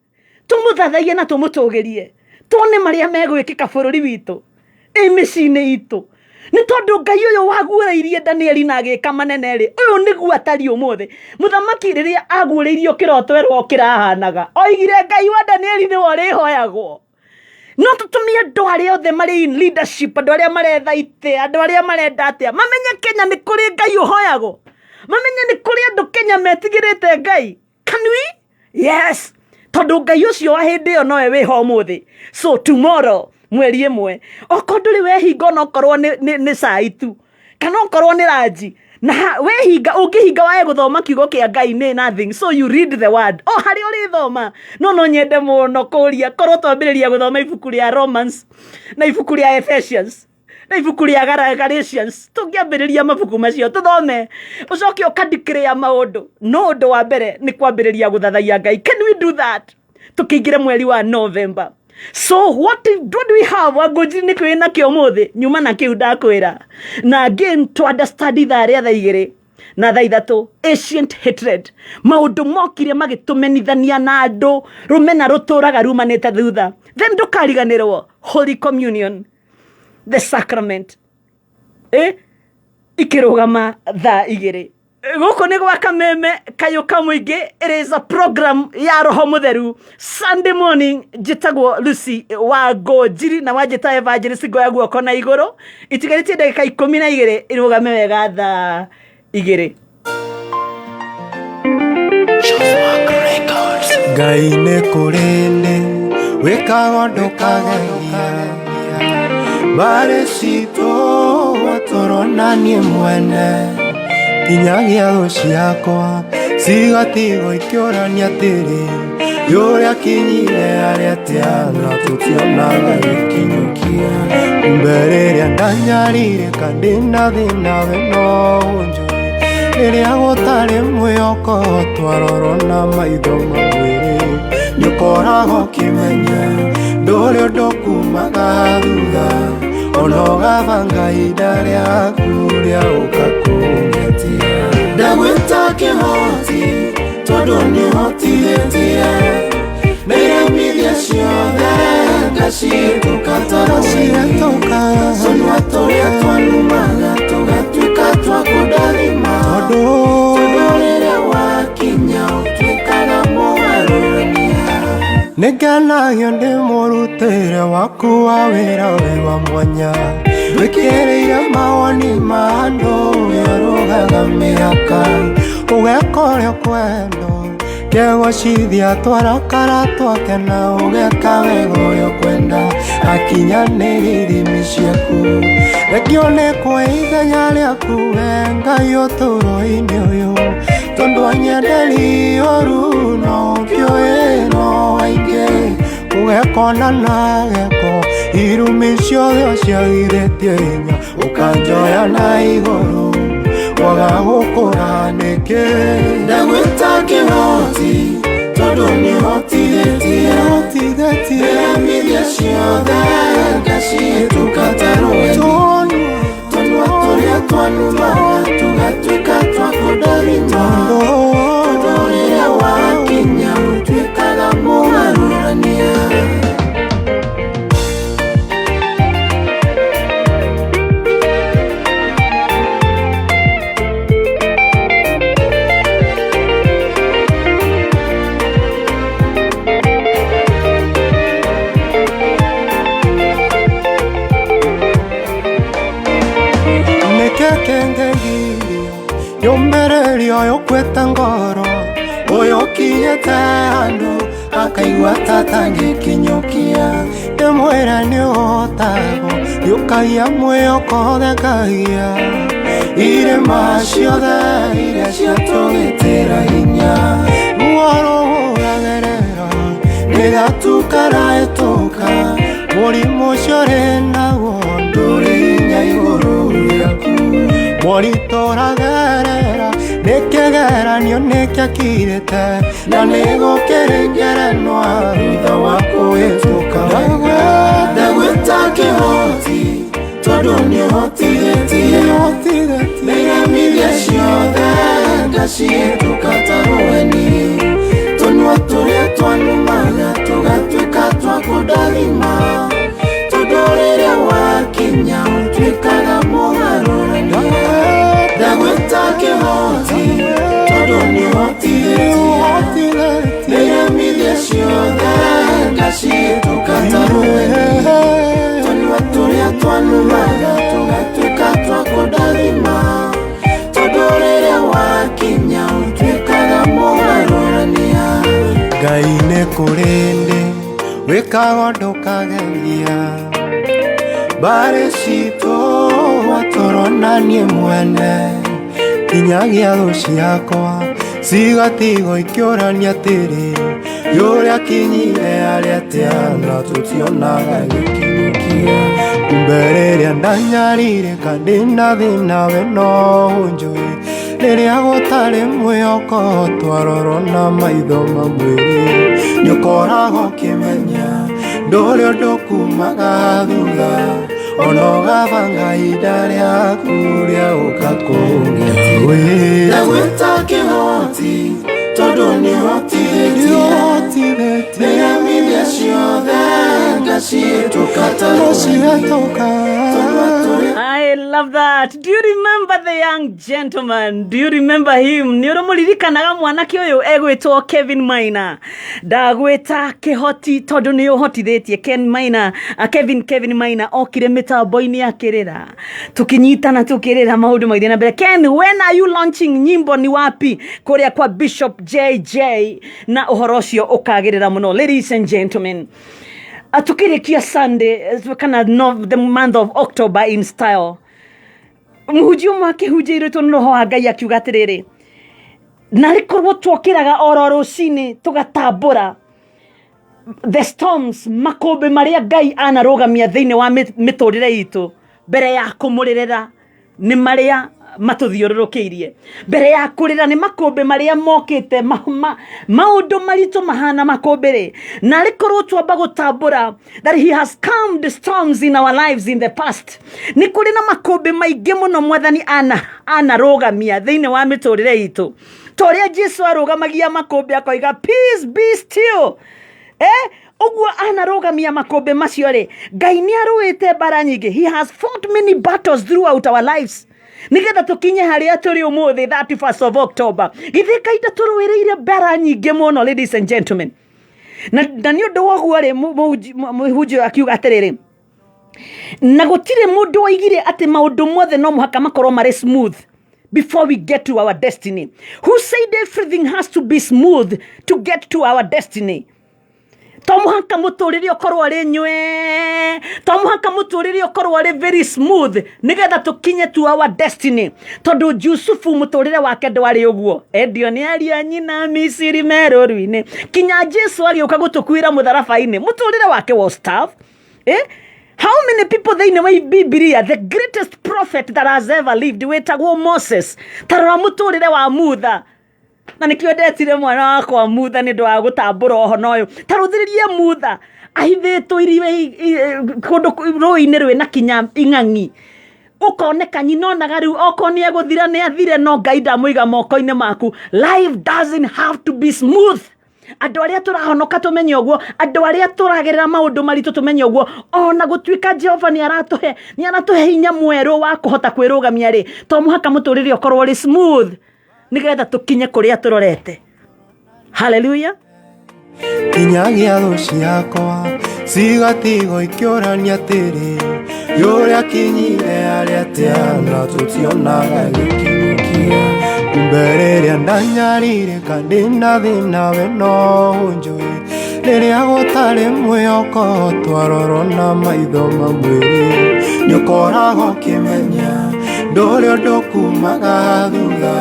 tũmũthathaiye na tũmũtũgĩrie, tuone marĩa megwĩkĩka bũrũri witũ, ĩ mĩciĩ-inĩ itũ. Nĩ tondũ Ngai ũyũ waguũrĩirie Danieli na agĩka manene rĩ, ũyũ nĩguo atariĩ ũmũthĩ. Mũthamaki rĩrĩa aguũrĩirio kĩroto erwo kĩrahanaga, oigire Ngai wa Danieli nĩwe ũrĩhoyagwo. No tũtũmie andũ arĩa othe marĩ in leadership, andũ arĩa maretha itĩ, andũ arĩa marenda atĩa, mamenye Kenya nĩ kũrĩ Ngai ũhoyagwo, mamenye nĩ kũrĩ andũ Kenya metigĩrĩte Ngai. Can we? Yes, tondũ Ngai ũcio wa hĩndĩ ĩyo nowe wĩho ũmũthĩ. So tomorrow mweri 1, okorwo ndũrĩ wehinga, onokorwo nĩ cai tu kana okorwo nĩ ranji, na wehinga, ũngĩhinga wae gũthoma kiugo kĩa Ngai nĩ nothing. So you read the word o harĩa ũrĩthoma. No nyende mũno kũria korwo twambĩrĩria gũthoma ibuku rĩa Romans na ibuku rĩa Ephesians na ibuku rĩa Galatians, tũngĩambĩrĩria mabuku macio tũthome, ũcoke ũkandikĩrĩa maũndũ. No ũndũ wa mbere nĩ kwambĩrĩria gũthathaiya Ngai. Can we do that tũkĩingĩre mweri wa November? So what do we have? Wangũnjiri nĩ kĩĩ nakĩo ũmũthĩ nyuma na kĩu ndakwĩra? Na again to understand ithaa rĩa thaa 2 na thaa 3, ancient hatred, maũndũ mokire magĩtũmenithania na andũ, rũmena rũtũraga rumanĩte thutha. Then ndũkariganĩrwo Holy Communion, the sacrament, ikĩrũgama thaa 2. Gũkũ nĩ gwa Kameme Kayũ ka Mũingĩ. It is a program ya Roho Mũtheru Sunday morning. Njĩtagwo Lucy wa Ngũnjiri na wanjĩta evangelist ngoya guoko na igũrũ. Itigarĩtie ndagĩka 12 irũgame wega thaa 2. Ngai nĩ kũrĩ ndĩ wĩkaga ndũkageria mbarĩ citũ tũrona niĩ mwene kinyagia thũ ciakwa cigatigwo ikĩũrania atĩrĩ yũrĩa kinyire arĩa atĩa na tũtionaga gĩkinyũkia kumbe rĩrĩa ndanyarirĩka ndĩna thĩna we no ũnjũĩ rĩrĩa gũtarĩ mwĩhoko twarorwo na maitho ma mwĩrĩ nĩũkoragwo ũkĩmenya ndũrĩ ũndũ kumaga thutha ona ũgabanga ihinda rĩaku rĩa ũka kũngetia ndagwĩta kĩhoti tondũ nĩhotithĩtie na iremithia ciothe ngacihĩtũka ta rũĩ tũnua tũrĩa twanumaga tũgatuĩka twa kũndathima tondũ rĩrĩa wakinya ũtuĩkaga mũgarũrania nĩngenagio ndĩ mũrutĩre waku wa wĩra wĩ wa mwanya wĩkĩrĩire mawoni ma andũ ũrũgaga mĩhaka ũgeka ũrĩa ũkwenda kegocithia twarakara twakena ũgeka wega ũrĩa ũkwenda akinyanĩria ithimi ciaku rekio nĩ kwa ithenya rĩaku we Ngai ũtũũro-inĩ ũyũ tondũ anyenderi ũru no ũkĩũĩ no aingĩ ũgekona na geko irumi ciothe ũciagithĩtie hinya ũkanjoya na igũrũ waga gũkũra nĩkĩ ndagwĩta kĩhoti tondũ nĩhotithĩtie iremithia ciothe ngacihĩtũka ta rũĩ tũnua tũrĩa twanumaga tũgatuĩka twa kũndathima tondũ rĩrĩa wakinya ũtuĩkaga mũgarũrania. Yombererio yokweta ngoro ũyũ ũkinyĩte handũ akaigua ta atangĩkinyũkia ndĩmwĩre nĩ ũhotagwo nĩũkagia mwĩhoko thekagia irĩma ciothe iria ciatũgĩtĩra hinya ruo rũhũragĩrĩra rĩgatukaraĩtũka mũrimũ ũcio ũrĩ naguo ndũrĩ hinya igũrũ rĩaku moritũ ũragerera nĩ kĩgeranio nĩkĩakirĩte na nĩgũkĩrĩ ngerenwa thutha wa kũhĩtũka wega ndagwĩta kĩhoti tondũ nĩũhotithĩtie na iremithia ciothe ngacihĩtũka ta rũheni tũnua tũrĩa twanumaga tũgatuĩka twa kũndathima tondũ rĩrĩa wakinya ũtuĩkaga mũgarũrania ndagwĩta kĩhoti tondũ nĩũhotithĩtie na iremithia ciothe ngacihĩtũka ta rũheni tũnua tũrĩa twanumaga tũgatuĩka twa kũndathima tondũ rĩrĩa wakinya ũtuĩkaga mũgarũrania. Ngai nĩ kũrĩ ndĩ wĩkaga ndũkageria mbarĩ citũ watũrona niĩ mwene kinyagia thũ ciakwa cigatigwo ikĩũrania atĩrĩ yũrĩa kinyire arĩa atĩa na tũtionaga gĩkinyũkia kumbe rĩrĩa ndanyarirĩka ndĩna thĩna we no ũnjũĩ rĩrĩa gũtarĩ mwĩhoko twarorwo na maitho ma mwĩrĩ nĩũkoragwo ũkĩmenya ndũrĩ ũndũ kumaga thutha ona ũgabanga ihinda rĩaku rĩa ũka kũngetia ndagwĩta kĩhoti tondũ nĩũhotithĩtie na iremithia ciothe ngacihĩtũka ta rũheni I Love that. Do you remember the young gentleman? Do you remember him? Nĩ ũrĩmũririkanaga mwanake ũyũ egwĩtwo Kevin Maina. Ndagwĩta kĩhoti tondũ nĩ ũhotithĩtie Ken Maina, Kevin Maina okire mĩtambo-inĩ akĩrĩra. Tukinyitana tukĩrĩra maũndũ magĩthiĩ na mbere. Ken, when are you launching nyimbo ni wapi? Kũrĩa kwa Bishop JJ na ũhoro ũcio ũkagĩrĩra mũno. Ladies and gentlemen, tukĩrĩkia Sunday kana no, the month of October in style, mũhunjia ũmwe akĩhunjĩirĩtwo nĩ roho wa Ngai akiuga atĩrĩrĩ, narĩ korwo twokĩraga oro rũcinĩ tũgatambũra the storms, makũmbĩ marĩa Ngai anarũgamia thĩinĩ wa mĩtũrĩre itũ mbere ya kũmũrĩrĩra nĩ marĩa matũthiũrũrũkĩirie, mbere ya kũrĩra nĩ makũmbĩ marĩa mokĩte maũndũ maritũ mahana makũmbĩ rĩ, narĩ korwo twamba gũtambũra that he has calmed the storms in our lives in the past. Nĩ kũrĩ na makũmbĩ maingĩ mũno mwathani anarũgamia thĩinĩ wa mĩtũrĩre itũ, ta ũrĩa Jesu arũgamagia makũmbĩ akoiga peace be still. Ũguo anarũgamia makũmbĩ macio rĩ, Ngai nĩ arũĩte mbara nyingĩ. He has fought many battles throughout our lives nĩgetha tũkinye harĩa tũrĩ ũmũthĩ 31st of October. Githĩ Ngai ndatũrũĩrĩire mbara nyingĩ mũno, ladies and gentlemen? Na nĩ ũndũ wa ũguo rĩ, mũhunjia akiuga atĩrĩrĩ, na gũtirĩ mũndũ waigire atĩ maũndũ mothe no mũhaka makorwo marĩ smooth before we get to our destiny. Who said everything has to be smooth to get to our destiny? To mũhaka mũtũrĩre ũkorwo ũrĩ nywe, to mũhaka mũtũrĩre ũkorwo ũrĩ very smooth nĩgetha tũkinye to our destiny. Tondũ Jusufu mũtũrĩre wake ndwarĩ ũguo, endio nĩ ariũ a nyina Misiri merũru-inĩ, kinya Jesu agĩũka gũtũkuĩra mũtharaba-inĩ, mũtũrĩre wake was tough. How many people thĩinĩ wa Bibilia, the greatest prophet that has ever lived wĩtagwo Moses, tarora mũtũrĩre wa Mutha, na nĩkĩo ndetire mwana wakwa Mutha nĩ ũndũ wa gũtambũra ũhoro ũyũ. Ta rũthĩrĩrie Mutha ahithĩtwo kũndũ rũĩ-inĩ rwĩna kinya ing'ang'i, ũkoneka nyina onaga rĩu okorwo nĩ egũthira nĩ athire, no Ngai ndamũiga moko-inĩ maku. Life doesn't have to be smooth. Andũ arĩa tũrahonoka tũmenye ũguo, andũ arĩa tũragerera maũndũ maritũ tũmenye ũguo, ona gũtuĩka Jehova nĩ aratũhe hinya mwerũ wa kũhota kwĩrũgamia rĩ, to mũhaka mũtũrĩre ũkorwo ũrĩ smooth nĩgetha tũkinye kũrĩa tũrorete. Hallelujah. Kinyagia thũ ciakwa cigatigwo ikĩũrania atĩrĩ, yũrĩa kinyire arĩa atĩa na tũtionaga gĩkinyũkia. Kumbe rĩrĩa ndanyarire ndĩna thĩna we no ũnjũĩ, rĩrĩa gũtarĩ mwĩhoko twarorwo na maitho ma mwĩrĩ, nĩũkoragwo ũkĩmenya ndũrĩ ũndũ kumaga thutha,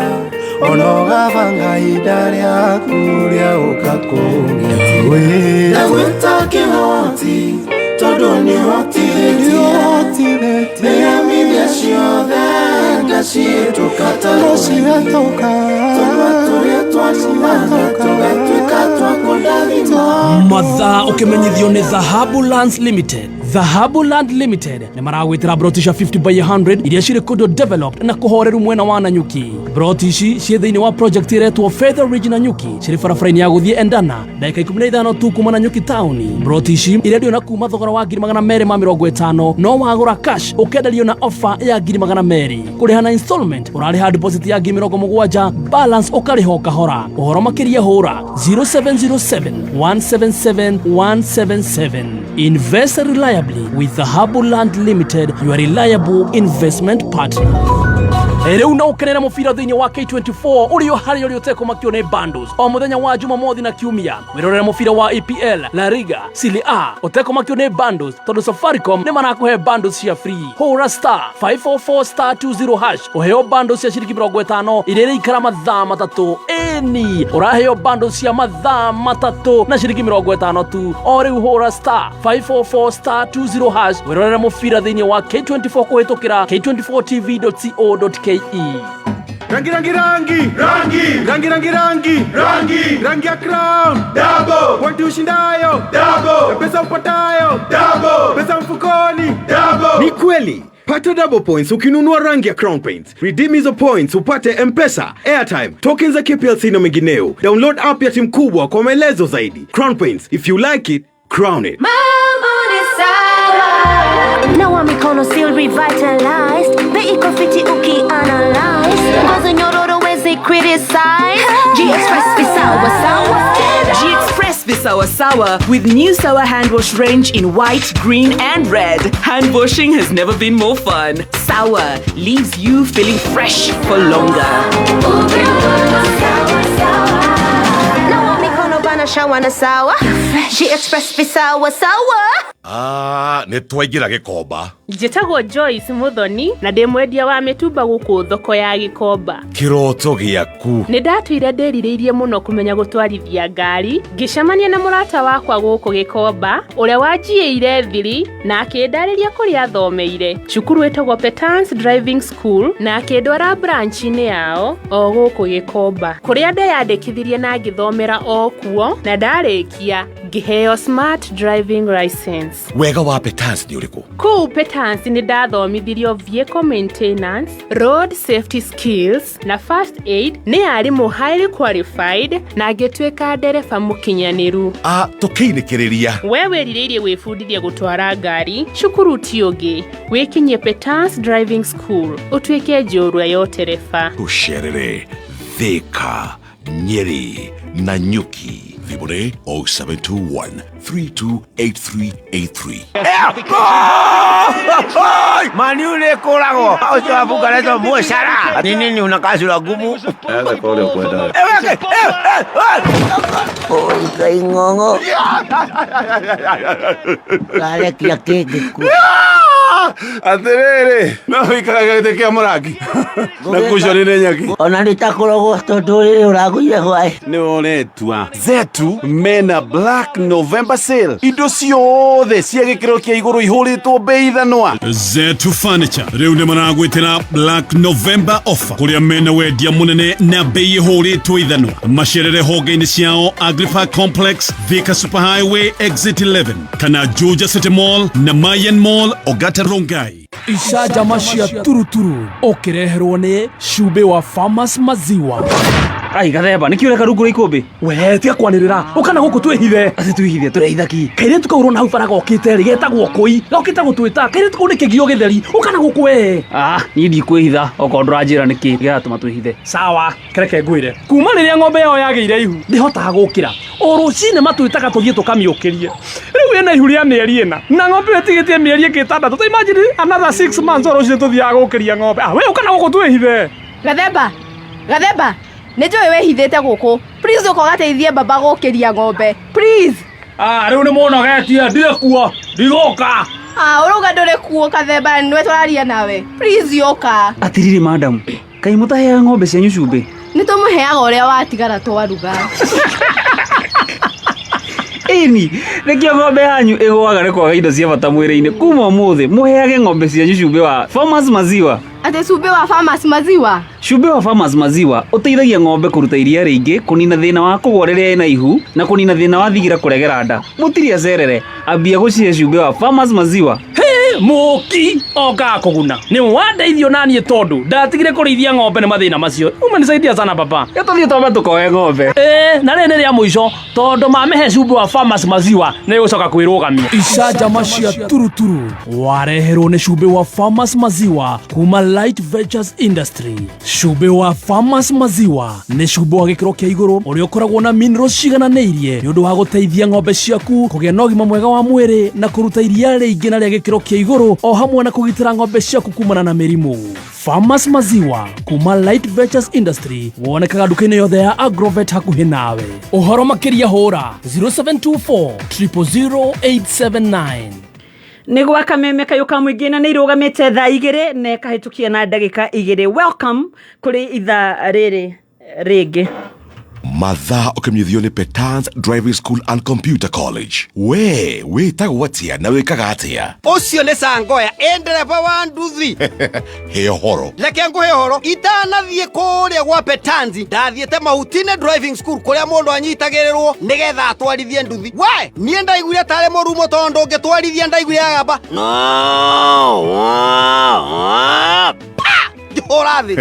ona ũgabanga ihinda rĩaku rĩa gũka kũng'etia. Ndagwĩta kĩhoti tondũ nĩũhotithĩtie mĩramithia ciothe ngacihĩtũka ta rũheni, tũnua tũrĩa twanumaga tũgatuĩka twa kũndathima. Mathaa ũkĩmenyithio nĩ Dhahabu Lands Limited. Dhahabu Land Limited nĩ maragwĩtĩra broti cia 50 by 100 iria cirĩ kũndũ developed na kũhoreru mwena wa Nanyuki. Broti ici ciĩ thĩinĩ wa project ĩretwo Feather Ridge Nanyuki, cirĩ barabara-inĩ ya gũthiĩ Endana, ndagĩka 15 tu kuma Nanyuki taũni. Broti ici irendio na kuma thogora wa 250,000, no wagũra cash ũkenderio na offer ya 200,000. Kũrĩha na installment ũrarĩha deposit ya 70,000, balance ũkarĩha o kahora. Ũhoro makĩria hũra 0707 177 177. Invest reliably with Dhahabu Land Limited, your reliable investment partner. Rĩu no ũkenere mũbira thĩinĩ wa K24 ũrĩ o harĩa ũrĩ ũtekũmakio nĩ bundles o mũthenya wa Jumamothi na Kiumia. Wĩrorere mũbira wa EPL, La Liga, Serie A ũtekũmakio nĩ bundles tondũ Safaricom nĩ marakũhe bundles cia free. Hũra star 544 star 20 hash ũheo bundles cia ciringi 50 iria iraikara mathaa 3. Ĩni ũraheo bundles cia mathaa 3 na ciringi 50 tu. O rĩu hũra star 544 star 20 hash wĩrorere mũbira thĩinĩ wa K24 kũhĩtũkĩra k24tv.co.ke. Rangi rangi rangi rangi rangi rangi rangi rangi rangi ya Crown double, pointi ushindayo double, pesa upatayo double, pesa mfukoni double. Ni kweli, pata double points ukinunua rangi ya Crown Paints. Redeem hizo points upate M-Pesa, airtime, tokens za KPLC na mengineo. Download app ya timu kubwa kwa maelezo zaidi. Crown Paints, if you like it, crown it. Mambo ni sawa. Nawa mikono still revitalized. Bei iko fiti ukianalyze. Ngozi nyororo wezi criticize. G-Express visawa sawa. G-Express Visawa Sawa with new Sawa hand wash range in white, green and red. Hand washing has never been more fun. Sawa leaves you feeling fresh for longer. Nawa mikono bana shawa na sawa. G-Express visawa sawa. Ah, nĩ twaingĩra Gĩkomba. Njĩtagwo Joyce Muthoni na ndĩ mwendia wa mĩtumba gũkũ thoko ya Gĩkomba. Kĩroto gĩaku. Nĩ ndatũire ndĩrirĩirie mũno kũmenya gũtwarithia ngari, ngĩcemania na mũrata wakwa gũkũ Gĩkomba ũrĩa wanjiĩire thiri na akĩndarĩria kũrĩa athomeire. Cukuru ĩtagwo Petans Driving School na akĩndwara branch-inĩ yao o gũkũ Gĩkomba kũrĩa ndeyandĩkithirie na ngĩthomera o kuo na ndarĩkia ngĩheo smart driving license. Wega wa Petans nĩ ũrĩkũ? Kũu Petans nĩ ndathomithirio vehicle maintenance, road safety skills na first aid nĩ arimũ highly qualified na ngĩtuĩka ndereba mũkinyanĩru. Ah, tũkĩinĩkĩrĩria. We wĩrirĩirie gwĩbundithia gũtwara ngari, cukuru ti ũngĩ, wĩkinyie Petans Driving School ũtuĩke njorua ya ũtereba. Tũcerere Thika, Nyeri, Nanyuki. Thimũ nĩ 0721 328383. Mani ule kũragwo ũcio wabunga retwo mũcara ni nini unakaa sura ngumu. Oi Ngai ng'ong'o ũrarekia kĩngĩ ku Atĩrĩrĩ, no wĩikaraga gĩtĩ kĩa mũrangi na kuconi nĩ nyeki. Ona nĩ ta kũrogwo tondũ rĩrĩ ũragũire hwaĩ. Nĩ ũretua Zetu mena Black November sale, indo ciothe cia gĩkĩro kĩa igũrũ ihũrĩtwo bei ithanwa. Zetu Furniture rĩu nĩ maragwĩtĩra Black November offer kũrĩa mena wendia mũnene na bei ĩhũrĩtwo ithanwa. Macerere honge-inĩ ciao Agripark Complex, Thika Superhighway Exit 11 kana Juja City Mall na Mayan Mall, Ogata Rongai. Icanjama cia turuturu ũkĩreherwo nĩ cumbĩ wa Farmers Maziwa. Ai gathemba nĩkĩ ũreka rungu rwa ikũmbĩ? We tiga kwanĩrĩra ũka na gũkũ twĩhithe. Atĩ twĩhithe tũrehitha kĩ? Kairĩtu kau ũrona hau bara gokĩte rĩ getagwo kũi gokĩte gũtwĩta kairĩtu kau nĩ kĩgio gĩtheri ũka na gũkũ we. Ah, niĩ ndikwĩhitha okorwo ndũranjĩra nĩkĩ kĩratũma twĩhithe. Sawa, kereke ngwĩre kuma rĩrĩa ng'ombe yao yagĩire ihu ndĩhotaga gũkĩra o rũcinĩ matwĩtaga tũthiĩ tũkamĩũkĩrie rĩu ĩna ihu rĩa mĩeri ĩna na ng'ombe ĩyo ĩtigĩtie mĩeri ĩngĩ ĩtandatũ ta imagine another 6 months o rũcinĩ tũthiaga gũkĩria ng'ombe. Ah, we ũka na gũkũ twĩhithe. Gathemba, Gathemba, nĩ njũĩ wĩhithĩte gũkũ. Please ũka ũgateithie baba gũkĩria ng'ombe. Please. Ah, rĩu nĩ mũnogetie ndirĩ kuo ndigũka. Ah, ũrauga ndũrĩ kuo Gathemba, nĩwe tũraria nawe. Please ũka. Atiriri madam, kaĩ mũtaheaga ng'ombe cianyu cumbĩ? Nĩ tũmũheaga ũrĩa watigara twaruga. Ĩni, nĩkĩo ng'ombe yanyu ĩgũaga nĩ kwaga indo cia bata mwĩrĩ-inĩ. Kuma ũmũthĩ mũheage ng'ombe cianyu cumbĩ wa Farmers Maziwa. Atĩ cumbĩ wa Farmers Maziwa? Cumbĩ wa Farmers Maziwa ũteithagia ng'ombe kũruta iria rĩingĩ, kũnina thĩna wa kũgwa rĩrĩa ĩna ihu na kũnina thĩna wa thigira kũregera nda. Mũtirĩ acerere, ambia gũcihe cumbĩ wa Farmers Maziwa. Hĩ, mũki okaga kũguna nĩ wandeithio naniĩ tondũ ndatigire kũrĩithia ng'ombe nĩ mathĩna macio. Umenisaidia sana baba. Tũthiĩ twambe tũkoe ng'ombe. Ĩĩ, na rĩrĩ nĩ rĩa mũico tondũ mamĩhe cumbĩ wa Farmers Maziwa nĩ ĩgũcoka kwĩrũgamia. Icanjama cia turuturu wareherwo nĩ cumbĩ wa Farmers Maziwa kuma Light Ventures Industry. Cumbĩ wa Farmers Maziwa nĩ cumbĩ wa gĩkĩro kĩa igũrũ ũrĩa ũkoragwo na minerals cigananĩirie nĩ ũndũ wa gũteithia ng'ombe ciaku kũgĩa na ũgima mwega wa mwĩrĩ na kũruta iria rĩingĩ na rĩa gĩkĩro kĩa igũrũ o hamwe na kũgitĩra ng'ombe ciaku kumana na mĩrimũ. Farmers Maziwa kuma Light Ventures Industry wonekaga nduka-inĩ yothe ya Agrovet hakuhĩ nawe. Ũhoro makĩria hũra 0724 000 879. Nĩ gwa kameme kayũ ka mũingĩ na nĩ irũgamĩte thaa 2 na ĩkahĩtũkia na ndagĩka 2. Welcome kũrĩ ithaa rĩrĩ rĩngĩ. Mathaa ũkĩmenyithio nĩ Petans Driving School and Computer College. We wĩtagwo atĩa na wĩkaga atĩa? Ũcio nĩ Sangoya ĩ ndereba wa nduthi. He ũhoro. Reke ngũhe ũhoro. Itanathiĩ kũrĩa gwa Petanzi ndathiĩte Mahuti-inĩ Driving School kũrĩa mũndũ anyitagĩrĩrwo nĩgetha atwarithie nduthi. We niĩ ndaiguire tarĩ mũrumo tondũ ngĩtwarithia ndaiguire agamba no pa. Ngĩhũra thĩ.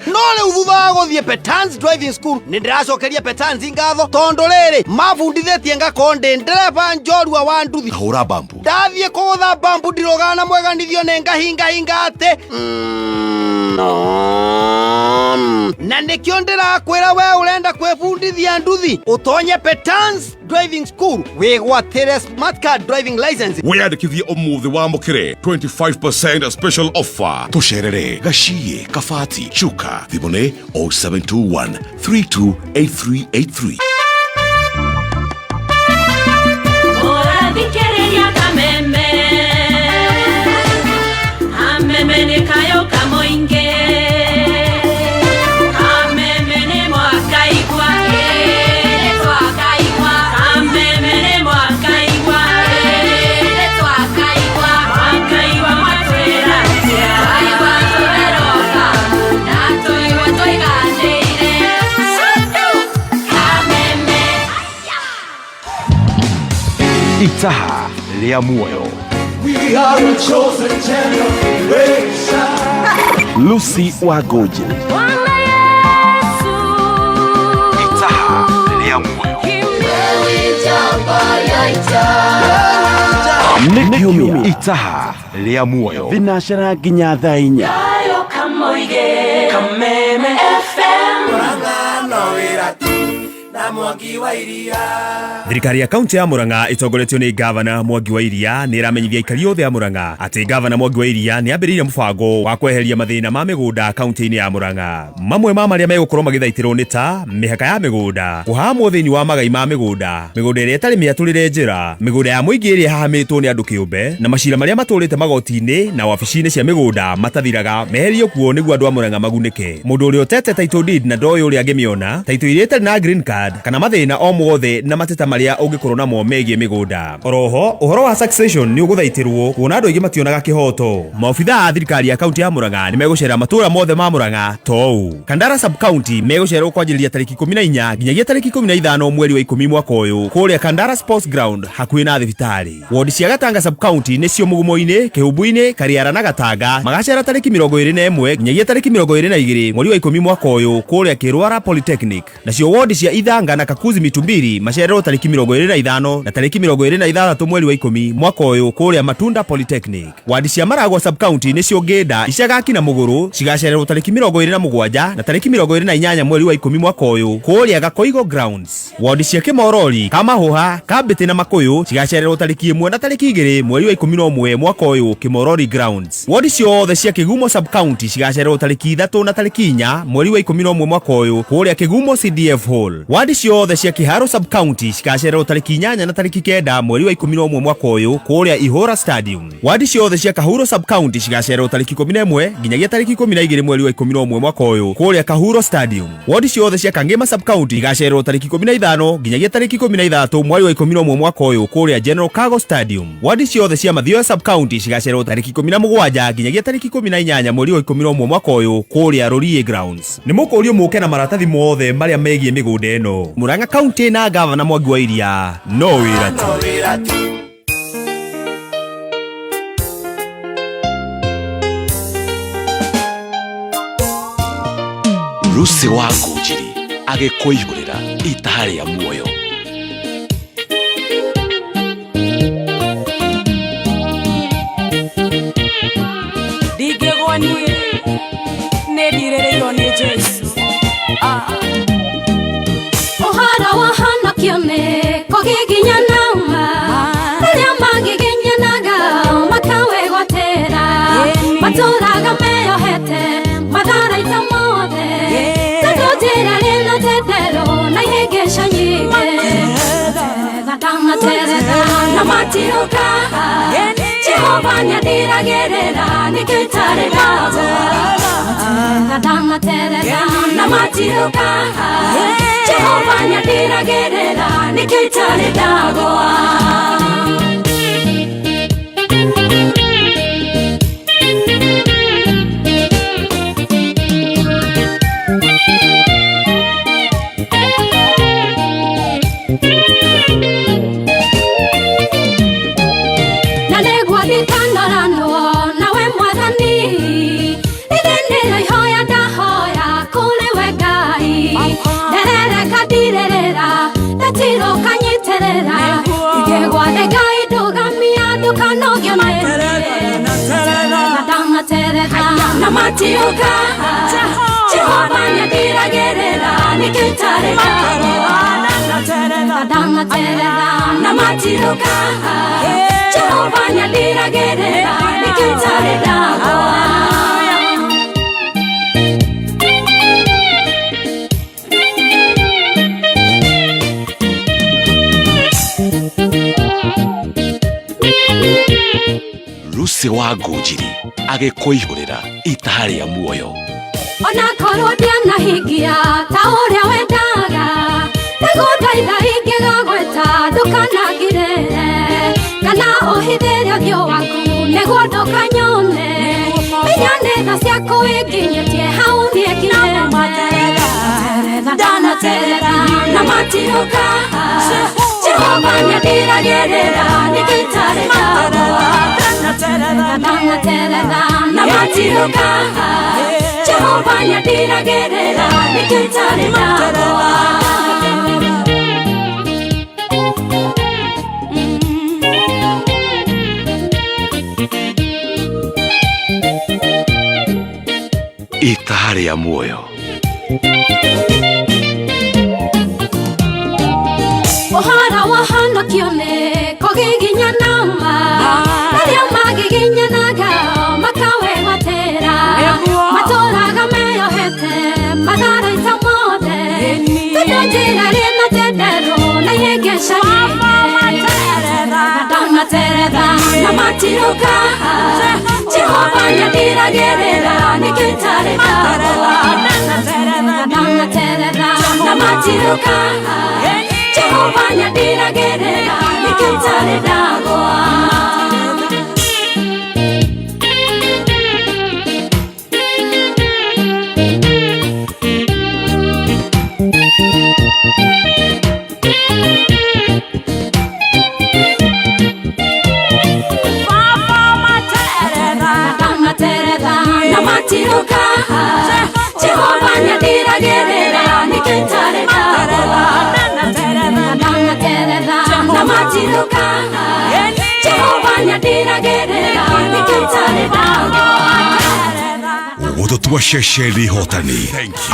No rĩu thutha wa gũthiĩ Petans Driving School nĩ ndĩracokeria Petans ngatho tondũ rĩrĩ mabundithĩtie ngakorwo ndĩ ndereba njorua wa nduthi. Hũra bambu. Ndathiĩ kũgũtha bambu ndirũgaga na mweganithio nĩ ngahingahinga atĩ na nĩkĩo ndĩrakwĩra we ũrenda kwĩbundithia nduthi ũtonye Petans Driving School wĩgwatĩre smart card driving license. Wĩyandĩkithie ũmũthĩ wamũkĩre 25% special offer. Tũcerere Gaciĩ, Kabati, Chuka. Thimũ nĩ 0721 328383. Ũrathikĩrĩria kameme kameme nĩ kayo kamoingĩ kameme nĩ mwakaigua ĩĩ twakaigua kameme nĩ mwakaigua ĩĩ twakaigua mwakaigua mwatwĩra atĩa twaigua tũreroka na tũigua tũiganĩire kameme. Itaha rĩa muoyo. We are a chosen generation. Lucy Wangũnjiri. Itaha rĩa muoyo. Nĩ kiumia Itaha rĩa muoyo. Thinacara nginya thaa inya. Kayo kamoige Kameme FM. Thirikari ya kaunti ya Murang'a ĩtongoretio nĩ gavana Mwangi wa Iria nĩ ĩramenyithia aikari othe a Murang'a atĩ gavana Mwangi wa Iria nĩ ambĩrĩirie mũbango wa kweheria mathĩna ma mĩgũnda kaunti-inĩ ya Murang'a. Mamwe ma marĩa megũkorwo magĩthaitĩrwo nĩ ta mĩhaka ya mĩgũnda, kũhamwo thĩinĩ wa magai ma mĩgũnda, mĩgũnda ĩrĩa ĩtarĩ mĩatũrĩre njĩra, mĩgũnda ya mũingĩ ĩrĩa ĩhahamĩtwo nĩ andũ kĩũmbe, na macira marĩa matũrĩte magoti-inĩ na wabici-inĩ cia mĩgũnda matathiraga meherio kuo nĩguo andũ a Murang'a magunĩke. Mũndũ ũrĩa ũtete title deed na ndoĩ ũrĩa angĩmĩona, title iria itarĩ na green card kana mathĩna o mothe na mateta marĩa ũngĩkorwo namo megiĩ mĩgũnda. Oroho ũhoro wa succession nĩ ũgũthaitĩrwo kuona andũ aingĩ mationaga kĩhoto. Maobitha a thirikari ya kaunti ya Murang'a nĩ megũcera matũũra mothe ma Murang'a to ũũ. Kandara sub county megũcererwo kwanjĩrĩria tarĩki 14 nginyagia tarĩki 15 mweri wa 10 mwaka ũyũ kũrĩa Kandara Sports Ground hakuhĩ na thibitarĩ. Wodi cia Gatanga sub county nĩcio Mũgumo-inĩ, Kĩhumbu-inĩ, Kariara na Gatanga magacera tarĩki 21 nginyagia tarĩki 22 mweri wa 10 mwaka ũyũ kũrĩa Kĩrwara Polytechnic. Nacio wodi cia Ithanga na Kakuzi Mitumbiri macererwo tarĩki 25 na tarĩki 26 mweri wa 10 mwaka ũyũ kũrĩa Matunda Polytechnic. Wadi cia Maragwa sub county nĩcio Ngĩnda, Icagaki na Mũgũrũ cigacererwo tarĩki 27 na tarĩki 28 mweri wa 10 mwaka ũyũ kũrĩa Gakoigo Grounds. Wodi cia Kĩmorori, Kamahũha, Kambĩtĩ na Makũyũ cigacererwo tarĩki 1 na tarĩki 2 mweri wa 11 mwaka ũyũ Kĩmorori Grounds. Wodi ciothe cia Kĩgumo sub county cigacererwo tarĩki 3 na tarĩki 4 mweri wa 11 mwaka ũyũ kũrĩa Kĩgumo CDF Hall. Wadi ciothe cia Kĩharo sub county cigacererwo tarĩki 8 na tarĩki 9 mweri wa 11 mwaka ũyũ kũrĩa Ihũra Stadium. Wadi ciothe cia Kahuro sub county cigacererwo tarĩki 11 nginyagia tarĩki 12 mweri wa 11 mwaka ũyũ kũrĩa Kahuro Stadium. Wadi ciothe cia Kangema sub county igacererwo tarĩki 15 nginyagia tarĩki 13 mweri wa 11 mwaka ũyũ kũrĩa General Cargo Stadium. Wadi ciothe cia Mathioya sub county cigacererwo tarĩki 17 nginyagia tarĩki 18 mweri wa 11 mwaka ũyũ kũrĩa Rũriĩ Grounds. Nĩ mũkũrio mũke na maratathi mothe marĩa megiĩ mĩgũnda ĩno. Murang'a County na gavana Mwangi wa Iria no wĩra tu. Lucy Wangũnjiri agĩkũihũrĩra itaha rĩa muoyo. Ndingĩgwa niĩ nĩ ndirĩrĩirwo nĩ Jesũ. Ũhoro wa honokio nĩ kũgiginyana arĩa magiginyanaga makawĩgwatĩra matũraga meyohete matharaita mothe tondũ njĩra rĩna tetero na ihĩngĩca nyingĩ ndanateretha na matirũka Jehova nĩandiragĩrĩra nĩkĩo itarĩ ndagwa ndanateretha na matirũka Jehova nĩandiragĩrĩra nĩkĩo itarĩ ndagwa. Na nĩguo ndikanoranwo nawe Mwathani, ithĩ nĩrĩo matiũka Jehova nĩandiragĩrĩra nĩkĩo itarĩ ndagwa Ndanaterera na matiũka Jehova nĩandiragĩrĩra nĩkĩo itarĩ ndagwa. Lucy wa Ngũnjiri agĩkũihũrĩra itaha rĩa muoyo. Ona korwo ndianahingia ta ũrĩa wendaga, ndagũthaitha ingĩgagweta ndũkanangire, kana ũhithĩre ũthiũ waku nĩguo ndũkanyone. Menya nĩ tha ciaku inginyĩtie hau niĩ nginyĩte. Ndanaterera na matirũka Jehova nĩandiragĩrĩra nĩkĩo itarĩ ndagwa. Ndanaterera na matirũka Jehova nĩandiragĩrĩra nĩkĩo itarĩ ndagwa. Itaha rĩa muoyo. Ũhoro wa honokio nĩ kũgiginyanama, arĩa magiginyanaga makawegwatĩra, matũraga meyohete matharaita mothe, tondũ njĩra ĩrĩ na ndenderũ na ihĩngĩcanĩte. Ndanateretha na matirũka Jehova nĩandiragĩrĩra nĩkĩo itarĩ ndagwa. Ndanateretha na matirũka Jehova nĩandiragĩrĩra nĩkĩo itarĩ ndagwa. Ndanateretha na matirũka Jehova nĩandiragĩrĩra nĩkĩo itarĩ ndagwa. Ndanateretha na matirũka Jehova nĩandiragĩrĩra nĩkĩo itarĩ ndagwa. Gũtũtua ceceni hotani.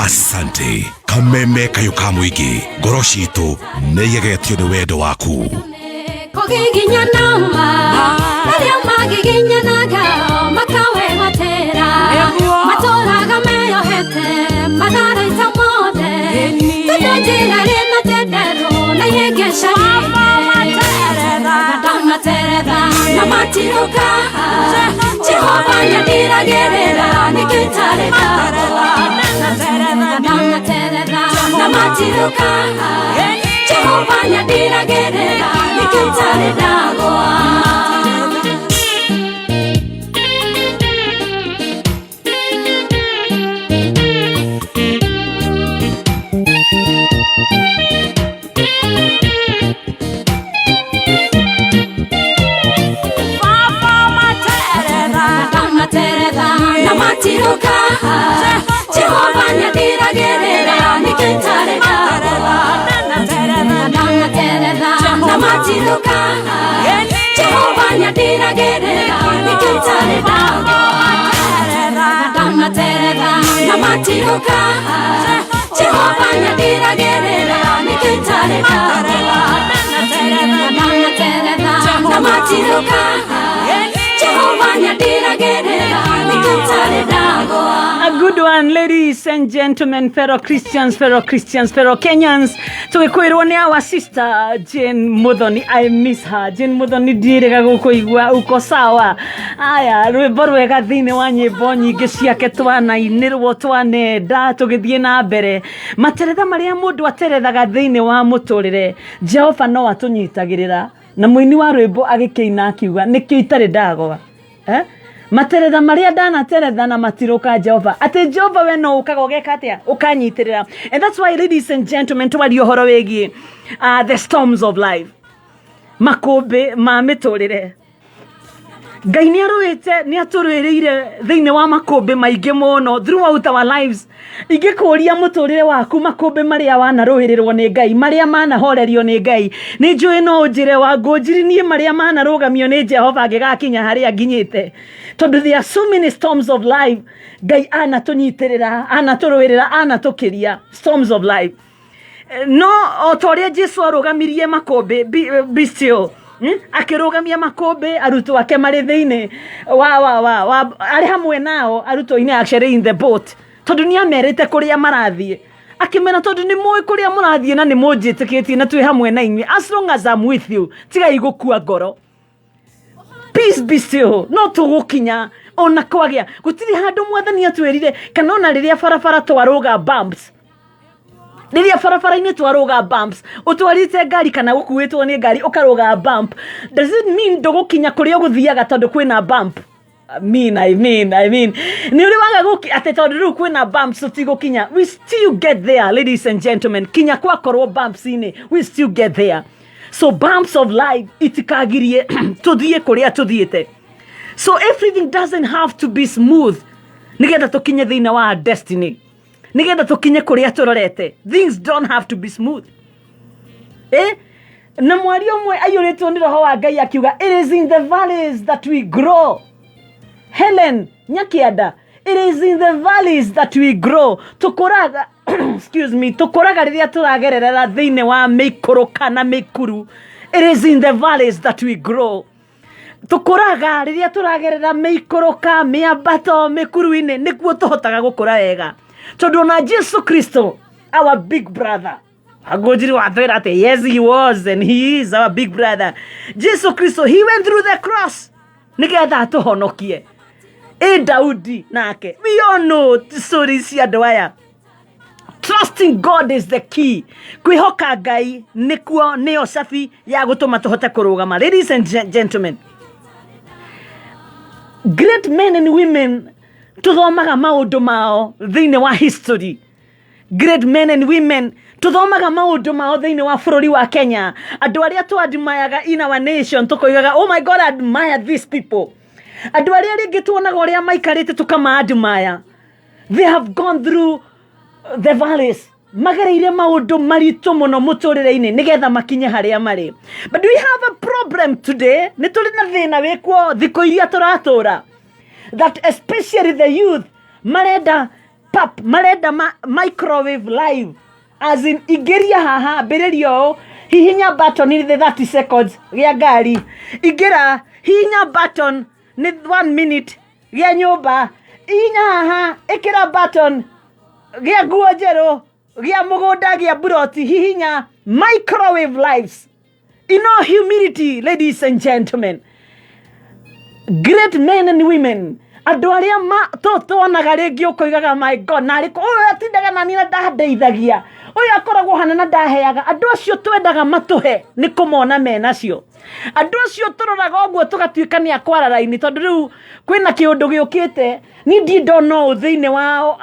Asante. Kameme kayũ ka mũingĩ, ngoro citũ nĩigegetio nĩ wendo waku. Kũgiginyanama arĩa magiginyanaga makawegwatĩra, matũraga meyohete matharaita mothe, tondũ njĩra ĩrĩ na ndenderũ na ihĩngĩcanĩte. Ndanateretha na matirũka Jehova nĩandiragĩrĩra nĩkĩo itarĩ ndagwa. Ndanateretha na matirũka Jehova nĩandiragĩrĩra nĩkĩo itarĩ ndagwa. Ndanateretha na matirũka Jehova nĩandiragĩrĩra nĩkĩo itarĩ ndagwa. Ndanateretha na matirũka Jehova nĩandiragĩrĩra nĩkĩo itarĩ ndagwa. Ndanateretha na matirũka Jehova nĩandiragĩrĩra nĩkĩo itarĩ ndagwa. Ndanateretha na matirũka Jehova nĩandiragĩrĩra nĩkĩo itarĩ ndagwa. A good one, ladies and gentlemen, fellow Christians, fellow Christians, fellow Kenyans. Tũgĩkwĩrwo nĩ our sister Jane Muthoni. I miss her. Jane Muthoni ndiĩrĩga gũkũigua uko sawa. Aya, rwĩmbo rwega thĩinĩ wa nyĩmbo nyingĩ ciake twanainĩrwo twanenda tũgĩthiĩ na mbere. Materetha marĩa mũndũ aterethaga thĩinĩ wa mũtũrĩre, Jehova no atũnyitagĩrĩra. Na mũini wa rwĩmbo agĩkĩina akiuga nĩkĩo itarĩ ndagwa. Eh? Materetha marĩa ndanateretha na matirũka Jehova, atĩ Jehova we no ũkaga ũgeka atĩa, ũkanyitĩrĩra. And that's why, ladies and gentlemen, twaria ũhoro wĩgiĩ the storms of life, makũmbĩ ma mĩtũrĩre. Ngai nĩ arũĩte, nĩ atũrũĩrĩire thĩinĩ wa makũmbĩ maingĩ mũno throughout our lives. Ingĩkũria mũtũrĩre waku, makũmbĩ marĩa wanarũĩrĩrwo nĩ Ngai, marĩa manahorerio nĩ Ngai, nĩ njũĩ no ũnjĩre wa ngũnjiri niĩ marĩa manarũgamio nĩ Jehova ngĩgakinya harĩa nginyĩte, tondũ there are so many storms of life. Ngai anatũnyitĩrĩra, anatũrũĩrĩra, anatũkĩria storms of life. No o ta ũrĩa Jesu arũgamirie makũmbĩ, be still, Akĩrũgamia makũmbĩ arutwo ake marĩ thĩinĩ wa arĩ hamwe nao arutwo-inĩ, actually in the boat, tondũ nĩ amerĩte kũrĩa marathiĩ, akĩmera, tondũ nĩ mũĩ kũrĩa mũrathiĩ na nĩ mũnjĩtĩkĩtie na twĩ hamwe na inyuĩ, as long as I'm with you, tigai gũkua ngoro, peace be still, no tũgũkinya ona kwagĩa. Gũtirĩ handũ Mwathani atwĩrire, kana ona rĩrĩa barabara twarũga bumps, rĩrĩa barabara-inĩ twarũga bumps, ũtwarĩte ngari kana gũkuĩtwo nĩ ngari ũkarũga bump, does it mean ndũgũkinya kũrĩa ũgũthiaga tondũ kwĩna bump? I mean, nĩ ũrĩ waga gũki atĩ tondũ rĩu kwĩna bumps tũtigũkinya? We still get there, ladies and gentlemen. Kinya kwakorwo bumps-inĩ, we still get there. So bumps of life itikagirie tũthiĩ kũrĩa tũthiĩte. So everything doesn't have to be smooth nĩgetha tũkinye thĩinĩ wa destiny, nĩgetha tũkinye kũrĩa tũrorete. Things don't have to be smooth, eh? Na mwaria ũmwe aiyũrĩtwo nĩ roho wa Ngai akiuga, "It is in the valleys that we grow." Helen Nyakianda, it is in the valleys that we grow. Tũkũraga, excuse me, tũkũraga rĩrĩa tũragererera thĩinĩ wa mĩikũrũka na mĩkuru. It is in the valleys that we grow. Tũkũraga rĩrĩa tũragerera mĩikũrũka, mĩambato, mĩkuru-inĩ, nĩkuo tũhotaga gũkũra wega, tondũ ona Jesu Kristo, our big brother, agũnjiri watwĩra atĩ yes, he was and he is our big brother, Jesu Kristo, he went through the cross nĩgetha atũhonokie. Ĩ Daudi nake, we all know stories cia andũ aya. Trusting God is the key. Kwĩhoka Ngai nĩkuo nĩyo cabi ya gũtũma tũhote kũrũgama. Ladies and gentlemen, great men and women tũthomaga maũndũ mao thĩinĩ wa history, great men and women tuthomaga maũndũ mao thĩinĩ wa bũrũri wa Kenya, andũ arĩa twadmireaga in our nation, tũkoigaga, "Oh my God, I admire these people." Andũ arĩa rĩngĩ tuonaga ũrĩa maikarĩte tũkama admire, they have gone through the valleys, magereire maũndũ maritũ mũno mũtũrĩre-inĩ nĩgetha makinye harĩa marĩ. But we have a problem today. Nĩ tũrĩ na thĩna wĩkuo thikũ iria tũratũra, that especially the youth marenda pap, marenda microwave live, as in ingĩria haha, ambĩrĩria ũũ, hihinya button nĩ 30 seconds gĩa ngari, ingĩra hihinya button nĩ 1 minute gĩa nyũmba, hihinya haha, ĩkĩra button gĩa nguo njerũ, gĩa mũgũnda, gĩa buroti, hihinya. Microwave lives. In all humility, ladies and gentlemen, great men and women, andũ arĩa tuonaga rĩngĩ ũkoigaga, "My God, narĩ kũ ũyũ atindaga nani na ndandeithagia, ũyũ akoragwo hana na ndaheaga." Andũ acio twendaga matũhe nĩ kũmona menacio. Andũ acio tũroraga ũguo tũgatuĩka nĩ akwara raini, tondũ rĩu kwĩna kĩũndũ gĩũkĩte. Niĩ ndirĩ ndona ũũ thĩinĩ wa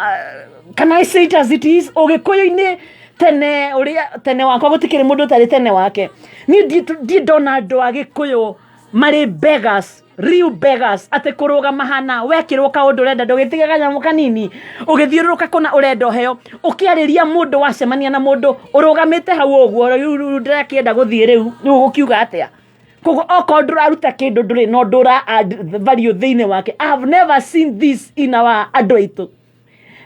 can I say it as it is, ũgĩkũyũ-inĩ tene, ũrĩa tene wakwa, gũtikĩrĩ mũndũ ũtarĩ tene wake. Niĩ ndirĩ ndona andũ a Gĩkũyũ marĩ beggars, real beggars, atĩ kũrũgama hana wekĩrwo kaũndũ ũrenda, ndũgĩtige kanyamũ kanini, ũgĩthiũrũrũka kũna ũrenda ũheo, ũkĩarĩria mũndũ, wacemania na mũndũ ũrũgamĩte hau ũguo, rĩu ndĩrakĩenda gũthiĩ, rĩu rĩu ũgũkiuga atĩa? Koguo okorwo ndũraruta kĩndũ, ndũrĩ no ndũra add value thĩinĩ wake. I have never seen this in our andũ aitũ,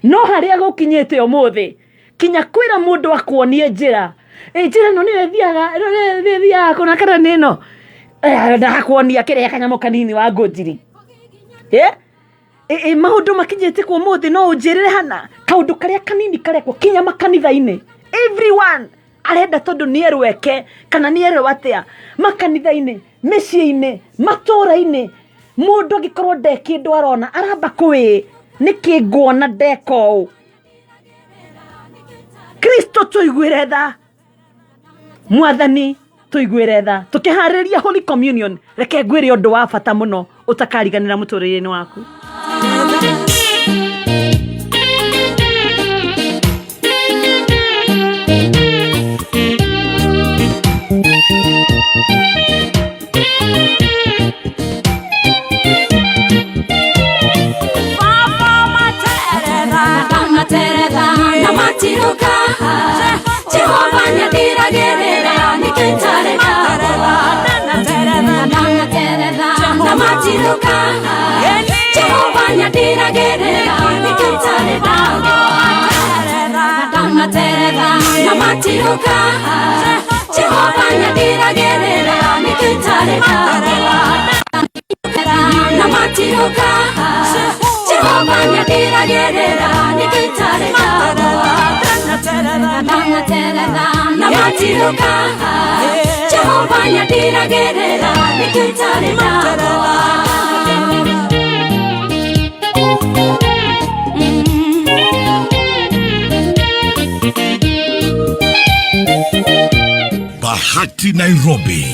no harĩa gũkinyĩte ũmũthĩ, kinya kwĩra mũndũ akuonie njĩra, ĩ njĩra ĩno nĩyo ĩthiaga, ĩno nĩyo ĩthiaga kũna kana nĩ ĩno? Eh, ndakuonia kĩrĩa kanyamũ kanini wa ngũnjiri. Eh? Ĩ maũndũ makinyĩte kuo ũmũthĩ, no ũnjĩrĩre hana kaũndũ karĩa kanini karekwo kinya makanitha-inĩ, everyone arenda tondũ nĩ erwo eke kana nĩ erwo atĩa, makanitha-inĩ, mĩciĩ-inĩ, matũũra-inĩ, mũndũ angĩkorwo nde kĩndũ arona, aramba kwĩ nĩkĩ nguona ndeka ũũ. Kristo tũiguĩre tha, Mwathani tũiguĩre tha. Tũkĩharĩrĩria Holy Communion, reke ngwĩre ũndũ wa bata mũno ũtakariganĩra mũtũrĩre-inĩ waku. Ndanateretha na matirũka Jehova nyandiragĩrĩra nĩkĩo itarĩ ndagwa na matirũka Jehova nyandiragĩrĩra nĩkĩo itarĩ ndagwa Ndanateretha na matirũka Jehova nyandiragĩrĩra nĩkĩo itarĩ ndagwa. Bahati Nairobi,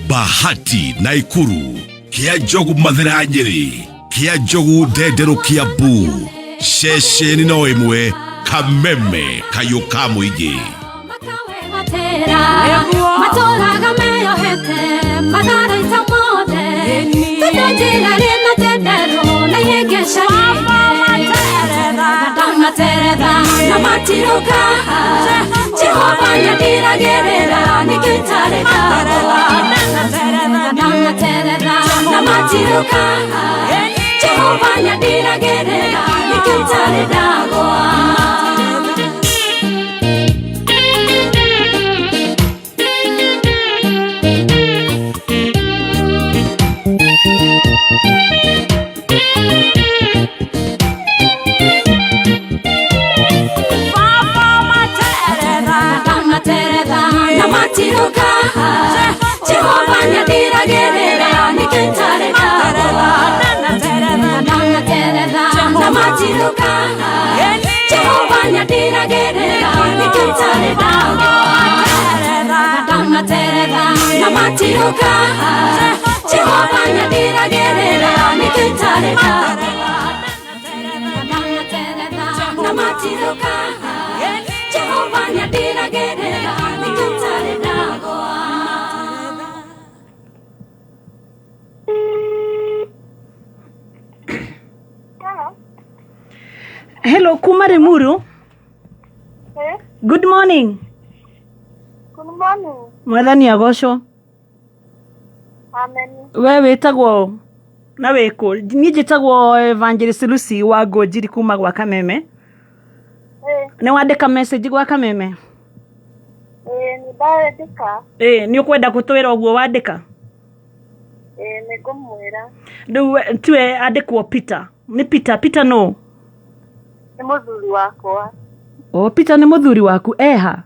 Bahati Naikuru, Kia Njogu Mathira Nyeri, Kia Njogu Ndenderu Kiambu, ceceni no ĩmwe Kameme kayũ ka mũingĩ. Matũraga meyohete matharaita mothe tondũ njĩra rĩ na tenderũ na ihĩngĩca ndanateretha na matirũka Jehova nyandiragĩrĩra nĩkĩo itarĩ ndagwa ndanateretha na matirũka Jehova nyandiragĩrĩra nĩkĩo itarĩ ndagwa. Ndanateretha na matirũka Jehova nyandiragĩrĩra nĩkĩo itarĩ ndagwa ndanateretha na matirũka Jehova nyandiragĩrĩra nĩkĩo itarĩ ndagwa ndanateretha na matirũka Jehova nyandiragĩrĩra nĩkĩo itarĩ ndagwa ndanateretha na matirũka Jehova nyandiragĩrĩra nĩkĩo itarĩ ndagwa. Hello, kuma Limuru. Good morning. Good morning. Mwathani agocwo. Amen. We wĩtagwo na wĩkũ? Niĩ njĩtagwo Evangelist Lucy wa Ngũnjiri kuma gwa Kameme. Nĩ wandĩka message gwa Kameme? Nĩ ndandĩka. Nĩ ũkwenda gũtwĩra ũguo wandĩka? Nĩ ngũmwĩra. Rĩu tiwe andĩkwo Peter. Nĩ Peter, Peter no? Nĩ mũthuri wakwa. Oh, Peter nĩ mũthuri waku eha?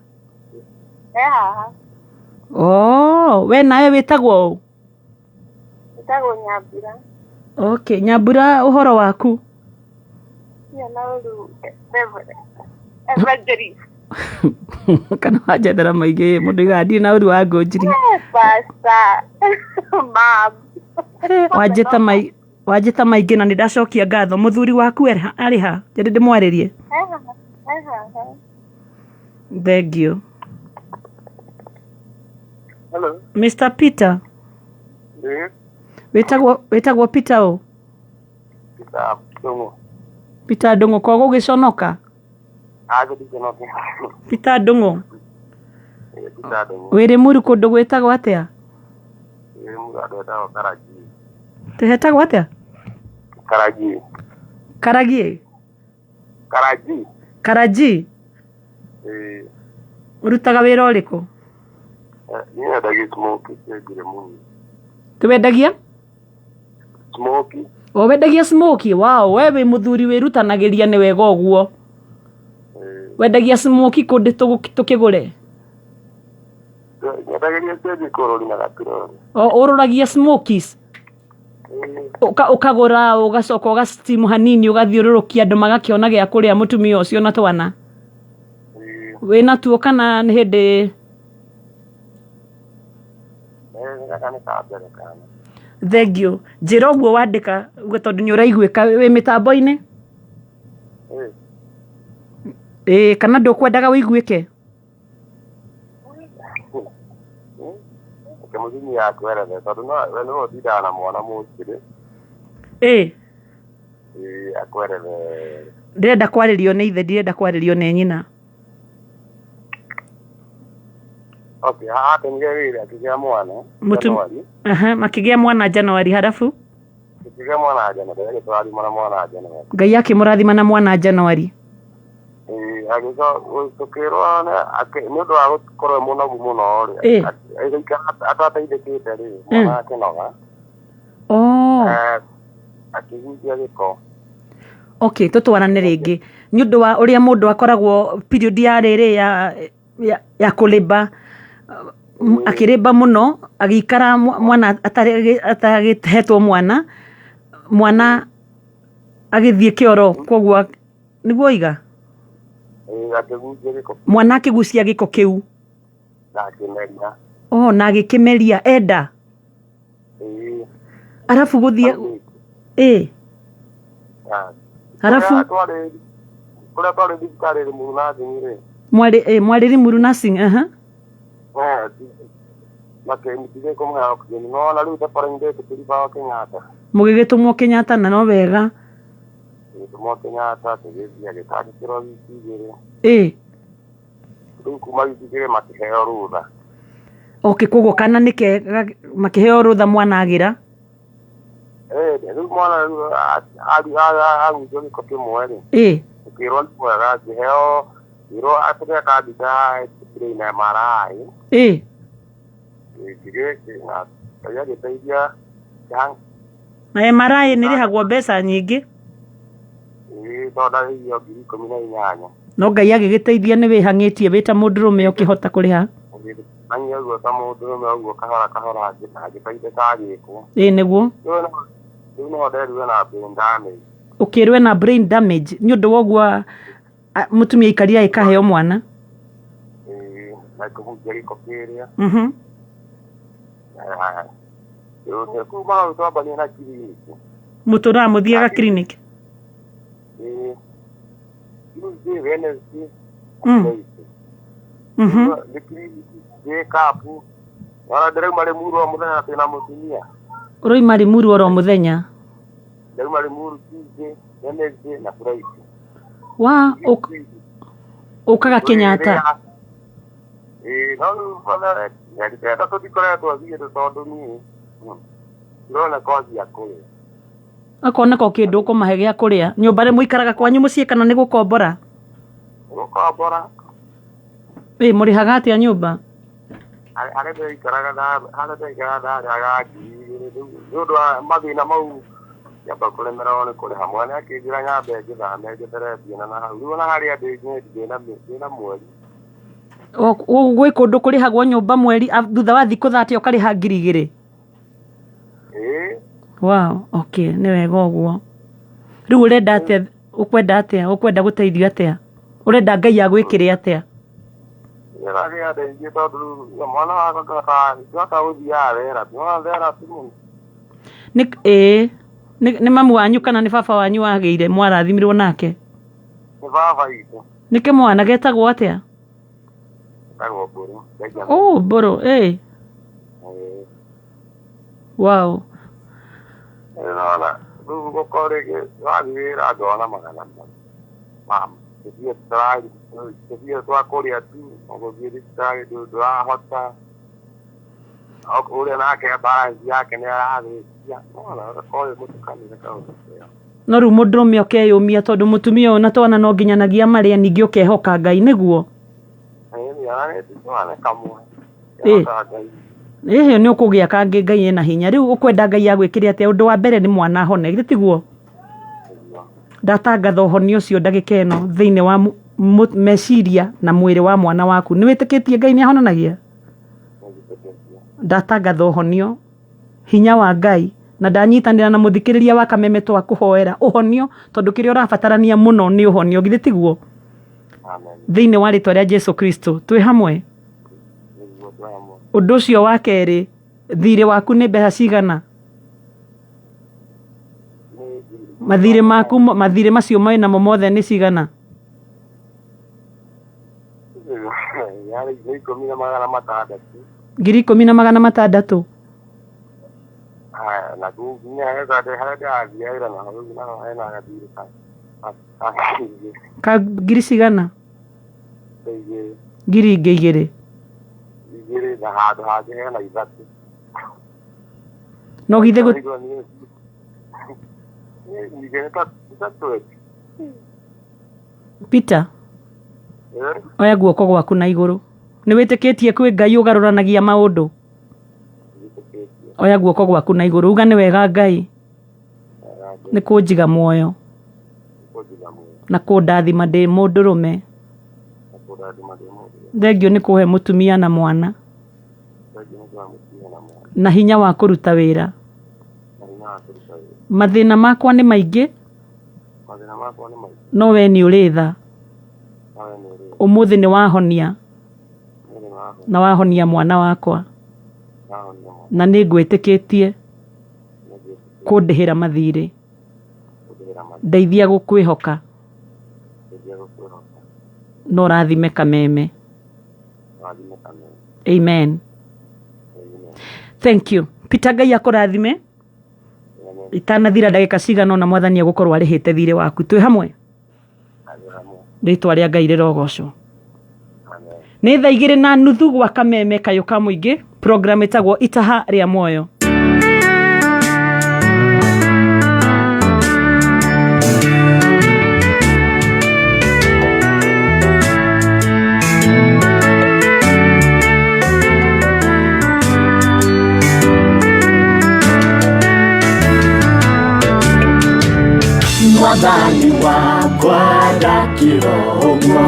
E haha. Oh, we nawe wĩtagwo ũ? Wĩtagwo Nyambura. Okay, Nyambura ũhoro waku? Ndirĩ na ũru Evangelist. Kana wanjethera maingĩ mũndũ aigaga ndirĩ na ũru wa Ngũnjiri. Pastor. Mam. Wanjĩta maingĩ na nĩ ndacokia ngatho. Mũthuri waku arĩ ha? Njende ndĩmwarĩrie. E haha. E haha. Thank you. Hello. Mr. Peter. Wĩtagwo Peter ũ? Peter Ndung'u. Peter Ndung'u ko gũgĩconoka? Aje ndiconoke. Peter Ndung'u. Peter Ndung'u. Wĩ Limuru kũndũ gwĩtagwo atĩa? Limuru andũ etagwo Karagi. Hetagwo atĩa? Karagi. Karagie? Karaji. Karaji? Ũrutaga wĩra ũrĩkũ? Niĩ nyendagia smokie cia ngiri mũno. Tũwendagia? Smokie. O wendagia smokie? Wow, we wĩ mũthuri wĩrutanagĩria nĩ wega ũguo. Wendagia smokie kũ tũkĩgũre? Nyendagĩria cia kũrũri na gaturori. O ũrũragia smokies? Ũkagũra ũgacoka ũgasteam hanini ũgathiũrũrũkia andũ magakĩona gĩa kũrĩa mũtumia ũcio na twana. Wĩna tuo kana nĩ hĩndĩ? Gaka nĩ ka mbere kana. Thank you. Njĩra ũguo wandĩka uge tondũ nĩ ũraiguĩka wĩ mĩtambo-inĩ? Ĩĩ kana ndũkwendaga ũiguĩke? Reke mũtumia akwerethe tondũ we nĩwe ũtindaga na mwana mũciĩ. Ĩĩ. Ĩĩ akwerethe. Ndĩrenda kwarĩrio nĩ ithe ndirenda kwarĩrio nĩ nyina. Okay, atemire wĩra akĩgĩa mwana Januari. Makĩgĩa mwana Januari harabu? Akĩgĩa mwana Januari, agĩtũrathima na mwana Januari. Ngai akĩmũrathima na mwana Januari. Ĩĩ Tũkĩrwo nĩ ũndũ wa gũkorwo e mũnogu mũno rĩ, agĩikara atateithĩkĩte rĩ, mwana akĩnoga. Oh. Akĩgucia gĩko. Okay, tũtwarane rĩngĩ nĩ ũndũ wa ũrĩa mũndũ akoragwo period ya rĩrĩ ya kũrĩmba, akĩrĩmba mũno agĩikara mwana atagĩhetwo mwana, mwana agĩthiĩ kĩoro, koguo nĩguo oiga? Akĩgucia gĩko. Mwana akĩgucia gĩko kĩu. Na akĩmeria. Oh, na agĩkĩmeria enda. Arabu gũthiĩ ĩ arabu kũrĩa twarĩ thibitarĩ Limuru Nursing rĩ. Mwarĩ mwarĩ Limuru Nursing, aha. Makĩmũtige kũmũhe oxygen, no ona rĩu the following day tũkĩribawo Kenyatta. Mũgĩgĩtũmwo Kenyatta na no wega. Tũgĩtũmwo Kenyatta, tũgĩthiĩ agĩtangĩkĩrwo wiki 2. Rĩu kuma wiki 2 makĩheo rũtha. Okay, koguo kana nĩke makĩheo rũtha mwana agĩra? Rĩu mwana rĩu agucio gĩko kĩmwe rĩ. Ũkĩrwo nĩ mwega, akĩheo ĩrwo atũgeka mbica x-ray na MRI. Gĩkĩ na Ngai agĩteithia. Na MRI nĩ ĩrĩhagwo mbeca nyingĩ? Ĩĩ, tondũ ndarĩhio 18,000. No Ngai agĩgĩteithia nĩ wĩhang'ĩtie wĩ ta mũndũrũme ũkĩhota kũrĩha? Ng'ania ũguo ta mũndũrũme ũguo kahora kahora agĩteithĩka agĩkwo. Ĩĩ nĩguo. Rĩu nĩho nderirwo na brain damage. Ũkĩrwo ena brain damage nĩ ũndũ wa ũguo mũtumia aikarire agĩkaheo mwana? Ĩĩ, na kũhutia gĩko kĩrĩa. Rĩu kuma hau twambania na kiriniki. Mũtũraga mũthiaga kiriniki? Ĩĩ. Tuesday, Wednesday, Thursday. Nĩ kiriniki, nĩ kapu. Ona ndĩrauma Limuru o mũthenya twĩna mũtumia. Ũrauma Limuru oro mũthenya? Ndĩrauma Limuru Tuesday, Wednesday na Friday. Wa, ũkaga Kenyatta? Ĩĩ, no rĩu bana mĩeri ta ĩtatũ ndikoretwo thiĩte tondũ niĩ ndĩrona kothi ya kũrĩa. Akoneka o kĩndũ ũkũmahe gĩa kũrĩa. Nyũmba rĩ mũikaraga kwanyu mũciĩ kana nĩ gũkombora? Gũkombora. Ĩ, mũrĩhaga atĩa nyũmba? Harĩa ndĩraikaraga ndarĩhaga 2,000 rĩu nĩ ũndũ wa mathĩna mau nyamba kũremererwo nĩ kũrĩha. Mwana akĩnjĩra nyambe ngĩthame njeterere na hau. Rĩu ona harĩa ndĩ ndĩna mweri. Gwĩ kũndũ kũrĩhagwo nyũmba mweri thutha wa thikũ 30 ũkarĩha 2,000? Ĩĩ. Wow, okay, nĩ wega ũguo. Rĩu ũrenda atĩa, ũkwenda atĩa, ũkwenda gũteithio atĩa? Ũrenda Ngai agwĩkĩre atĩa? Nĩragĩa ndeithie tondũ rĩu mwana wakwa ngahota gũthiaga therapy. Nĩwona therapy mũno. Nĩ nĩ mamu wanyu kana nĩ baba wanyu wagĩire mwarathimirwo nake? Nĩ baba witũ. Nĩ kĩmwana getagwo atĩa? Getagwo Mbũrũ. Oh, Mbũrũ, ĩĩ. Wow. Nĩwona rĩu gũkorwo rĩngĩ wathiĩ wĩra ngona magana ma tũthiĩ tũthiĩ twa kũrĩa tu gũthiĩ thibitarĩ ndũrahota. Ũrĩa nake balance yake nĩ arathũkia. Nĩwona ũgakorwo wĩ mũtukanĩre kaũndũ kega. No rĩu mũndũrũme ũkeyũmia tondũ mũtumia ũyũ na twana no nginyanagia marĩa ningĩ ũkehoka Ngai nĩguo? Ĩĩ, ona nĩ kamwe. Ĩĩ. Ĩĩ nĩ ũkũgĩa kangĩ Ngai ena hinya. Rĩu ũkwenda Ngai agwĩkĩre atĩa? Ũndũ wa mbere nĩ mwana ahone, githĩ tiguo? Ndatangatha ũhonio ũcio ndagĩka ĩno thĩinĩ wa meciria na mwĩrĩ wa mwana waku. Nĩ wĩtĩkĩtie Ngai nĩ ahonanagia? Ndatangatha ũhonio, hinya wa Ngai, na ndanyitanĩra na mũthikĩrĩria wa Kameme twakũhoera ũhonio tondũ kĩrĩa ũrabatarania mũno nĩ ũhonio, githĩ tiguo? Thĩinĩ wa rĩtwa rĩa Jesu Kristo twĩ hamwe. Ũndũ ũcio wa kerĩ, thirĩ waku nĩ mbeca cigana? Mathirĩ maku, mathirĩ macio mwĩ namo mothe nĩ cigana? Nĩ 10,600. 10,600. Na nginya harĩa ndĩrathiĩ wĩra naho rĩu naho hena gathirĩ ka ngiri cigana? 2,000. Ngiri ingĩ 2. 2 na handũ hangĩ hena 3. No githĩ Peter. Oya guoko gwaku na igũrũ. Nĩ wĩtĩkĩtie kwĩ Ngai ũgarũranagia maũndũ? Oya guoko gwaku na igũrũ uga nĩ wega Ngai nĩ kũnjiga muoyo na kũndathima ndĩ mũndũrũme. Thengio nĩ kũhe mũtumia na mwana na hinya wa kũruta wĩra. Mathĩna makwa nĩ maingĩ no we nĩ ũrĩ tha. Ũmũthĩ nĩ wahonia na wahonia mwana wakwa na nĩ ngwĩtĩkĩtie kũndĩhĩra mathirĩ. Ndeithia gũkwĩhoka na ũrathime Kameme. Amen. Thank you Peter. Ngai akũrathime. Itanathira ndagĩka cigana ũna mwathani egũkorwo arĩhĩte thirĩ waku. Twĩ hamwe, rĩtwa rĩa Ngai rĩrogocwo. Nĩ 2:30 gwa Kameme kayũ ka mũingĩ, program ĩtagwo Itaha rĩa Muoyo. Mwathani wakwa ndakĩra ũguo,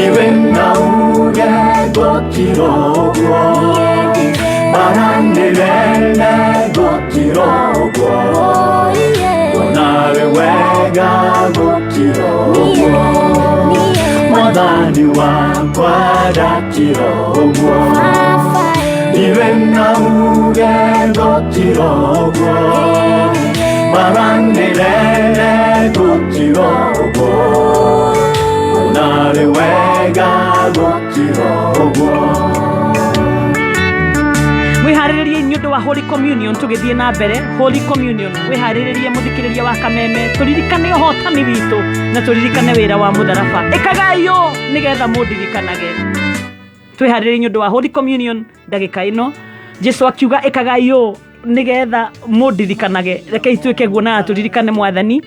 iwe na uge gũkĩra ũguo, bara nĩrene gũkĩra ũguo, onarĩ wega gũkĩra ũguo. Mwathani wakwa ndakĩra ũguo, iwe na uge gũkĩra ũguo, bara nĩrene gũkĩra ũguo, onarĩ wega gũkĩra ũguo. Mwĩharĩrĩrie nĩ ũndũ wa Holy Communion. Tũgĩthiĩ na mbere Holy Communion, wĩharĩrĩrie mũthikĩrĩria wa Kameme, tũririkane ũhotani witũ na tũririkane wĩra wa mũtharaba. Ĩkagai ũũ nĩgetha mũndirikanage. Twĩharĩrĩrie nĩ ũndũ wa Holy Communion ndagĩka ĩno. Jesu akiuga ĩkagai ũũ nĩgetha mũndirikanage. Rekei twĩke guo na tũririkane mwathani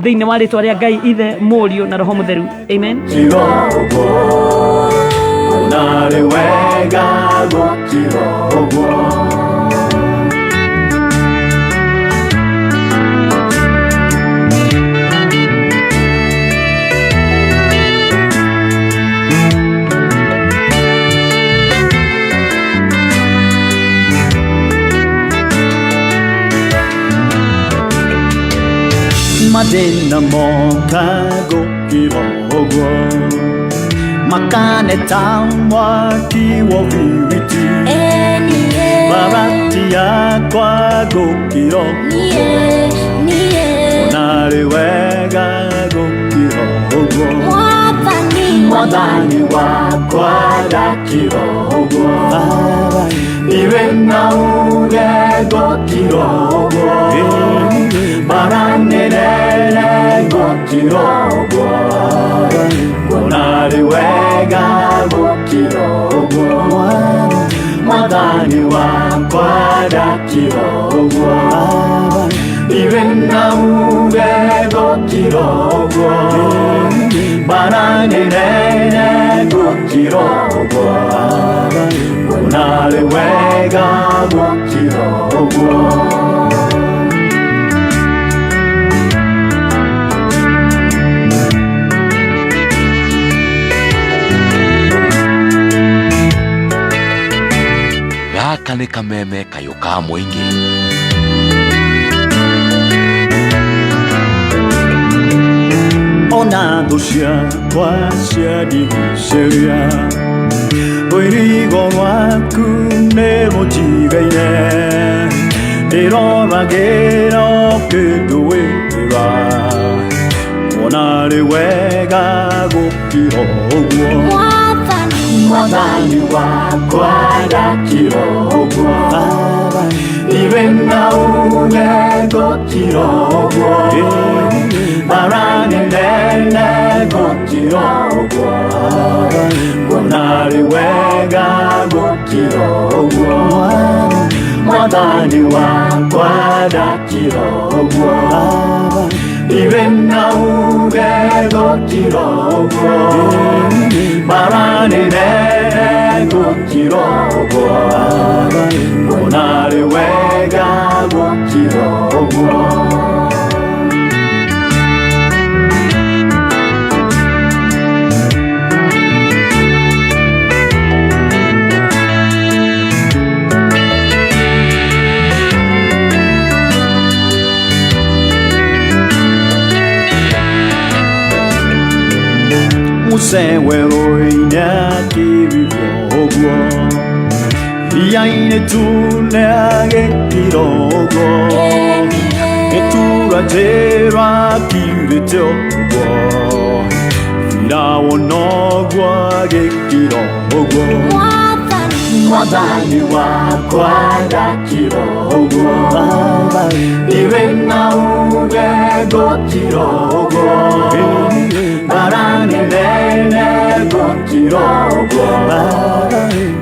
thĩinĩ wa rĩtwa rĩa Ngai Ithe, Mũriũ na Roho Mũtheru. Amen. Gũkĩra ũguo, onarĩ wega gũkĩra ũguo. Mathĩna moka gũkĩra ũguo, makane ta mwaki wa ũbiriti, barati yakwa gũkĩra ũguo, onarĩ wega gũkĩra ũguo. Mwathani wakwa ndakĩra ũguo, iwe na uge gũkĩra ũguo, bara nĩrene gũkĩra ũguo, onarĩ wega gũkĩra ũguo. Mwathani wakwa ndakĩra ũguo, iwe na uge gũkĩra ũguo, bara nĩrene gũkĩra ũguo, onarĩ wega gũkĩra ũguo. Gaka nĩ Kameme kayũ ka mũingĩ. Ona thũ ciakwa ciandigicĩria, rũirigo rwaku nĩ rũnjigaine, ndĩroragĩra kĩndũ wĩra, onarĩ wega gũkĩra ũguo. Mwathani wakwa ndakĩra ũguo, iwe na uge gũkĩra ũguo, bara nĩrene gũkĩra ũguo, onarĩ wega gũkĩra ũguo. Mwathani wakwa ndakĩra ũguo, Ndirĩ na uge gũkira ũguo Mara nĩ nene gũkira ũguo Kuona rĩ wega gũkira ũguo. Muse werũ-inĩ akĩrire ũguo Iria-inĩ tune agĩkira ũguo Gĩtura njĩra akirĩte ũguo Firaũni noguo agĩkira ũguo Mwathani wakwa ndakira ũguo Ndirĩ na uge gũkira ũguo Mbara nĩ nene gũkira ũguo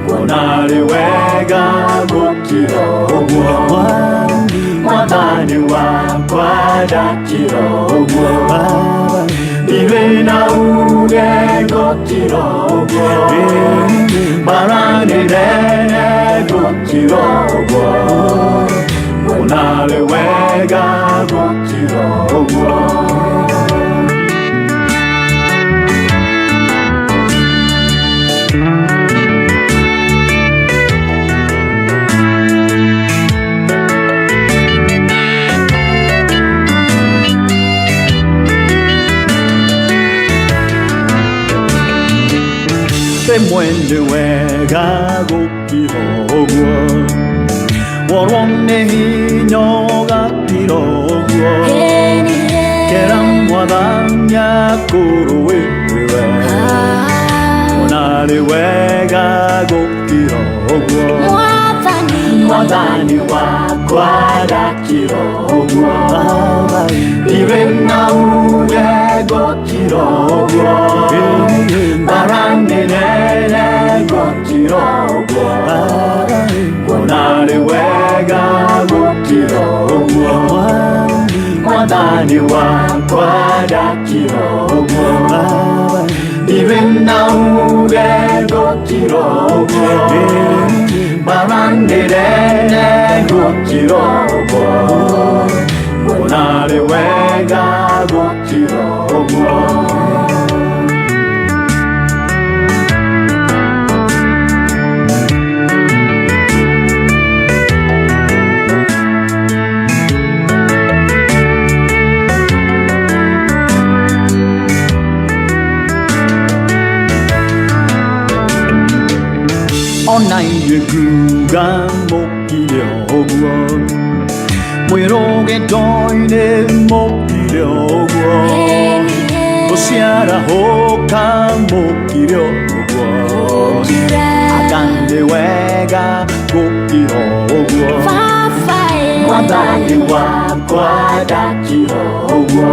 Kuona rĩ wega gũkira ũguo Mwathani wakwa ndakira ũguo Ndirĩ na uge gũkira ũguo Mbara nĩ nene gũkira ũguo Kuona rĩ wega gũkira ũguo. Rĩmwe nĩ wega gũkira ũguo Worwo nĩ hinya ũgakira ũguo Kera mwathani akũrũĩrĩre Kuona rĩ wega gũkira ũguo Mwathani wakwa ndakira ũguo Ndirĩ na uge gũkira ũguo Mbara nĩ nene gũkira ũguo Kuona rĩ wega gũkira ũguo Mwathani wakwa ndakira ũguo Ndirĩ na uge gũkira ũguo Mbara nĩ nene gũkira ũguo Kuona rĩ wega gũkira ũguo. Ona inyuĩ nguga mũkire ũguo Mwĩ rũgendo-inĩ mũkire ũguo Gũciarahũka mũkire ũguo Anga nĩ wega gũkira ũguo Mwathani wakwa ndakira ũguo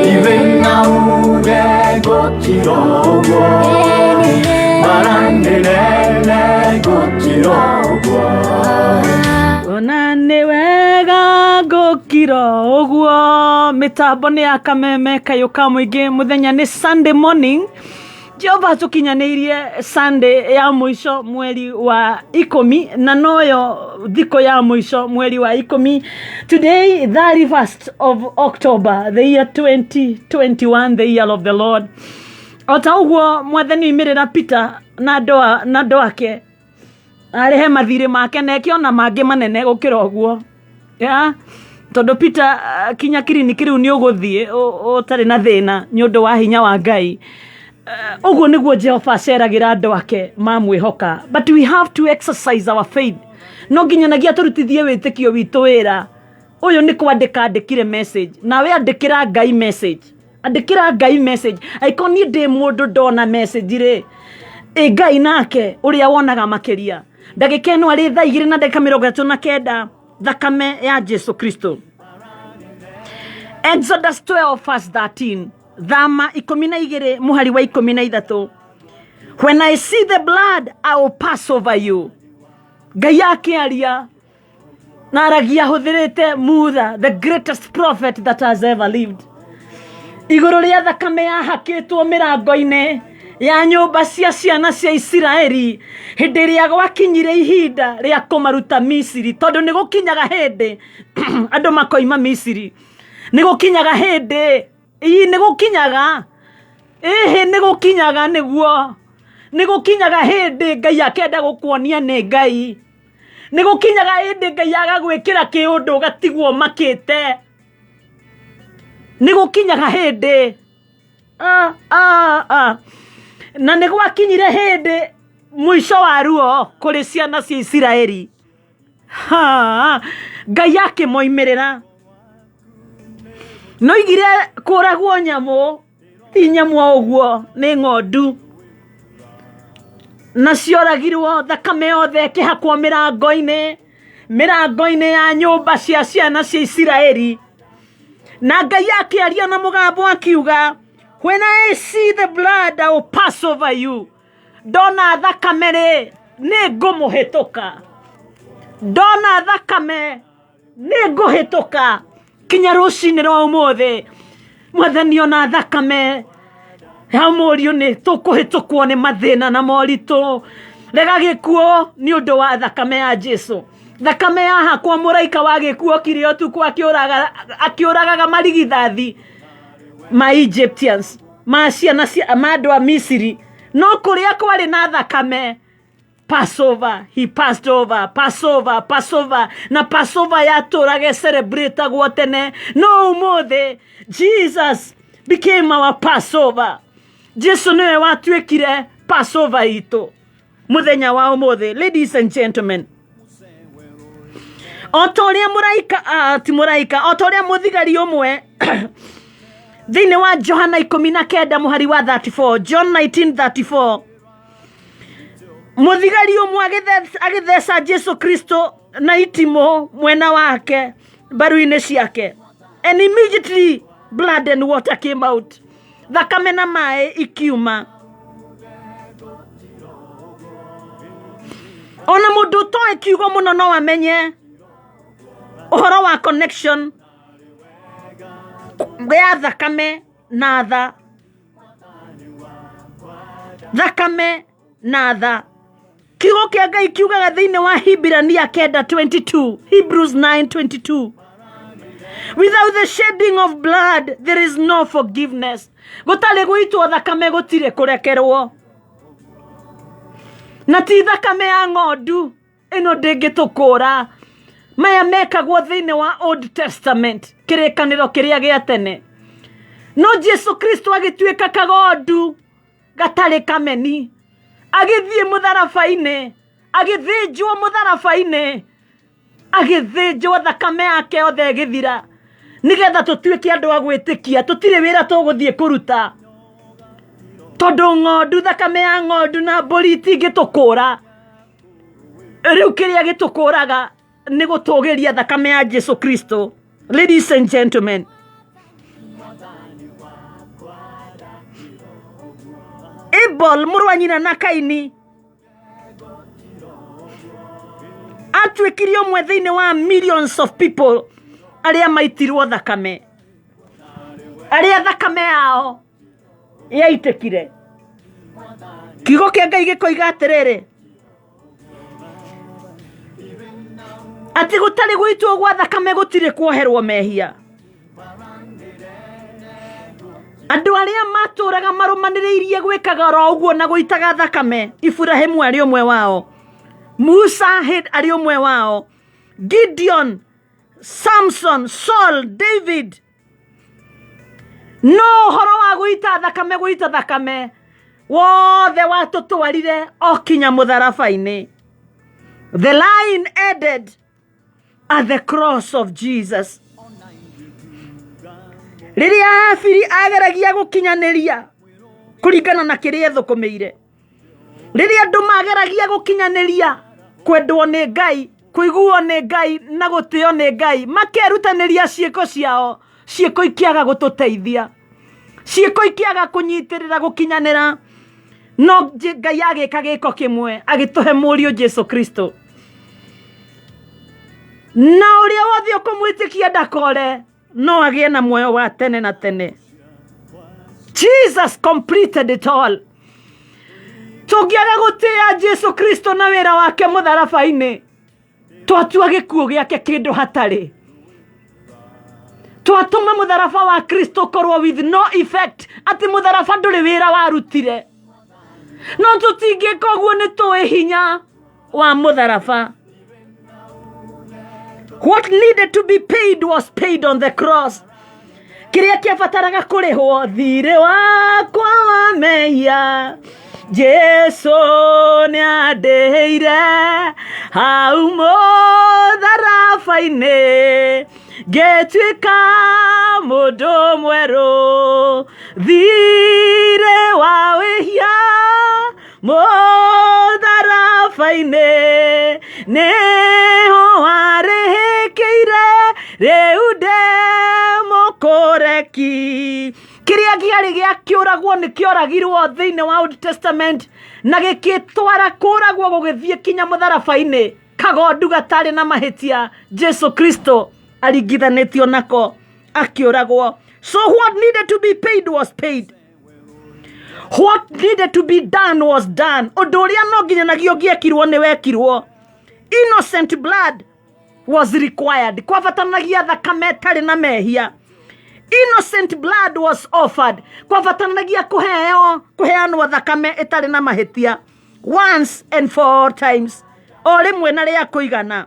Ndirĩ na uge gũkira ũguo Mbara nĩ nene gũkira ũguo Ona nĩ wega gũkira ũguo. Mĩtambo nĩ ya kameme kayũ ka mũingĩ mũthenya nĩ Sunday morning. Jehova atũkinyanĩirie Sunday ya mũico mweri wa 10 na noyo thikũ ya mũico mweri wa 10. Today 31st of October the year 2021, the year of the Lord. O ta ũguo mwathani oimĩrĩra Peter na andũ ake arĩhe mathirĩ make na eke ona mangĩ manene gũkĩra ũguo. Yeah? Tondũ Peter kinya kiriniki rĩu nĩ ũgũthiĩ ũtarĩ na thĩna nĩ ũndũ wa hinya wa Ngai. Ũguo nĩguo Jehova aceragĩra andũ ake mamwĩhoka. But we have to exercise our faith. No nginyanagia tũrutithie wĩtĩkio witũ wĩra. Ũyũ nĩ kwandĩka andĩkire message. Nawe andĩkĩra Ngai message. Andĩkĩra Ngai message. Angĩkorwo niĩ ndĩ mũndũ ndona message rĩ, ĩ Ngai nake ũrĩa wonaga makĩria. Ndagĩka ĩno arĩ thaa 2:39 thakame ya Jesu Kristo. Exodus 12 verse 13. Thama 12 muhari wa 13. When I see the blood, I will pass over you. Ngai akĩaria Na aragia ahũthĩrĩte Mutha, the greatest prophet that has ever lived, igũrũ rĩa thakame yahakĩtwo mĩrango-inĩ ya nyũmba cia ciana cia Isiraeli hĩndĩ ĩrĩa gwakinyire ihinda rĩa kũmaruta Misiri, tondũ nĩ gũkinyaga hĩndĩ andũ makoima Misiri, nĩ gũkinyaga hĩndĩ ii, nĩ gũkinyaga ĩhĩ, nĩ gũkinyaga, nĩguo nĩ gũkinyaga hĩndĩ Ngai akenda gũkuonia nĩ Ngai. Nĩ gũkinyaga hĩndĩ Ngai agagwĩkĩra kĩũndũ ũgatigwo makĩte. Nĩ gũkinyaga hĩndĩ ah, ah, ah. Na nĩ gwakinyire hĩndĩ mũico wa ruo kũrĩ ciana cia Isiraeli. Ha, Ngai akĩmoimĩrĩra. Noigire kũragwo nyamũ, ti nyamũ o ũguo, nĩ ng'ondu, na cioragirwo, thakame yothe ĩkĩhakwo mĩrango-inĩ, mĩrango-inĩ ya nyũmba cia ciana cia Isiraeli. Na Ngai akĩaria na mũgambo akiuga, when I see the blood I will pass over you. Ndona thakame rĩ, nĩ ngũmũhĩtũka. Ndona thakame nĩ ngũhĩtũka. Kinya rũcinĩ rwa ũmũthĩ, Mwathani, ona thakame ya mũriũ nĩ tũkũhĩtũkwo nĩ mathĩna na moritũ. Rega gĩkuũ nĩ ũndũ wa thakame ya Jesu. Thakame ya hakwo, mũraika wa gĩkuũ okire ũtukũ akĩũragaga marigithathi ma Egyptians, ma ciana cia ma andũ a Misiri, no kũrĩa kwarĩ na thakame, Passover, he passed over. Passover, Passover, na Passover yatũraga celebrateagwo tene, no ũmũthĩ Jesus became our Passover. Jesu nĩwe watuĩkire Passover itũ mũthenya wa ũmũthĩ. Ladies and gentlemen, o ta ũrĩa mũraika, ti mũraika, o ta ũrĩa mũthigari ũmwe thĩinĩ wa Johana 19 mũhari wa 34, John 19:34, mũthigari ũmwe agĩtheca Jesu Kristo na itimũ mwena wake, mbaru-inĩ ciake, and immediately blood and water came out. Thakame na maĩ ikiuma. Ona mũndũ ũtoĩ kiugo mũno no amenye ũhoro wa connection ya thakame na tha, thakame na tha. Kiugo kĩa Ngai kiugaga thĩinĩ wa Hibirania 9:22, Hebrews 9:22, without the shedding of blood there is no forgiveness. Gũtarĩ gũitwo thakame gũtirĩ kũrekerwo. Na ti thakame ya ng'ondu ĩno ndĩngĩtũkũra. Maya mekagwo thĩinĩ wa Old Testament, kĩrĩkanĩro kĩrĩa gĩa tene. No Jesu Kristo agĩtuĩka kagondu gatarĩ kameni, agĩthiĩ mũtharaba-inĩ, agĩthĩnjwo mũtharaba-inĩ, agĩthĩnjwo, thakame yake yothe ĩgĩthira, nĩgetha tũtuĩke andũ a gwĩtĩkia. Tũtirĩ wĩra tũgũthiĩ kũruta, tondũ ng'ondu, thakame ya ng'ondu na mbũri itingĩtũkũra. Rĩu kĩrĩa gĩtũkũraga nĩ gũtũgĩria thakame ya Jesu Kristo. Ladies and gentlemen, Abel mũrũ wa nyina na Kaini atuĩkire ũmwe thĩinĩ wa millions of people arĩa maitirwo thakame, arĩa thakame yao yaitĩkire. Kiugo kĩa Ngai gĩkoiga atĩrĩrĩ, atĩ gũtarĩ gũitwo gwa thakame gũtirĩ kuoherwo mehia. Andũ arĩa matũraga marũmanĩrĩirie gwĩkaga oro ũguo na gũitaga thakame, Iburahimu arĩ ũmwe wao, Musa arĩ ũmwe wao, Gideon, Samson, Saul, David. No ũhoro wa gũita thakame, gũita thakame wothe watũtwarire o kinya mũtharaba-inĩ. The line ended at the cross of Jesus. Rĩrĩa Habili ageragia gũkinyanĩria kũringana na kĩrĩa ethũkũmĩire, rĩrĩa andũ mageragia gũkinyanĩria kwendwo nĩ Ngai, kũiguo nĩ Ngai na gũtĩo nĩ Ngai, makerutanĩria ciĩko ciao, ciĩko ikĩaga gũtũteithia, ciĩko ikĩaga kũnyitĩrĩra gũkinyanĩra, no Ngai agĩka gĩko kĩmwe, agĩtũhe mũriũ Jesu Kristo. Na ũrĩa wothe ũkũmwĩtĩkia ndakore, no agĩe na muoyo wa tene na tene. Jesus completed it all. Tũngĩaga gũtĩĩa Jesu Kristo na wĩra wake mũtharaba-inĩ, twatua gĩkuũ gĩake kĩndũ hatarĩ. Twatũma mũtharaba wa Kristo ũkorwo with no effect, atĩ mũtharaba ndũrĩ wĩra warutire. No tũtingĩka ũguo, nĩ tũĩ hinya wa mũtharaba. What needed to be paid was paid on the cross. Kĩrĩa kĩabataraga kũrĩhwo thirĩ wakwa wa mehia, Jesu nĩandĩhĩire hau mũtharaba-inĩ, ngĩtuĩka mũndũ mwerũ. Thirĩ wa wĩhia mũtharaba-inĩ nĩho warĩhĩkĩire, rĩu ndĩ mũkũreki. Kĩrĩa kĩarĩ gĩa kĩũragwo nĩ kĩoragirwo thĩinĩ wa Old Testament, na gĩkĩtwara kũragwo gũgĩthiĩ kinya mũtharaba-inĩ. Kagondu gatarĩ na mahĩtia, Jesu Kristo aringithanĩtio nako akĩũragwo. So what needed to be paid was paid. What needed to be done was done. Ũndũ ũrĩa no nginyanagia ũngĩekirwo nĩ wekirwo. Innocent blood was required. Kwabataranagia thakame ĩtarĩ na mehia. Innocent blood was offered. Kwabataranagia kũheo kũheanwo thakame ĩtarĩ na mahĩtia, once and for all times, o rĩmwe na rĩa kũigana.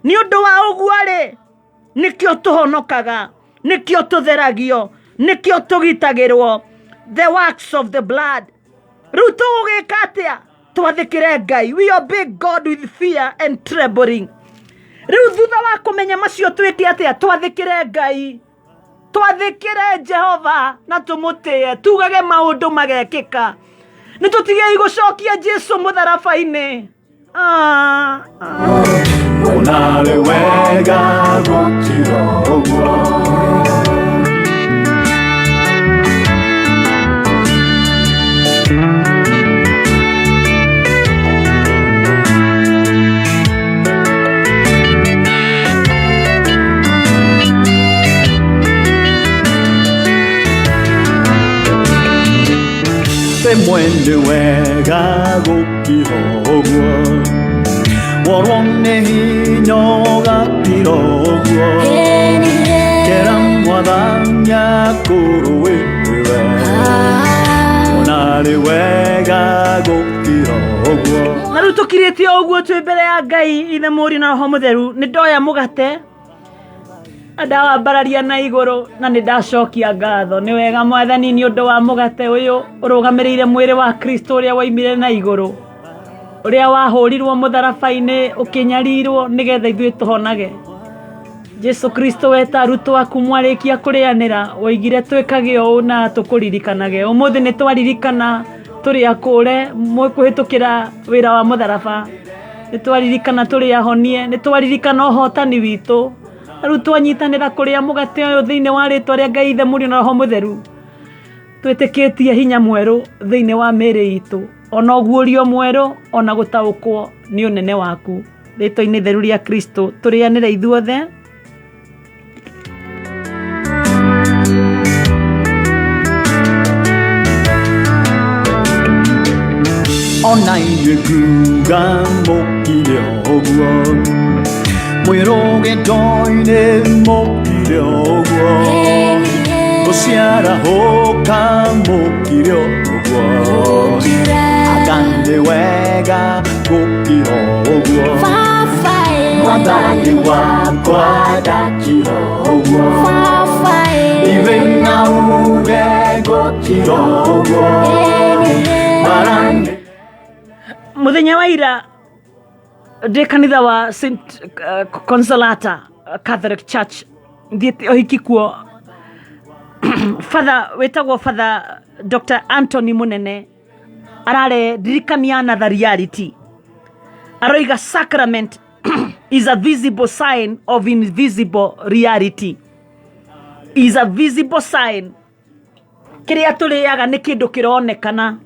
Nĩ ũndũ wa ũguo rĩ, nĩkĩo tũhonokaga, nĩkĩo tũtheragio, nĩkĩo tũgitagĩrwo, the works of the blood. Rĩu tũgũgĩka atĩa? Twathĩkĩre Ngai. We obey God with fear and trembling. Rĩu thutha wa kũmenya macio, twĩke atĩa? Twathĩkĩre Ngai, twathĩkĩre Jehova na tũmũtĩe, tugage maũndũ magekĩka. Nĩ tũtigei gũcokia Jesu mũtharaba-inĩ. Ah, ah. Onarĩ wega gũkĩra ũguo. Rĩmwe nĩ wega gũkira ũguo, worwo nĩ hinya ũgakira ũguo, kera Mwathani akũrũĩrĩre. Onarĩ wega gũkira ũguo. Na rĩu tũkirĩte o ũguo twĩ mbere ya Ngai Ithe, Mũriũ na Roho Mũtheru, nĩ ndoya mũgate na ndawambararia na igũrũ, na nĩ ndacokia ngatho. Nĩ wega, Mwathani, nĩ ũndũ wa mũgate ũyũ ũrũgamĩrĩire mwĩrĩ wa Kristo ũrĩa waimire na igũrũ, ũrĩa wahũrirwo mũtharaba-inĩ, ũkĩnyarirwo nĩgetha ithuĩ tũhonage. Jesu Kristo, weta arutwo aku, mwarĩkia kũrĩanĩra woigire twĩkage ũũ na tũkũririkanage. Ũmũthĩ nĩ twaririkana tũrĩ akũre kũhĩtũkĩra wĩra wa mũtharaba, nĩ twaririkana tũrĩ ahonie, nĩ twaririkana ũhotani witũ. Rĩu twanyitanĩra kũrĩa mũgate ũyũ thĩinĩ wa rĩtwa rĩa Ngai Ithe, Mũriũ na Roho Mũtheru, twĩtĩkĩtie hinya mwerũ thĩinĩ wa mĩĩrĩ itũ, ona ũguũrio mwerũ, ona gũtaũkwo nĩ ũnene waku. Rĩtwa-inĩ theru rĩa Kristo, tũrĩanĩre ithuothe. Ona inyuĩ nguga mũkire ũguo, mwĩrũgĩndo-inĩ mũkire ũguo, gũciarahũka mũkire ũguo, anga nĩ wega gũkira ũguo. Mwathani wakwa ndakira ũguo, irĩ na uge gũkira ũguo Marani. Muthenya wa ira ndĩ kanitha wa St Consolata Catholic Church, thiĩte ũhiki kuo. Father wĩtagwo Father Dr Anthony Munene arare ndirikania another reality. Aroiga sacrament is a visible sign of invisible reality, is a visible sign. Kĩrĩa tũrĩaga nĩ kĩndũ kĩronekana,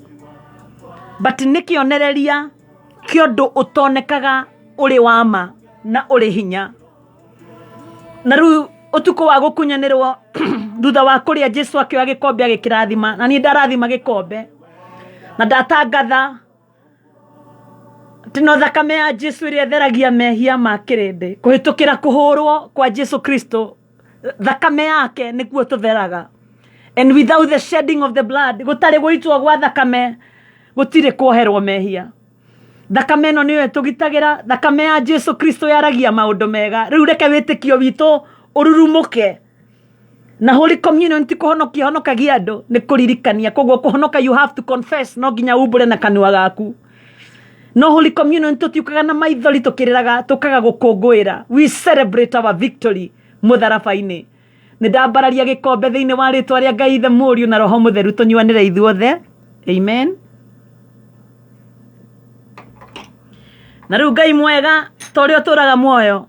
but nĩ kĩonereria kĩa ũndũ ũtonekaga, ũrĩ wa ma na ũrĩ hinya. Na rĩu ũtukũ wa gũkunyanĩrwo thutha wa kũrĩa Jesu akĩoya gĩkombe agĩkĩrathima, na niĩ ndarathima gĩkombe na ndatangatha atĩ no thakame ya Jesu ĩrĩa ĩtheragia mehia ma kĩrĩndĩ kũhĩtũkĩra kũhũrwo kwa Jesu Kristo, thakame yake nĩkuo tũtheraga. And without the shedding of the blood, gũtarĩ gũitwo gwa thakame gũtirĩ kuoherwo mehia. Thakame ĩno nĩyo ĩtũgitagĩra. Thakame ya Jesu Kristo yaragia maũndũ mega. Rĩu reke wĩtĩkio witũ ũrurumũke. Na Holy Communion ti kũhonokia honokagia andũ, nĩ kũririkania. Koguo kũhonoka you have to confess, no nginya umbũre na kanua gaku. No Holy Communion tũtiũkaga na maithori tũkĩrĩraga, tũkaga gũkũngũĩra. We celebrate our victory mũtharaba-inĩ. Nĩ ndambararia gĩkombe thĩinĩ wa rĩtwa rĩa Ngai Ithe, Mũriũ na Roho Mũtheru, tũnyuanĩre ithuothe. Amen. Na rĩu Ngai mwega, ta ũrĩa ũtũraga muoyo,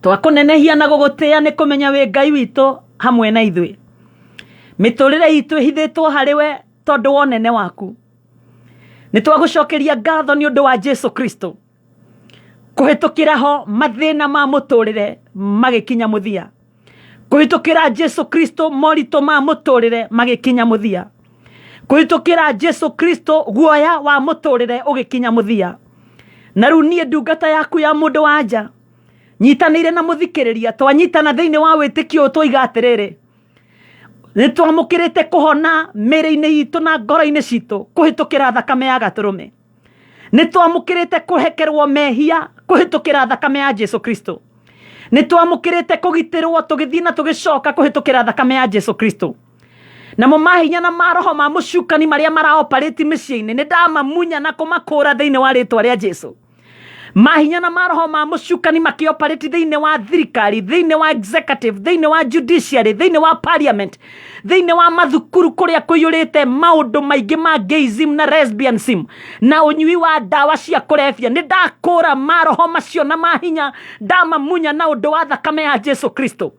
twakũnenehia na gũgũtĩa nĩ kũmenya wĩ Ngai witũ hamwe na ithuĩ. Mĩtũrĩre itũ ĩhithĩtwo harĩ we tondũ wa ũnene waku. Nĩ twagũcokeria ngatho nĩ ũndũ wa Jesu Kristo. Kũhĩtũkĩra ho mathĩna ma mũtũrĩre magĩkinya mũthia. Kũhĩtũkĩra Jesu Kristo moritũ ma mũtũrĩre magĩkinya mũthia. Kũhĩtũkĩra Jesu Kristo guoya wa mũtũrĩre ũgĩkinya mũthia. Na rĩu niĩ ndungata yaku ya mũndũ wa nja nyitanĩire na mũthikĩrĩria, twanyitana thĩinĩ wa wĩtĩkio ũyũ, twoiga atĩrĩrĩ, nĩ twamũkĩrĩte kũhona mĩĩrĩ-inĩ itũ na ngoro-inĩ citũ kũhĩtũkĩra thakame ya gatũrũme. Nĩ twamũkĩrĩte kũhekerwo mehia kũhĩtũkĩra thakame ya Jesu Kristo. Nĩ twamũkĩrĩte kũgitĩrwo tũgĩthiĩ na tũgĩcoka kũhĩtũkĩra thakame ya Jesu Kristo. Namo mahinya na maroho ma mũcukani marĩa maraoparĩti mĩciĩ-inĩ nĩ ndamamunya na kũmakũra thĩinĩ wa rĩtwa rĩa Jesu. Mahinya na maroho ma mũcukani makĩoparĩti thĩinĩ wa thirikari, thĩinĩ wa executive, thĩinĩ wa judiciary, thĩinĩ wa parliament, thĩinĩ wa mathukuru kũrĩa kũiyũrĩte maũndũ maingĩ ma gayism na lesbianism na ũnyui wa ndawa cia kũrebia, nĩ ndakũra maroho macio na mahinya, ndamamunya na ũndũ wa thakame ya Jesu Kristo.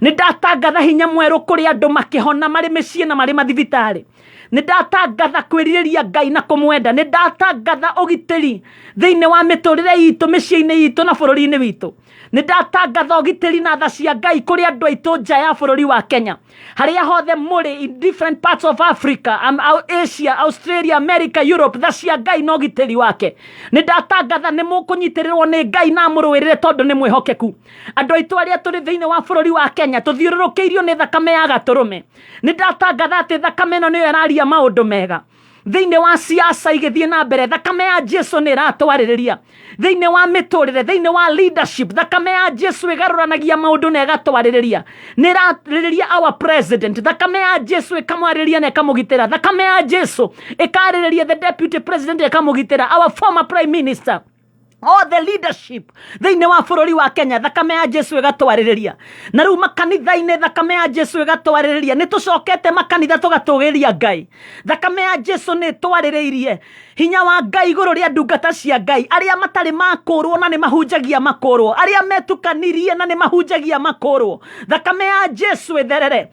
Nĩ ndatangatha hinya mwerũ kũrĩ andũ makĩhona marĩ mĩciĩ na marĩ mathibitarĩ. Nĩ ndatangatha kwĩrirĩria Ngai na kũmwenda. Nĩ ndatangatha ũgitĩri thĩinĩ wa mĩtũrĩre itũ, mĩciĩ-inĩ itũ na bũrũri-inĩ witũ. Nĩ ndatangatha ũgitĩri na tha cia Ngai kũrĩ andũ aitũ nja ya bũrũri wa Kenya, harĩa hothe mũrĩ, in different parts of Africa, Asia, Australia, America, Europe, tha cia Ngai na ũgitĩri wake. Nĩ ndatangatha nĩ mũkũnyitĩrĩrwo nĩ Ngai na amũrũĩrĩre tondũ nĩ mwĩhokeku. Andũ aitũ arĩa tũrĩ thĩinĩ wa bũrũri wa Kenya tũthiũrũrũkĩirio nĩ thakame ya gatũrũme. Nĩ ndatangatha atĩ thakame ĩno nĩyo ĩraria maũndũ mega. Thĩinĩ wa siasa igĩthiĩ na mbere, thakame ya Jesu nĩ ĩratwarĩrĩria. Thĩinĩ wa mĩtũrĩre, thĩinĩ wa leadership, thakame ya Jesu ĩgarũranagia maũndũ na ĩgatwarĩrĩria. Nĩ ĩrarĩrĩria our president, thakame ya Jesu ĩkamwarĩrĩria na ĩkamũgitĩra. Thakame ya Jesu ĩkarĩrĩria the deputy president ĩkamũgitĩra, our former prime minister, all the leadership thĩinĩ wa bũrũri wa Kenya, thakame ya Jesu ĩgatwarĩrĩria. Na rĩu makanitha-inĩ thakame ya Jesu ĩgatwarĩrĩria. Nĩ tũcokete makanitha tũgatũgĩria Ngai. Thakame ya Jesu nĩ ĩtwarĩrĩirie hinya wa Ngai igũrũ rĩa ndungata cia Ngai, arĩa matarĩ makũrwo na nĩ mahunjagia makũrwo, arĩa metukanirie na nĩ mahunjagia makũrwo. Thakame ya Jesu ĩtherere.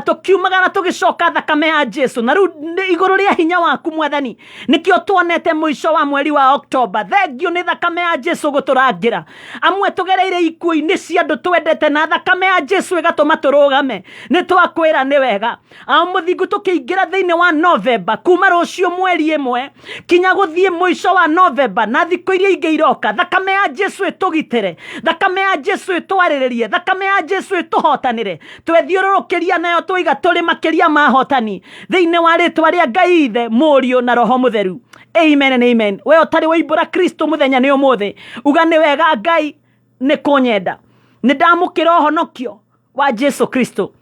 Tũkiumaga na tũgĩcoka thakame ya Jesu. Na rĩu nĩ igũrũ rĩa hinya waku Mwathani, nĩkĩo tuonete mũico wa mweri wa Oktoba. Thengiũ nĩ thakame ya Jesu gũtũrangĩra. Amwe tũgereire ikuũ-inĩ cia andũ twendete, na thakame ya Jesu ĩgatũma tũrũgame. Nĩ twakwĩra nĩ wega. Ao mũthingu tũkĩingĩra thĩinĩ wa Novemba, kuma rũciũ mweri ĩmwe kinya gũthiĩ mũico wa Novemba na thikũ iria ingĩ iroka, thakame ya Jesu ĩtũgitĩre, thakame ya Jesu ĩtwarĩrĩrie, thakame ya Jesu ĩtũhotanĩre. Twethiũrũrũkĩria nayo twoiga tũrĩ makĩria ma ahotani thĩinĩ wa rĩtwa rĩa Ngai Ithe, Mũriũ na Roho Mũtheru. Amen and amen. We ũtarĩ waimbũra Kristo mũthenya nĩ ũmũthĩ, uga nĩ wega Ngai nĩ kũnyenda, nĩ ndamũkĩra ũhonokio wa Jesu Kristo.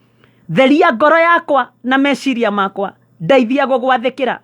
Theria ngoro yakwa na meciria makwa, ndeithia gũgwathĩkĩra.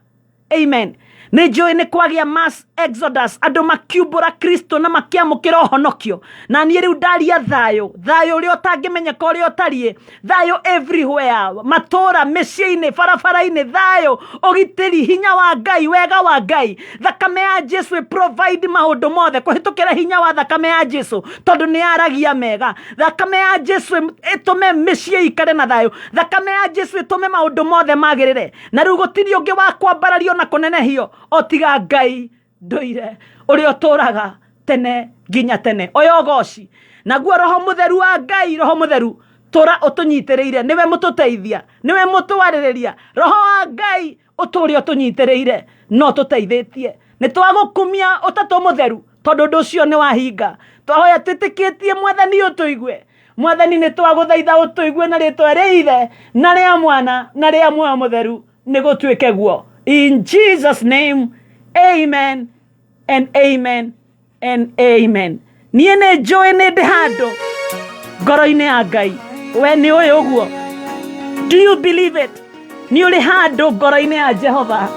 Amen. Nĩ njũĩ nĩ kwagĩa mass exodus, andũ makiumbũra Kristo na makĩamũkĩra ũhonokio. Na niĩ rĩu ndaria thayũ, thayũ ũrĩa ũtangĩmenyeka ũrĩa ũtariĩ, thayũ everywhere, matũũra, mĩciĩ-inĩ, barabara-inĩ, thayũ, ũgitĩri, hinya wa Ngai, wega wa Ngai. Thakame ya Jesu ĩ provide maũndũ mothe kũhĩtũkĩra hinya wa thakame ya Jesu, tondũ nĩ yaragia mega. Thakame ya Jesu ĩtũme mĩciĩ ikare na thayũ. Thakame ya Jesu ĩtũme maũndũ mothe magĩrĩre. Na rĩu gũtirĩ ũngĩ wa kwambarario na kũnenehio o tiga Ngai ndũire ũrĩa ũtũũraga tene nginya tene. Oya ũgoci. Naguo Roho Mũtheru wa Ngai, Roho Mũtheru tũra ũtũnyitĩrĩire, nĩwe mũtũteithia, nĩwe mũtwarĩrĩria. Roho wa Ngai ũtũre ũtũnyitĩrĩire no tũteithĩtie. Nĩ twagũkumia Ũtatũ Mũtheru tondũ ũndũ ũcio nĩ wahinga. Twahoya twĩtĩkĩtie Mwathani ũtũigue. Mwathani nĩ twagũthaitha ũtũigue na rĩtwa rĩa Ithe na rĩa Mwana na rĩa Muoyo Mũtheru, nĩ gũtuĩke guo. In Jesus name, amen and amen and amen. Niĩ nĩ njũĩ nĩ ndĩ handũ ngoro-inĩ ya Ngai. We nĩ ũĩ ũguo? Do you believe it? Nĩ ũrĩ handũ ngoro-inĩ ya Jehova.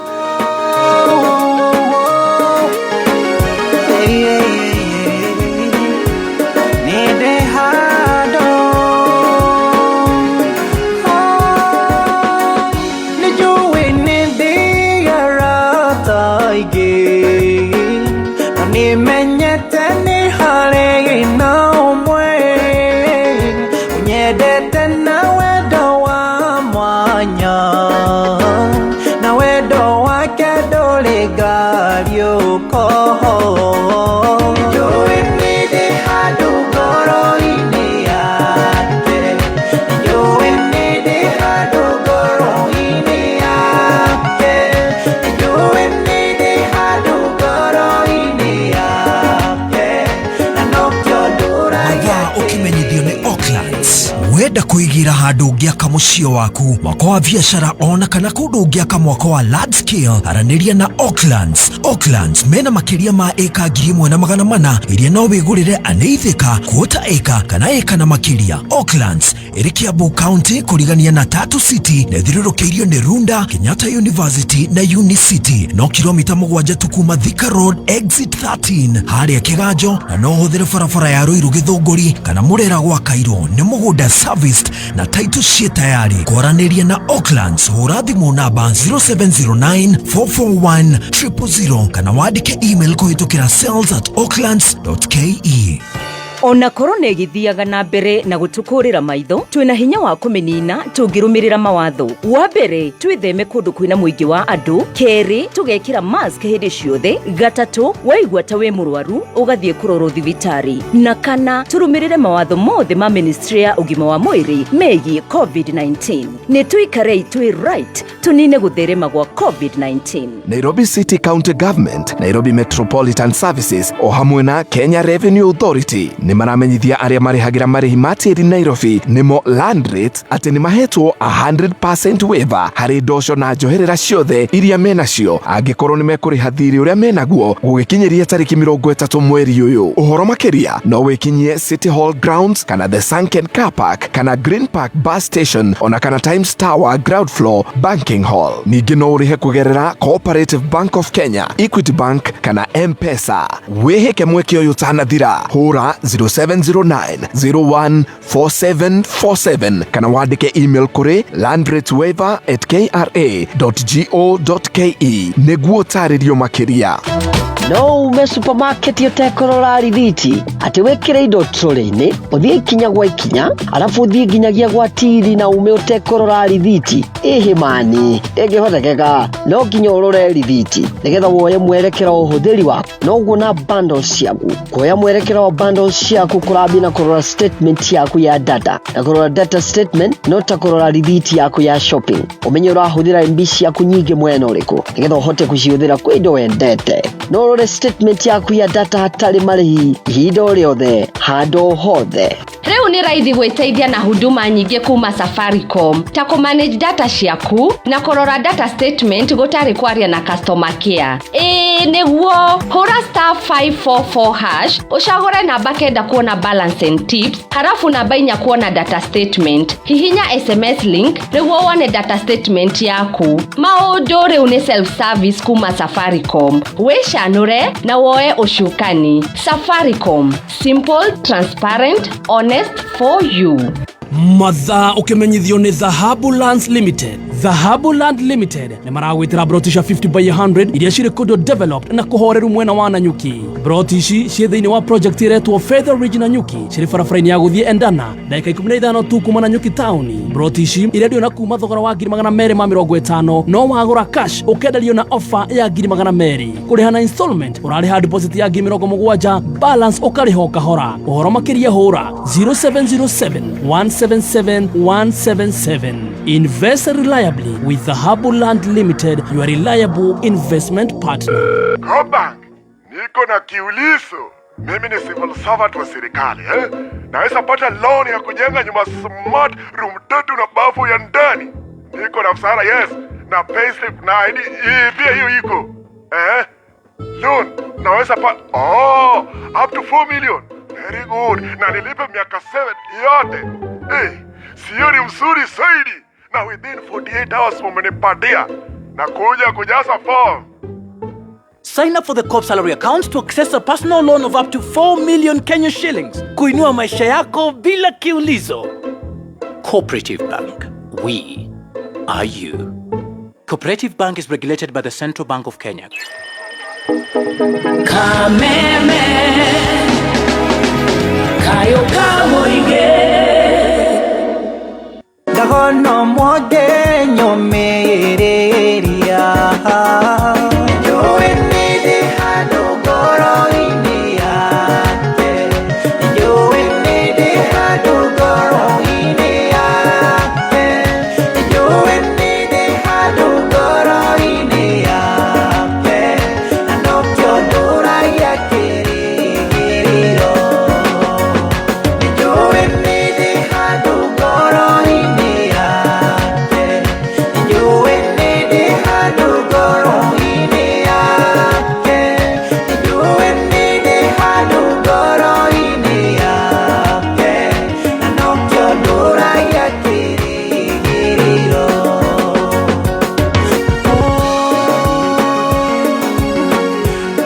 Nĩnjũĩ nĩ ndĩ arata aingĩ na nĩmenyete nĩ harĩ na ũmwe ũnyendete na wendo wa mwanya, na wendo wake ndũrĩ ngariũko. Nĩnjũĩ nĩ ndĩ handũ ngoro-inĩ yake, nĩnjũĩ nĩ ndĩ handũ ngoro-inĩ yake, nĩnjũĩ nĩ ndĩ handũ ngoro-inĩ yake, na nokĩo ndũragia. Mathaa ũkĩmenyithio nĩ Oaklands. Wenda kwĩgĩra handũ ũngĩaka mũciĩ waku, mwako wa biacara ona kana kũndũ ũngĩaka mwako wa large scale, aranĩria na Oaklands. Oaklands mena makĩria ma ĩka 1400 iria no wĩgũrĩre anĩithĩka, quarter acre kana ĩka na makĩria. Oaklands ĩrĩ Kiambu County kũrigania na Tatu City na ĩthiũrũrũkĩirio nĩ Runda, Kenyatta University na Unicity. No kilomita 7 tu kuma Thika Road exit 13 harĩa Kĩganjo, na no ũhũthĩre barabara ya Ruiru Gĩthũngũri kana Mũrera gwa Kairũ. Nĩ mũgũnda serviced na title ciĩ tayari. Kwaranĩria na Oaklands, hũra thimũ namba 0709 441 000 kana wandĩke email kũhĩtũkĩra sales@oaklands.ke. Ona korona ĩgĩthiaga na mbere na gũtũkũrĩra maitho, twĩna hinya wa kũmĩnina tũngĩrũmĩrĩra mawatho. Wa mbere, twĩtheme kũndũ kwĩna mũingĩ wa andũ. Kerĩ, tũgekĩra mask hĩndĩ ciothe. Gatatũ, waigua ta wĩ mũrwaru ũgathiĩ kũrorwo thibitarĩ. Na kana, tũrũmĩrĩre mawatho mothe ma ministry ya ũgima wa mwĩrĩ megiĩ COVID-19. Nĩ tũikarei twĩ right tũnine gũtherema gwa COVID-19. Nairobi City County Government, Nairobi Metropolitan Services o hamwe na Kenya Revenue Authority nĩ maramenyithia arĩa marĩhagĩra marĩhi ma tĩri Nairobi, nĩmo land rates, atĩ nĩ mahetwo 100% waiver harĩ ndoco na njoherera ciothe iria menacio angĩkorwo nĩ mekũrĩha thirĩ ũrĩa menaguo gũgĩkinyĩria tarĩki 30 mweri ũyũ. Ũhoro makĩria no wĩkinyie City Hall grounds kana the Sunken Car Park kana Green Park bus station ona kana Times Tower ground floor banking hall. Ningĩ no ũrĩhe kũgerera Cooperative Bank of Kenya, Equity Bank kana M-Pesa. Wĩhĩke mweke ũyũ ũtanathira, hũra 0709 014747 kana wandĩke email kũrĩ landratewaiver@kra.go.ke nĩguo ũtarĩrio makĩria. No ume supermarket ũtekũrora rithiti, atĩ wĩkĩre indo trolĩ-inĩ, ũthiĩ ikinya gwa ikinya, arabu ũthiĩ nginyagia gwa tiri na ume ũtekũrora rithiti. Ĩhĩ mani, ndĩngĩhotekeka. No nginya ũrore rithiti nĩgetha woye mwerekera wa ũhũthĩri waku. Noguo na bundles ciaku, kuoya mwerekera wa bundles ciaku kũrambia na kũrora statement yaku ya data, na kũrora data statement no ta kũrora rithiti yaku ya shopping, ũmenye ũrahũthĩra MB ciaku nyingĩ mwena ũrĩkũ nĩgetha ũhote kũcihũthĩra kwĩ indo wendete. No ũrore statement yaku ya data hatarĩ marĩhi, ihinda o rĩothe, handũ o hothe. Rĩu nĩ raithi gwĩteithia na huduma nyingĩ kuma Safaricom, ta kũ manage data ciaku na kũrora data statement gũtarĩ kwaria na customer care. Ĩĩ nĩguo, hũra star 544 hash ũcagũre namba 9 kuona balance and tips, harafu namba 4 kuona data statement. Hihinya SMS link nĩguo wone data statement yaku. Maũndũ rĩu nĩ self service kuma Safaricom. Wĩcanũre na woe ũcukani. Safaricom, simple, transparent, honest for you. Mathaa ũkĩmenyithio nĩ Dhahabu Lands Limited. Dhahabu Land Limited nĩ maragwĩtĩra broti cia 50 by 100 iria cirĩ kũndũ developed na kũhoreru mwena wa Nanyuki. Broti ici ciĩ thĩinĩ wa project ĩretwo Feather Ridge Nanyuki, cirĩ barabara-inĩ ya gũthiĩ Endana, ndagĩka 15 tu kuma Nanyuki taũni. Broti ici irendio na kuma thogora wa 250,000, no wagũra cash ũkenderio na offer ya 200,000. Kũrĩha na installment ũrarĩha deposit ya 70,000, balance ũkarĩha o kahora. Ũhoro makĩria hũra 0707 177 177. Invest reliably with Dhahabu Land Limited, your reliable investment partner. Co-op Bank, niko na kiulizo. Mimi ni civil servant wa serikali eh? Naweza pata loan ya kujenga nyumba smart, room tatu na bafu ya ndani. Niko na mshahara, yes, na payslip na ID pia hiyo iko eh? Loan naweza pa oh, up to 4 million. Very good. Na nilipe miaka 7 yote eh, sio ni mzuri zaidi, na within 48 hours mumenipatia na kuja kujaza form. Sign up for the Co-op Salary Account to access a personal loan of up to 4 million Kenya shillings. Kuinua maisha yako bila kiulizo. Cooperative Bank. We are you. Cooperative Bank is regulated by the Central Bank of Kenya. Kameme kayo kamoige. Ndagono mwonge nyũmĩrĩria. Njũĩ nĩ ndĩ handũ ngoro-inĩ yake. Njũĩ nĩ ndĩ handũ ngoro-inĩ yake. Njũĩ nĩ ndĩ handũ ngoro-inĩ yake. Na nokĩo ndũragia kĩrĩgĩrĩro. Njũĩ nĩ ndĩ handũ ngoro-inĩ yake. Njũĩ nĩ ndĩ handũ ngoro-inĩ yake. Njũĩ nĩ ndĩ handũ ngoro-inĩ yake. Na nokĩo ndũragia kĩrĩgĩrĩro.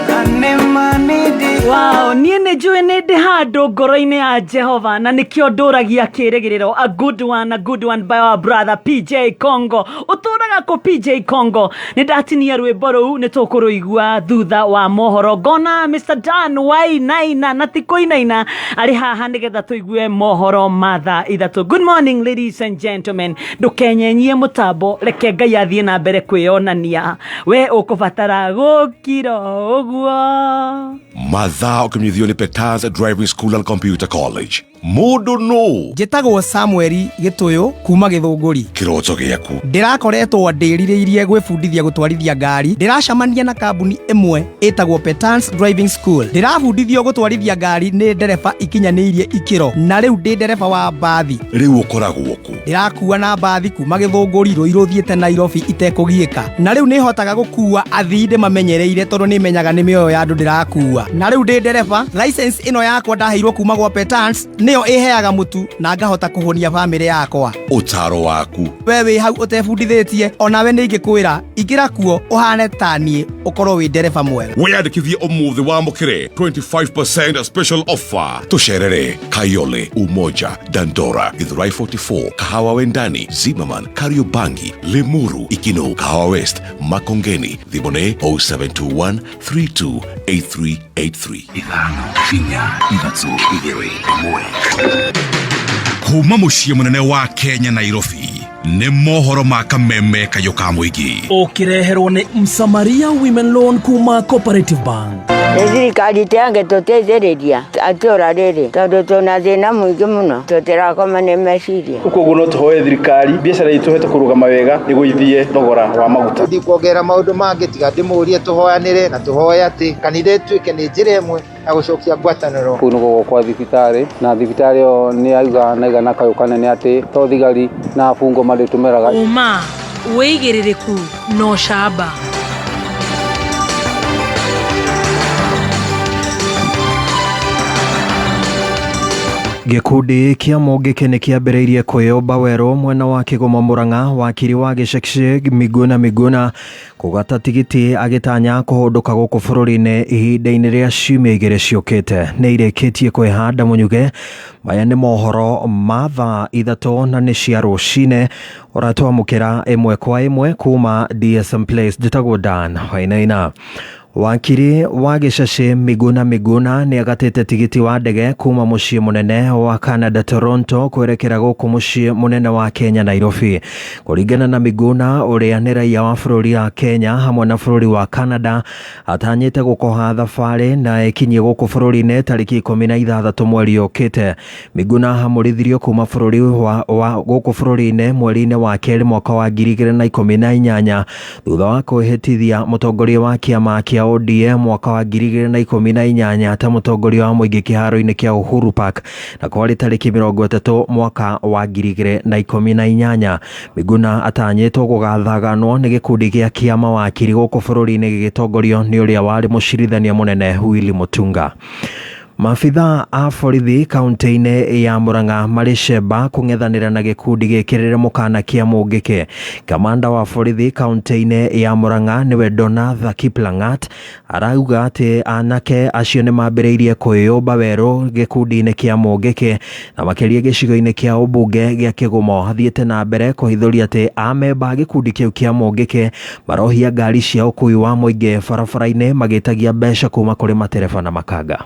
Na nĩma nĩ ndĩ. Wow, niĩ nĩ njũĩ nĩ ndĩ handũ ngoro-inĩ ya Jehova na nĩkĩo ndũragia kĩrĩgĩrĩro. A good one, a good one by our brother PJ Congo. Ũtũraga kũ PJ Congo? Nĩ ndatinia rwĩmbo rũu, nĩ tũkũrũigua thutha wa mohoro. Ngona Mr Dan Wainaina na ti kũinaina arĩ haha nĩgetha tũigue mohoro ma thaa 3. Good morning, ladies and gentlemen. Ndũkenyenyie mũtambo, reke Ngai athiĩ na mbere kwĩyonania. We ũkũbatara gũkira ũguo. Mathaa ũkĩmenyithio nĩ Peters Driving School and Computer College. Mũndũ nũ? Njĩtagwo Samueli Gĩtũyũ kuma Gĩthũngũri. Kĩroto gĩaku. Ndĩrakoretwo ndĩrirĩirie gwĩbundithia gũtwarithia ngari. Ndĩracemania na kambuni ĩmwe ĩtagwo Petans Driving School. Ndĩrabundithio gũtwarithia ngari nĩ ndereba ikinyanĩirie ikĩro, na rĩu ndĩ ndereba wa mbathi. Rĩu ũkoragwo kũ? Ndĩrakua na mbathi kuma Gĩthũngũri Rũirũ thiĩte Nairobi itekũgiĩka, na rĩu nĩhotaga gũkua athii ndĩmamenyereire tondũ nĩmenyaga nĩ mĩoyo ya andũ ndĩrakua. Na rĩu ndĩ ndereba. License ĩno yakwa ndaheirwo kuma gwa Petans nĩyo ĩheaga mũtu na ngahota kũhũnia bamĩrĩ yakwa. Ũtaro waku. We wĩ hau ũtebundithĩtie, onawe nĩ ingĩkwĩra ingĩra kuo ũhane ta niĩ, ũkorwo wĩ ndereba mwega. Wĩyandĩkithie ũmũthĩ wamũkĩre 25% special offer. Tũcerere Kayole, Umoja, Dandora, Githurai 44, Kahawa Wendani, Zimmerman, Kariobangi, Limuru, Ikino, Kahawa West, Makongeni. Thimũ nĩ 0721 328383. 5 4 3 2 1. Kuma mũciĩ mũnene wa Kenya, Nairobi, nĩ mohoro ma kameme kayũ ka mũingĩ. Ũkĩreherwo nĩ Msamaria Women Loan kuma Cooperative Bank. Nĩ thirikari ĩtangĩtũteithĩrĩria atũra rĩrĩ, tondũ twĩna thĩna mũingĩ mũno, tũtirakoma nĩ meciria. Koguo no tũhoe thirikari biacara itũ ĩhote kũrũgama wega ĩgũithie thogora wa maguta. Ndikuongerera maũndũ mangĩ tiga ndĩmũrie tũhoyanĩre na tũhoe atĩ kanitha ĩtuĩke nĩ njĩra ĩmwe ya gũcokia ngwatanĩro. Kũu nĩkuo kwa thibitarĩ, na thibitarĩ ĩyo nĩ yauga na igana kayũ kanene atĩ to thigari na abungo marĩtũmĩraga. Ũma, wĩigĩrĩrĩku na ũcamba. Gĩkundi kĩa Mũngĩkĩ nĩ kĩambĩrĩirie kwĩyũmba werũ mwena wa Kĩgũmo Mũrang'a. Wakiri wa Gĩcekicek Miguna Miguna kũgata tigiti agĩtanya kũhũndũka gũkũ bũrũri-inĩ ihinda-inĩ rĩa ciumia igĩrĩ ciũkĩte. Nĩ irĩkĩtie kwĩhanda mũnyuge. Maya nĩ mohoro ma thaa 3 na nĩ cia rũcinĩ. Ũratwamũkĩra ĩmwe kwa ĩmwe kuma DSM Place. Njĩtagwo Dan Wainaina. Wakiri wa Gĩcacĩ Miguna Miguna nĩ agatĩte tigiti wa ndege kuma mũciĩ mũnene wa Canada Toronto kwerekera gũkũ mũciĩ mũnene wa Kenya Nairobi. Kũringana na Miguna ũrĩa nĩ raia wa bũrũri wa Kenya hamwe na bũrũri wa Canada, atanyĩte gũkoha thabarĩ na ekinyie gũkũ bũrũri-inĩ tarĩki 16 mweri ũkĩte. Miguna amũrithirio kuma bũrũri wa gũkũ bũrũri-inĩ mweri-inĩ wa kerĩ mwaka wa 2018 thutha wa kwĩhĩtithia mũtongoria wa kĩama kĩa ODM mwaka wa 2018 ta mũtongoria wa mũingĩ kĩharo-inĩ kĩa Uhuru Park na kwarĩ tarĩki 30 mwaka wa 2018. Miguna atanyĩtwo gũgathaganwo nĩ gĩkundi gĩa kĩama wakiri gũkũ bũrũri-inĩ gĩgĩtongorio nĩ ũrĩa warĩ mũcirithania mũnene Willy Mutunga. Maabitha a borithi kaunti-inĩ ya Murang'a marĩ cemba kũng'ethanĩra na gĩkundi gĩkĩrĩre mũkana kĩa Mũngĩkĩ. Kamanda wa borithi kaunti-inĩ ya Murang'a nĩwe Donatha Kiplangat arauga atĩ anake acio nĩ mambĩrĩirie kwĩyũmba werũ gĩkundi-inĩ kĩa Mũngĩkĩ na makĩria gĩcigo-inĩ kĩa ũmbunge gĩa Kĩgumo. Athiĩte na mbere kũhithũria atĩ amemba a gĩkundi kĩu kĩa Mũngĩkĩ marohia ngari cia ũkui wa mũingĩ barabara-inĩ magĩtagia mbeca kuma kũrĩ matereba na makanga.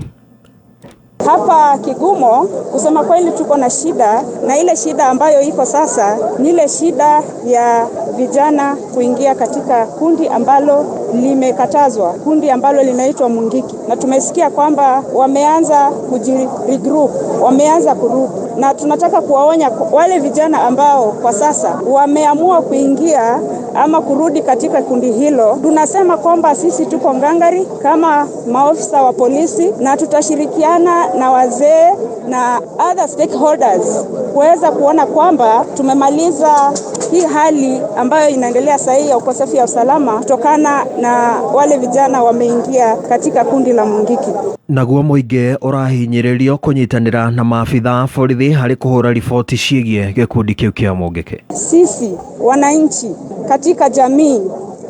Hapa Kigumo kusema kweli tuko na shida, na ile shida ambayo iko sasa ni ile shida ya vijana kuingia katika kundi ambalo limekatazwa, kundi ambalo linaitwa Mungiki, na tumesikia kwamba wameanza kujiregroup, wameanza kurudi, na tunataka kuwaonya wale vijana ambao kwa sasa wameamua kuingia ama kurudi katika kundi hilo. Tunasema kwamba sisi tuko ngangari kama maofisa wa polisi, na tutashirikiana na wazee na other stakeholders kuweza kuona kwamba tumemaliza hii hali ambayo inaendelea sasa ya ukosefu ya usalama kutokana na wale vijana wameingia katika kundi la Mungiki. Naguo mũingĩ ũrahinyĩrĩrio kũnyitanĩra na maabitha a borithi harĩ kũhũra riboti ciĩgiĩ gĩkundi kĩu kĩa Mũngĩkĩ. Sisi wananchi katika jamii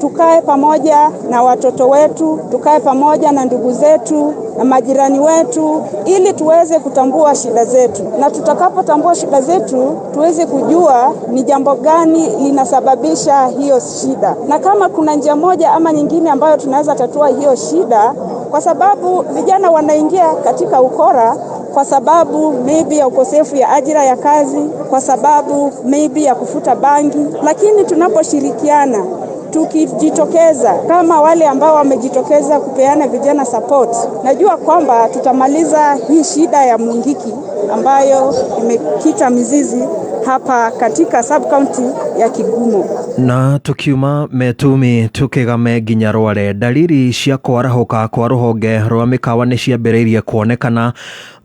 tukae pamoja na watoto wetu, tukae pamoja na ndugu zetu na majirani wetu, ili tuweze kutambua shida zetu, na tutakapotambua shida zetu tuweze kujua ni jambo gani linasababisha hiyo shida, na kama kuna njia moja ama nyingine ambayo tunaweza tatua hiyo shida, kwa sababu vijana wanaingia katika ukora kwa sababu maybe ya ukosefu ya ajira ya kazi, kwa sababu maybe ya kufuta bangi. Lakini tunaposhirikiana, tukijitokeza kama wale ambao wamejitokeza kupeana vijana support, najua kwamba tutamaliza hii shida ya Mungiki ambayo imekita mizizi hapa katika sub county ya Kigumo. Na tukiuma Metumi tukigame nginya Rware, dalili cia kwarahuka kwa ruhonge rwa mikawa nĩ ciambĩrĩirie kuonekana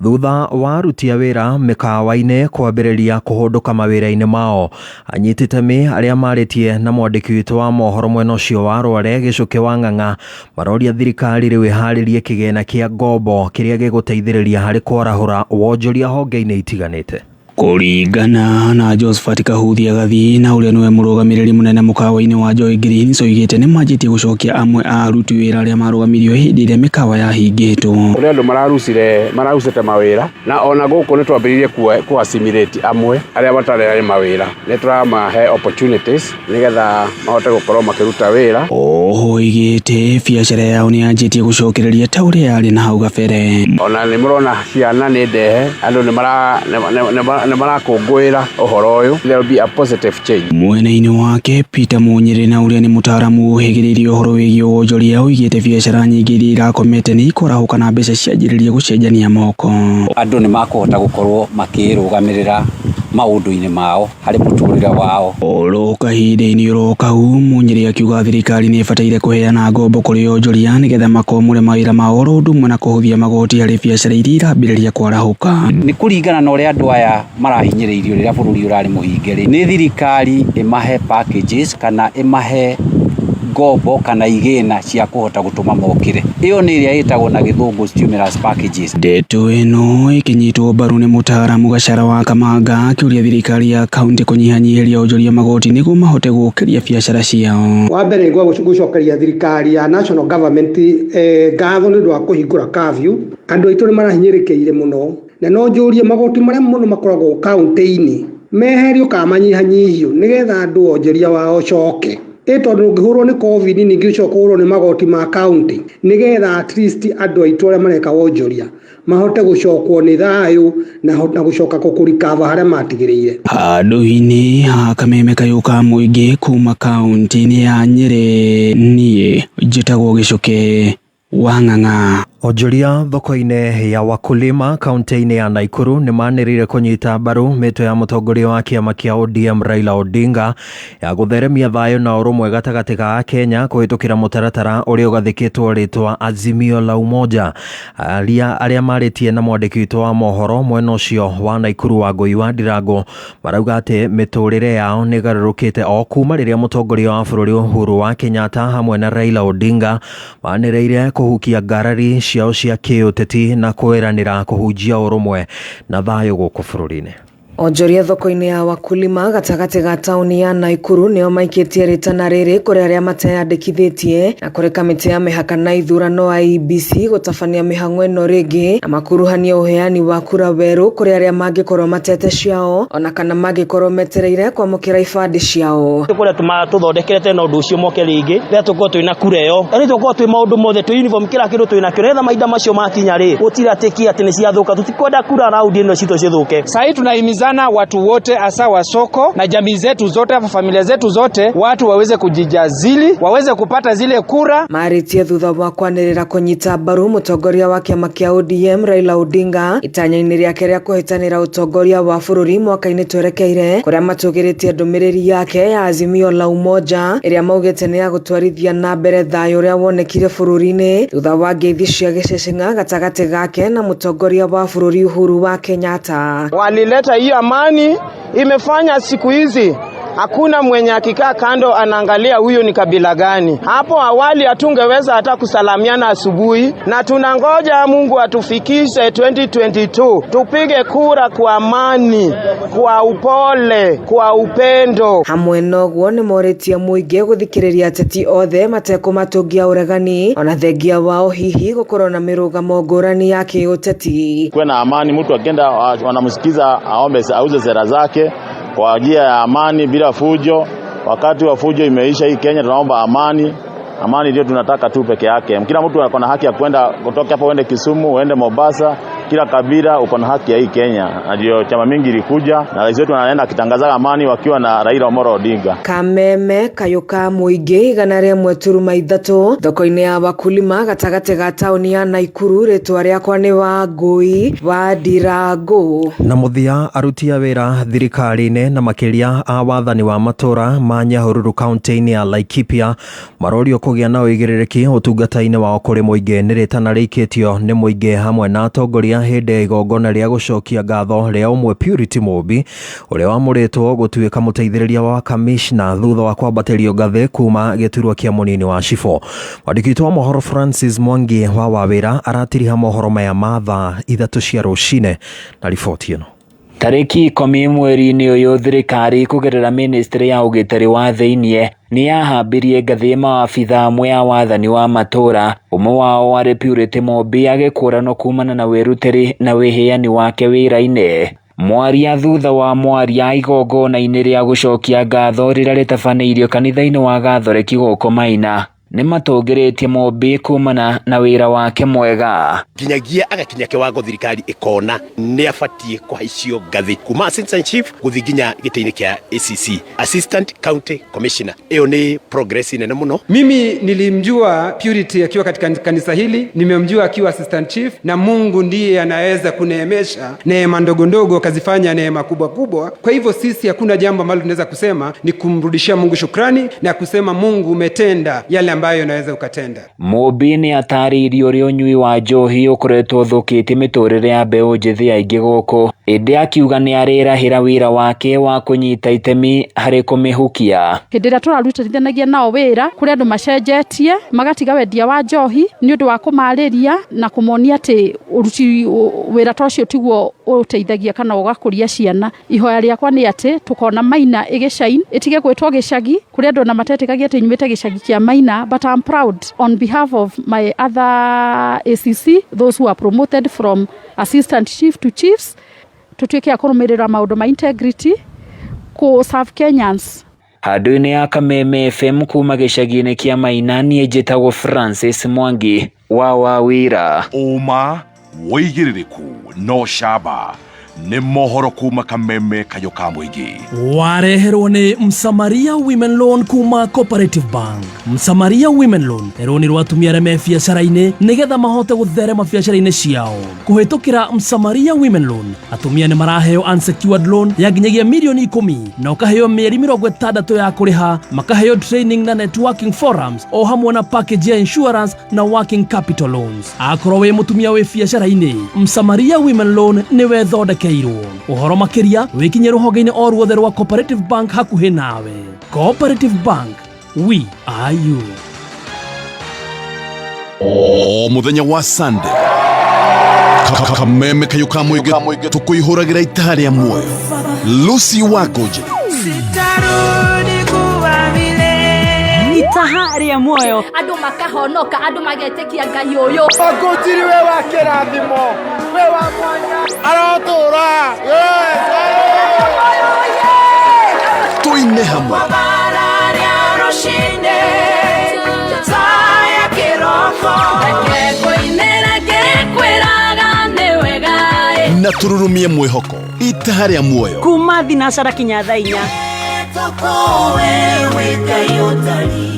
thutha wa aruti a wĩra mĩkawa-inĩ kwambĩrĩria kũhũndũka mawĩra-inĩ mao. Anyiti itemi arĩa marĩtie na mwandĩki witũ wa mohoro mwena ũcio wa Rware Gĩcũkĩ wa Ng'ang'a maroria thirikari rĩu ĩharĩrie kĩgĩna kĩa ngombo kĩrĩa gĩgũteithĩrĩria harĩ kwarahũra wonjoria honge-inĩ itiganĩte. Kũringana na Josephat Kahuthia Gathii na ũrĩa nĩwe mũrũgamĩrĩri mũnene mũkawa-inĩ wa Joy Greens oigĩte nĩ manjĩtie gũcokia amwe a aruti wĩra arĩa marũgamirio hĩndĩ ĩrĩa mĩkawa yahingĩtwo. Kũrĩ andũ mararucĩte mawĩra, na ona gũkũ nĩ twambĩrĩirie ku assimilate amwe arĩa matarĩ mawĩra, nĩ tũramahe opportunities nĩgetha mahote gũkorwo makĩruta wĩra. Oho oigĩte biacara yao nĩ yanjĩtie gũcokereria ta ũrĩa yarĩ na hau gabere. Ona nĩ mũrona ciana nĩ ndehe, andũ nĩ marakũngũĩra ũhoro ũyũ. There will be a positive change. Mwena-inĩ wake Peter Munyĩrĩ na ũrĩa nĩ mũtaaramu ũhĩgĩrĩire ũhoro wĩgiĩ wonjoria oigĩte biacara nyingĩ iria irakomete nĩ ikwarahũka na mbeca cianjĩrĩrie gũcenjania moko. Andũ nĩ makũhota gũkorwo makĩrũgamĩrĩra maũndũ-inĩ mao harĩ mũtũrĩre wao. Oro kahinda-inĩ oro kau Munyĩrĩ akiuga thirikari nĩ ĩbataire kũheana ngombo kũrĩ onjoria nĩgetha makomore mawĩra mao oro ũndũ ũmwe na kũhũthia magoti harĩ biacara iria irambĩrĩria kwarahũka. Nĩ kũringana na ũrĩa andũ aya marahinyĩrĩirio rĩrĩa bũrũri ũrarĩ mũhinge rĩ, nĩ thirikari ĩmahe packages kana ĩmahe Ngombo kana igĩna cia kũhota gũtũma mokĩre. Ĩyo nĩ ĩrĩa ĩtagwo na gĩthũngũ stimulus packages. Ndeto ĩno ĩkĩnyitwo mbaru nĩ mũtaaramu Gachara wa Kamanga akĩũria thirikari ya kaunti kũnyihanyihĩria onjoria magoti nĩguo mahote gũkĩria biacara ciao. Wa mbere nĩ gũcokeria thirikari ya national government ngatho nĩ ũndũ wa kũhingũra curfew. Andũ aitũ nĩ marahinyĩrĩkĩire mũno, na no njũrie magoti marĩa mũno makoragwo kaunti-inĩ meherio kana manyihanyihio nĩgetha andũ onjoria wao coke. Ĩ tondũ ũngĩhũrwo nĩ COVID ningĩ ũcoke ũhũrwo nĩ magoti ma kaunti, nĩgetha at least andũ aitũ arĩa mareka wonjoria mahote gũcokwo nĩ thayũ na gũcoka kũrikava harĩa matigĩrĩire. Handũ-inĩ ha kameme kayũ ka mũingĩ kuma kaunti-inĩ ya Nyĩrĩ, niĩ njĩtagwo Gĩcũke wa Ng'ang'a. Onjoria thoko-inĩ ya Wakulima kaunti-inĩ ya Nakuru nĩ manĩrĩire kũnyita mbaru mĩto ya mũtongoria wa kĩama kĩa ODM Raila Odinga ya gũtheremia thayũ na ũrũmwe gatagatĩ ga Kenya kũhĩtũkĩra mũtaratara ũrĩa ũgathĩkĩtwo rĩtwa Azimio la Umoja. Arĩa marĩtie na mwandĩki witũ wa mohoro mwena ũcio wa Nakuru Wangũi wa Ndirango marauga atĩ mĩtũrĩre yao nĩ ĩgarũrũkĩte o kuma rĩrĩa mũtongoria wa bũrũri Uhuru wa Kenyatta hamwe na Raila Odinga manĩrĩire kũhukia ngarari ciao cia kĩũteti na kwĩranĩra kũhunjia ũrũmwe na thayũ gũkũ bũrũri-inĩ. Onjoria thoko-inĩ ya Wakulima gatagatĩ ga taũni ya Nakuru nĩo maikĩtie rĩtana rĩrĩ kũrĩ arĩa mateyandĩkithĩtie na kũrĩ kamĩtĩ ya mĩhaka na ithurano IEBC gũtabania mĩhang'o ĩno rĩngĩ na makuruhanie ũheani wa kura werũ kũrĩ arĩa mangĩkorwo matete ciao ona kana mangĩkorwo metereire kwamũkĩra ibandĩ ciao. Kũrĩa tũthondekerete na ũndũ ũcio moke rĩngĩ rĩrĩa tũkorwo twĩna kura ĩyo rĩu tũkorwo twĩ maũndũ mothe twĩ uniform kĩra kĩndũ twĩ nakĩo nĩgetha mahinda macio makinya rĩ gũtirĩ atĩ kĩ atĩ nĩ ciathũka. Tũtikwenda kura raundi ĩno citũ cithũke. Sahii tunahimiza watu wote hasa wa soko na jamii zetu zote, familia zetu zote, watu waweze kujijazili, waweze kupata zile kura. Marĩtie thutha wa kwanĩrĩra kũnyita mbaru mũtongoria wa kĩama kĩa ODM Raila Odinga itanya-inĩ rĩake rĩa kũhĩtanĩra ũtongoria wa bũrũri mwaka-inĩ twerekeire, kũrĩa matũgĩrĩtie ndũmĩrĩri yake ya Azimio la Umoja ĩrĩa maugĩte nĩ ya gũtwarithia na mbere thayũ ũrĩa wonekire bũrũri-inĩ thutha wa ngeithi cia gĩceceng'a gatagatĩ gake na mũtongoria wa bũrũri Uhuru wa Kenyatta. Walileta hiyo amani, imefanya siku hizi hakuna mwenye akikaa kando anaangalia huyu ni kabila gani. Hapo awali hatungeweza hata kusalamiana asubuhi, na tunangoja Mungu atufikishe 2022 tupige kura kwa amani, kwa upole, kwa upendo. Hamwe noguo nĩ morĩtie mũingĩ gũthikĩrĩria ateti othe matekũmatũngia ũregani ona thengia wao hihi gũkorwo na mĩrũgamo ngũrani ya kĩũteti. Kuwe na amani, mtu akienda wanamsikiza aombe auze sera zake kwa njia ya amani bila fujo. Wakati wa fujo imeisha hii Kenya, tunaomba amani. Amani ndio tunataka tu peke yake. Kila mtu ako na haki ya kwenda kutoka hapo uende Kisumu, uende Mombasa, kila kabila uko na haki ya hii Kenya. Na ndio chama mingi ilikuja na rais wetu anaenda akitangaza amani wakiwa na Raila Amolo Odinga. Kameme kayuka mũingĩ 103 thoko-inĩ ya Wakulima gatagatĩ ga taũni ya Nakuru. Rĩtwa rĩakwa nĩ Wangũi wa Ndirango. Na mũthia, aruti a wĩra thirikari-inĩ na makĩria a wathani wa matũra ma Nyahururu kaunti-inĩ ya Laikipia marorio kũgĩa na ũigĩrĩrĩki ũtungata-inĩ wao kũrĩ mũingĩ. Nĩ rĩtana rĩikĩtio nĩ mũingĩ hamwe na atongoria hĩndĩ ya igongona rĩa gũcokia ngatho rĩa ũmwe Purity Mũmbi ũrĩa wamũrĩtwo gũtuĩka mũteithĩrĩria wa kamishna thutha wa kwambatĩrio ngathĩ kuma gĩturwa kĩa mũnini wa cibũ. Mwandĩki witũ wa mohoro Francis Mwangi wa Wawĩra aratiriha mohoro maya ma thaa 3 cia rũcinĩ na riboti ĩno. Tarĩki 10 mweri-inĩ ũyũ thirikari kũgerera ministry ya ũgitĩri wa thĩiniĩ nĩ yahambirie ngathĩ maabitha amwe a wathani wa matũra. Ũmwe wao warĩ Purity Mũmbi agĩkũranwo kumana na wĩrutĩri na wĩheani wake wĩra-inĩ. Mwaria thutha wa mwaria igongona-inĩ rĩa gũcokia ngatho rĩrĩa rĩtabanĩirio kanitha-inĩ wa Gathoreki gũkũ Maina nĩmatũngĩrĩtie Mũmbi kumana na wĩra wake mwega. Nginyagia agakinya kiwango thirikari ikona nĩ abatiĩ kũhaicio ngathĩ kuma assistant chief gũthiĩ nginya gĩtĩ-inĩ kĩa ACC, Assistant County Commissioner. Ĩyo nĩ progress nene mũno. Mimi nilimjua Purity akiwa katika kanisa hili, nimemjua akiwa assistant chief, na Mungu ndiye anaweza kuneemesha neema ndogo ndogo akazifanya neema kubwa kubwa. Kwa hivyo sisi hakuna jambo ambalo tunaweza kusema ni kumrudishia Mungu shukrani na kusema Mungu umetenda yale ambayo ambayo unaweza ukatenda. Mumbi nĩ atarĩirie ũrĩa ũnyui wa njohi ũkoretwo ũthũkĩtie mĩtũrĩre ya mbeũ njĩthĩ aingĩ gũkũ, ĩndĩ akiuga nĩ arĩrahĩra wĩra wake wa kũnyita itemi harĩ kũmĩhukia. Hĩndĩ ĩrĩa tũrarutithanagia nao wĩra, kũrĩ andũ macenjetie magatiga wendia wa njohi nĩ ũndũ wa kũmarĩria na kũmonia atĩ ũruti wĩra ta ũcio tiguo ũteithagia kana ũgakũria ciana. Ihoya rĩakwa nĩ atĩ tũkona Maina ĩgĩcain, ĩtige gwĩtwo gĩcagi, kũrĩ andũ ona matetĩkagia atĩ nyumĩte gĩcagi kĩa Maina, but I'm proud on behalf of my other ACC, those who are promoted from assistant chief to chiefs, tutuĩke a kũrũmĩrĩra maũndũ ma integrity, kũ serve Kenyans. Handũ-inĩ ya Kameme FM kuma gĩcagi-inĩ kĩa Maina, niĩ njĩtagwo Francis Mwangi wa Wawira. Ũma wĩigĩrĩrĩku no camba nĩ mohoro kuma Kameme kayũ ka mũingĩ. Wareherwo nĩ Msamaria Women Loan kuma Cooperative Bank. Msamaria Women Loan nĩ rũni rwa atumia arĩa me biacara-inĩ nĩgetha mahote gũtherema biacara-inĩ ciao. Kũhĩtũkĩra Msamaria Women Loan, atumia nĩ maraheo unsecured loan ya nginyagia mirioni 10 na ũkaheo mĩeri 60 ya kũrĩha, makaheo training na networking forums o hamwe na package ya insurance na working capital loans. Akorwo wĩ mũtumia wĩ biacara-inĩ, Msamaria Women Loan nĩwe thondekeirwo. Ũhoro makĩria wĩkinye rũhonge-inĩ o ruothe rwa Cooperative Bank hakuhĩ nawe. Cooperative Bank, we are you. O mũthenya wa Sunday, Kameme kayũ ka mũingĩ tũkũihũragĩra itaha rĩa muoyo. Lucy Wangũnjĩri Sitarudi kuwa vile. Itaha rĩa muoyo. Andũ makahonoka, andũ magetĩkia Ngai ũyũ. Wangũnjiri we wa kĩrathimo, we wa mwanya, arotũra. Tũine hamwe. Rũcinĩ taya kĩroko, reke ngũinĩre ngĩkwĩraga nĩ wega. Na tũrurumie mwĩhoko itaha rĩa muoyo. Kuma thinacara kinya thaa 4. Wewe Ngai ũtari.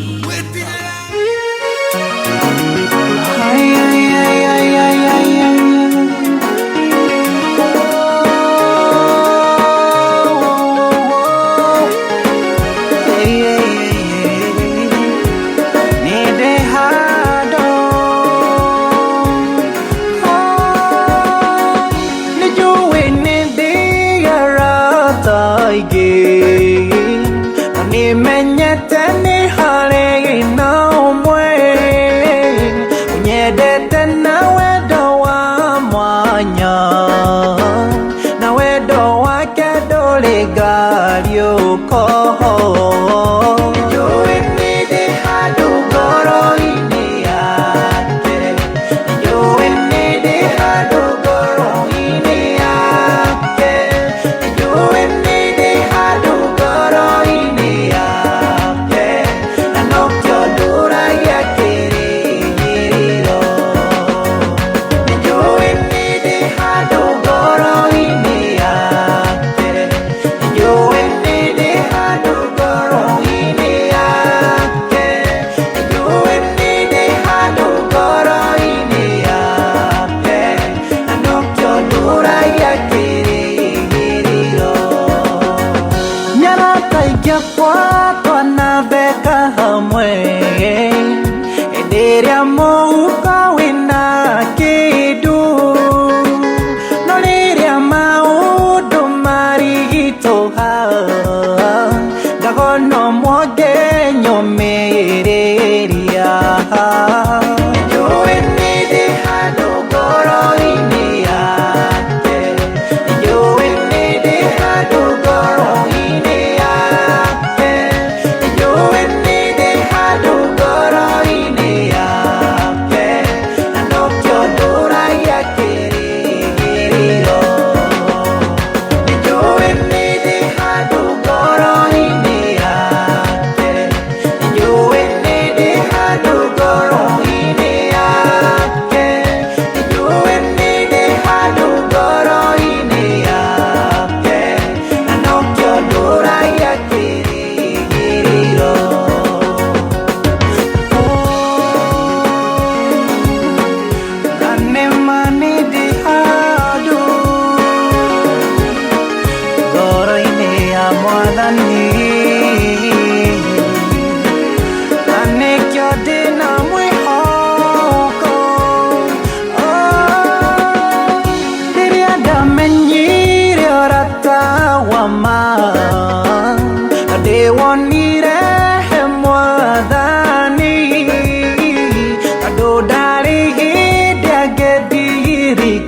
Menyete nĩ harĩ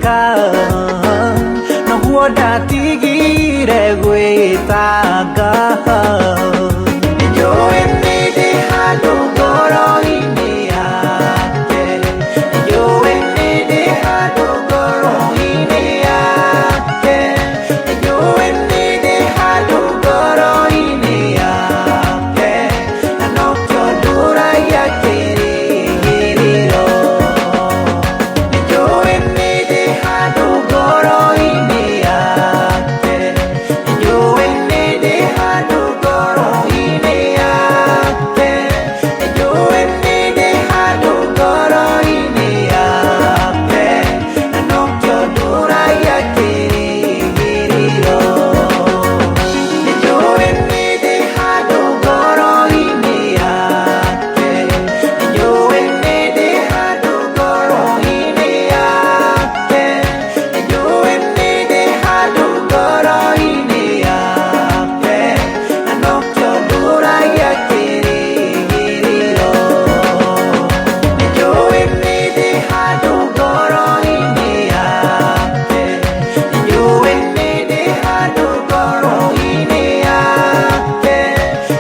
Ngĩconoka noguo ndatigire gwĩtanga. Nĩnjũĩ nĩ ndĩ handũ ngoro-inĩ yake. Nĩnjũĩ nĩ ndĩ handũ ngoro-inĩ yake. Nĩnjũĩ nĩ ndĩ handũ ngoro-inĩ yake. Na nokĩo ndũragia kĩrĩgĩrĩro. Nĩnjũĩ nĩ ndĩ handũ ngoro-inĩ yake. Nĩnjũĩ nĩ ndĩ handũ ngoro-inĩ yake. Nĩnjũĩ nĩ ndĩ handũ ngoro-inĩ yake. Na nokĩo ndũragia kĩrĩgĩrĩro. Nĩnjũĩ nĩ ndĩ handũ ngoro-inĩ yake. Nĩnjũĩ nĩ ndĩ handũ ngoro-inĩ yake. Nĩnjũĩ nĩ ndĩ handũ ngoro-inĩ yake. Na nokĩo ndũragia kĩrĩgĩrĩro. Nĩnjũĩ nĩ ndĩ handũ ngoro-inĩ yake. Nĩnjũĩ nĩ ndĩ handũ ngoro-inĩ yake.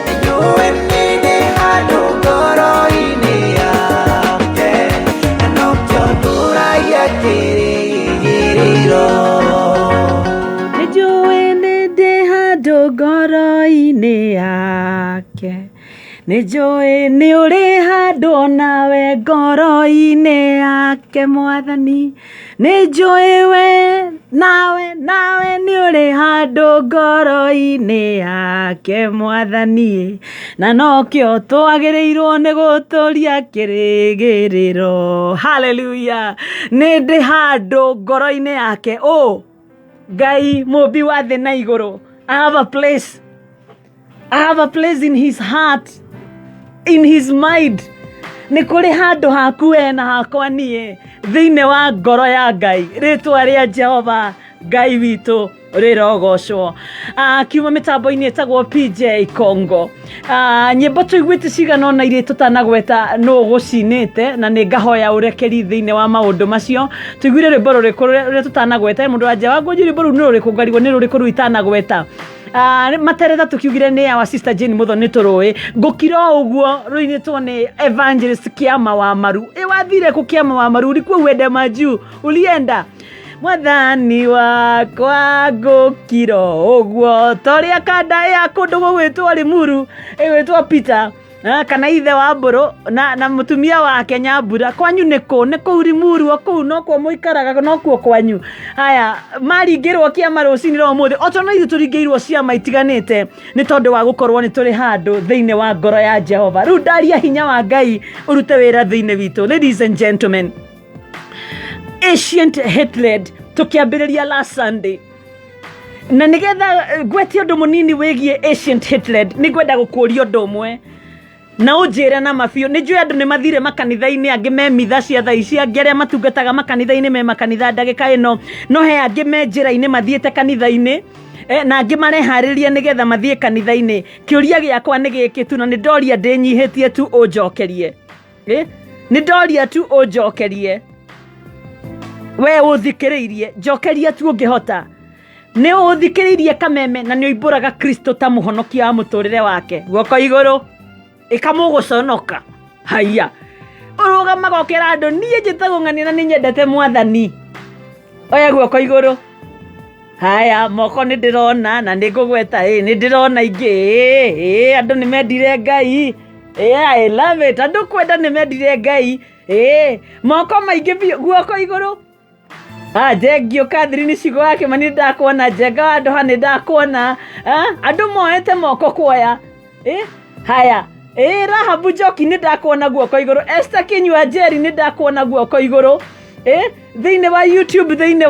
Nĩnjũĩ nĩ ndĩ handũ ngoro-inĩ yake. Na nokĩo ndũragia kĩrĩgĩrĩro. Nĩnjũĩ nĩ ndĩ handũ ngoro-inĩ yake. Nĩnjũĩ nĩ ũrĩ handũ nawe ngoro-inĩ yake mwathani. Nĩnjũĩ we nawe nawe nĩ ũrĩ handũ ngoro-inĩ yake mwathani. Na nokĩo twagĩrĩirwo nĩ gũtũria kĩrĩgĩrĩro. Hallelujah. Nĩ ndĩ handũ ngoro-inĩ yake. Ũ Ngai mũmbi wa thĩ na igũrũ. I have a place. I have a place in his heart, in his mind. Nĩ kũrĩ handũ haku we na hakwa niĩ thĩinĩ wa ngoro ya Ngai. Rĩtwa rĩa Jehova Ngai witũ rĩrogocwo. Kiuma mĩtambo-inĩ ĩtagwo PJ Congo. Nyĩmbo tũiguĩte cigana ũna iria tũtanagweta nũ ũgũcinĩte, na nĩ ngahoya ũrekeri thĩinĩ wa maũndũ macio. Tũiguire rwĩmbo rũrĩkũ rũrĩa tũtanagweta? Mũndũ wa nja wa ngũnjĩ, rwĩmbo rũu nĩ rũrĩkũ? Ngarigwo nĩ rũrĩkũ rũu itanagweta. Matereta tukiugire nĩ our sister Jane Muthoni tũrũĩ. Ngũkira o ũguo rũinĩtwo nĩ Evangelist Kĩama wa Maru. Ĩ wathire kũ Kĩama wa Maru? Ulikuwa uende majuu? Ulienda? Mwathani wakwa ngũkira o ũguo ta ũrĩa kanda ya kũndũ gũgwĩtwo Limuru ĩgwĩtwo Peter, kana ithe wa Mbũrũ na mũtumia wake Nyambura. Kwanyu nĩ kũ? Nĩ kũu Limuru, o kũu nokuo mũikaraga, nokuo kwanyu. Haya, maringĩrwo kĩama rũcinĩ rwa ũmũthĩ, o tondũ ithuĩ tũringĩirwo ciama itiganĩte nĩ tondũ wa gũkorwo nĩ tũrĩ handũ thĩinĩ wa ngoro ya Jehova. Rĩu ndaria hinya wa Ngai ũrute wĩra thĩinĩ witũ. Ladies and gentlemen, ancient hatred tũkĩambĩrĩria last Sunday, na nĩgetha ngwetie ũndũ mũnini wĩgiĩ ancient hatred, nĩ ngwenda gũkũria ũndũ ũmwe na ũnjĩre na mabiũ. Nĩ njũĩ andũ nĩ mathire makanitha-inĩ, angĩ me mitha cia thaa ici, angĩ arĩa matungataga makanitha-inĩ me makanitha ndagĩka ĩno, no he angĩ me njĩra-inĩ mathiĩte kanitha-inĩ, na angĩ mareharĩria nĩgetha mathiĩ kanitha-inĩ. Kĩũria gĩakwa nĩ gĩkĩ tu, na nĩ ndoria ndĩnyihĩtie tu ũnjokerie. Nĩ ndoria tu ũnjokerie, we ũthikĩrĩirie, njokeria tu ũngĩhota. Nĩ ũthikĩrĩirie Kameme na nĩ ũimbũraga Kristo ta mũhonokia wa mũtũrĩre wake? Guoko igũrũ. Ĩkamũgũconoka. Haiya, ũrũgamaga ũkera andũ niĩ njĩtagwo ng'ania na nĩ nyendete mwathani. Oya guoko igũrũ. Haya, moko nĩ ndĩrona na nĩ ngũgweta, ĩ nĩ ndĩrona ingĩ, ĩ andũ nĩ mendire Ngai. Ĩ, I love it. Andũ kwenda nĩ mendire Ngai. Ĩ moko maingĩ biũ, guoko igũrũ. Njengio Catherine Cigo wa Kĩmani, ndakuona. Njenga wa Ndoha, nĩ ndakuona. Andũ moete moko kuoya. Haya, Rahabu Njoki, nĩ ndakuona guoko igũrũ. Esther Kinyua Njeri, nĩ ndakuona guoko igũrũ. Thĩinĩ wa YouTube, thĩinĩ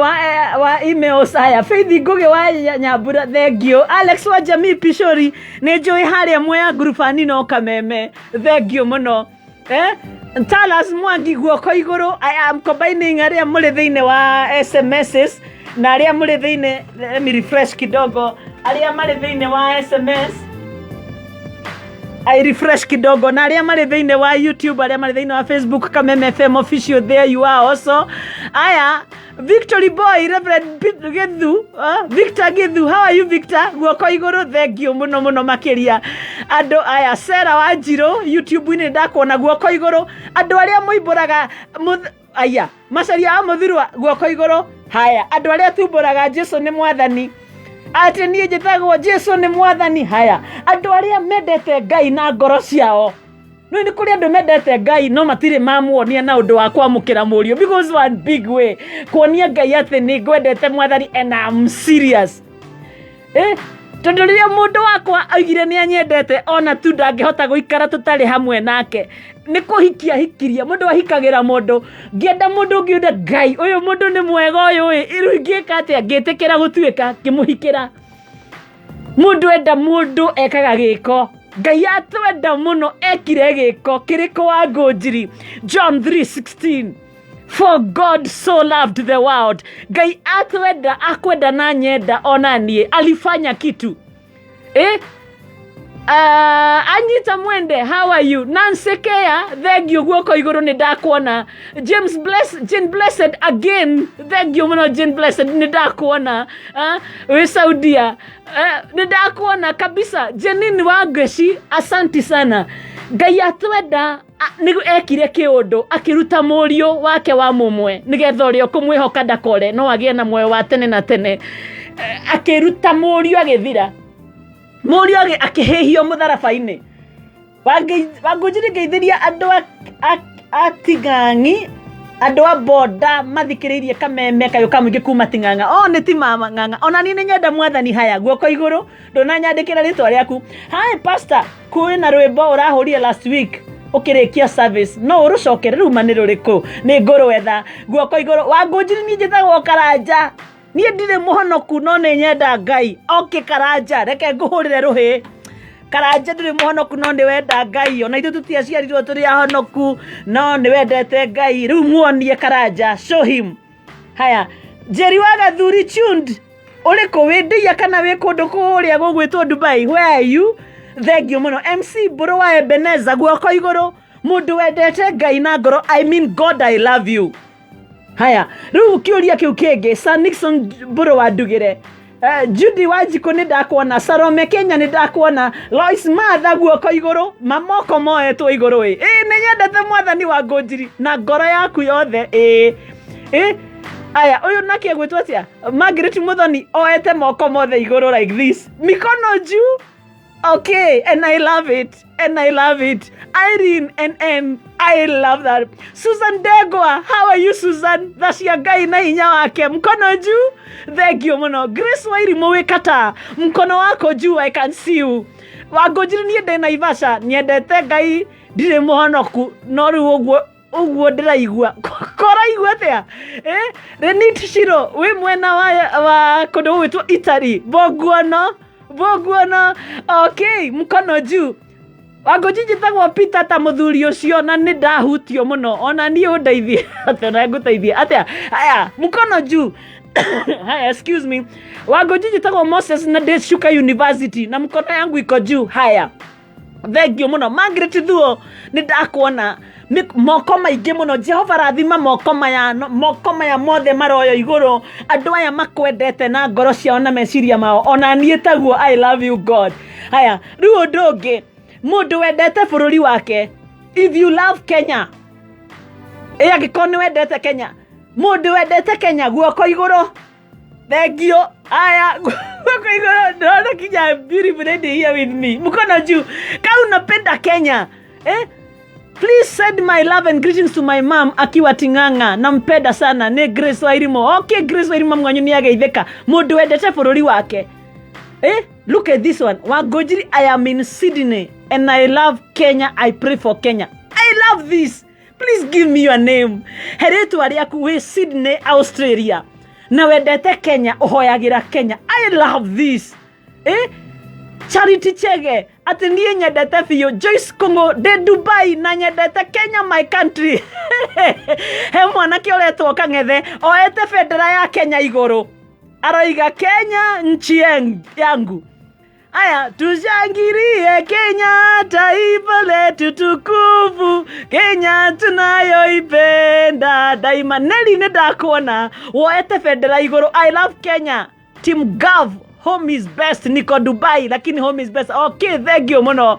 wa emails. Haya, Faith Ngugi wa Nyambura, thank you. Alex wa Jamii Pishori, nĩ njũĩ harĩa Mwea Ngurubani no Kameme, thank you mũno. Talas Mwangi, guoko igũrũ. I am combining arĩa mũrĩ thĩinĩ wa SMSs na arĩa mũrĩ thĩinĩ. Let me refresh kidogo. Arĩa marĩ thĩinĩ wa SMS, I refresh kidogo, na arĩa marĩ thĩinĩ wa YouTube, arĩa marĩ thĩinĩ wa Facebook, Kameme FM official, there you are also. Aya, Victory Boy, Reverend Githu, Victor Githu, how are you Victor? Guoko igũrũ, thank you mũno mũno makĩria. Andũ aya, Sarah Wanjirũ, YouTube-inĩ ndakuona, guoko igũrũ. Andũ arĩa mũimbũraga aya, Macaria wa Mũthurwa, guoko igũrũ. Haya, andũ arĩa tumbũraga Jesu nĩ mwathani, atĩ niĩ njĩtagwo Jesu nĩ mwathani. Haya, andũ arĩa mendete Ngai na ngoro ciao. No nĩ kũrĩ andũ mendete Ngai no matirĩ mamuonia na ũndũ wa kwamũkĩra mũriũ, because one big way kuonia Ngai atĩ nĩ ngwendete mwathani and I'm serious, tondũ rĩrĩa mũndũ wakwa oigire nĩ anyendete, ona tu ndangĩhota gũikara tũtarĩ hamwe nake, nĩ kũhikia hikirie mũndũ, ahikagĩra mũndũ, ngĩenda mũndũ, ngĩenda Ngai ũyũ mũndũ nĩ mwega ũyũ ĩ, rĩu ingĩka atĩa? Ngĩtĩkĩra gũtuĩka ngĩmũhikĩra. Mũndũ enda mũndũ ekaga gĩko. Ngai atwenda mũno, ekire gĩko kĩrĩkũ? Wa Ngũnjiri, John 3:16, "For God so loved the world." Ngai atwenda, akwenda na nyenda ona niĩ, alifanya kitu. Anyita Mwende, how are you? Nancy Kea, thank you, guoko igũrũ, nĩ ndakuona. James Bless, Jane Blessed again, thank you mũno Jane Blessed, nĩ ndakuona. Wĩ Saudia, nĩ ndakuona kabisa. Jenin wa Ngeci, asanti sana. Ngai atwenda nĩ ekire kĩũndũ, akĩruta mũriũ wake wa mũmwe nĩgetha ũrĩa ũkũmwĩhoka ndakore no agĩe na muoyo wa tene na tene. Akĩruta mũriũ, agĩthira mũriũ, akĩhĩhio mũtharaba-inĩ. Wangũnjiri, ngeithĩria andũ a Ting'ang'i, andũ a boda mathikĩrĩirie kameme kayũ ka mũingĩ kuma Ting'ang'a. O nĩ ti mang'ang'a, ona niĩ nĩ nyenda mwathani. Haya, guoko igũrũ, ndũnanyandĩkĩra rĩtwa rĩaku. Hi pastor, kwĩna rwĩmbo ũrahũrire last week ũkĩrĩkia service, no ũrũcokere? Rĩu ma nĩ rũrĩkũ? Nĩ ngũrwetha. Guoko igũrũ. Wangũnjiri, niĩ njĩtagwo Karanja, niĩ ndirĩ mũhonoku no nĩ nyenda Ngai. Okay Karanja, reke ngũhũrĩre rũhĩ. Karanja, ndũrĩ mũhonoku no nĩ wenda Ngai. Ona ithuĩ tũtiaciarirwo tũrĩ ahonoku no nĩ wendete Ngai. Rĩu muonie Karanja, show him. Haya, Njeri wa Gathuri tuned, ũrĩ kũ? Wĩ Ndeia kana wĩ kũndũ kũrĩa gũgwĩtwo Dubai? Where are you? Thank you mũno. MC Mbũrũ wa Ebeneza, guoko igũrũ, mũndũ wendete Ngai na ngoro. I mean, God, I love you. Haya, rĩu kĩũria kĩu kĩngĩ. Sir Nixon Mbũrũ wa Ndugĩre, Judy Wanjikũ, nĩ ndakuona. Salome Kenya, nĩ ndakuona. Lois Martha, guoko igũrũ, mamoko moetwo igũrũ. Ĩ nĩ nyendete mwathani wa Ngũnjiri na ngoro yaku yothe. Ĩ aya, ũyũ nake egwĩtwo atĩa? Margaret Muthoni oete moko mothe igũrũ like this, mikono juu. Okay, and I love it. And I love it. Irene and N, I love that. Susan Degwa, how are you, Susan? Thacia Ngai na hinya wake. Mkono juu. Thank you mũno. Grace Wairimu wĩ Qatar. Mkono wako juu, I can see you. Wangũnjiri, niĩ ndĩ Naivasha, nyendete Ngai, ndirĩ mũhonoku, no rĩu ũguo ũguo ndĩraigua, koraigua atĩa? Renit Shiro wĩ mwena wa kũndũ gũgwĩtwo Italy. Bonguono, bonguono. Okay, mkono juu. Wangũnji, njĩtagwo Peter ta mũthuri ũcio na nĩ ndahutio mũno, ona niĩ ũndeithie atĩa na ngũteithie atĩa. Haya, mkono juu. Haya, excuse me. Wangũnji, njĩtagwo Moses na ndĩ Chuka University na mkono yangu iko juu. Haya, thank you mũno. Margaret Thuo, nĩ ndakuona. Moko maingĩ mũno. Jehova rathima moko maya, moko maya mothe maroyo igũrũ, andũ aya makwendete na ngoro ciao na meciria mao. Ona niĩ taguo, I love you God. Haya, rĩu ũndũ ũngĩ, mũndũ wendete bũrũri wake, if you love Kenya, ĩ angĩkorwo nĩ wendete Kenya, mũndũ wendete Kenya, guoko igũrũ. Thank you. Aya, guoko igũrũ. Ndĩrona kinya beautiful lady here with me. Mkono juu kama unapenda Kenya. Please send my love and greetings to my mom akiwa Ting'ang'a. Nampenda sana. Nĩ Grace Wairimo. Okay, Grace Wairimo mwanyu nĩ ageithĩka. Mũndũ wendete bũrũri wake. Look at this one. Wangũnjiri, I am in Sydney and I love Kenya. I pray for Kenya. I love this. Please give me your name. He rĩtwa rĩaku. Wĩ Sydney, Australia. Na wendete Kenya, ũhoyagĩra Kenya. I love this. Charity Chege, atĩ niĩ nyendete biũ. Joyce Kũng'ũ, ndĩ Dubai na nyendete Kenya, my country. He mwanake ũretwo Kang'ethe oete bendera ya Kenya igũrũ, aroiga Kenya nchi yangu. Aya, tushangilie Kenya, taifa letu tukufu, Kenya tunayoipenda daima. Neli nĩ ndakuona woete bendera igũrũ. I love Kenya. Team Gov, home is best. Niko Dubai lakini home is best. Okay, thank you mũno.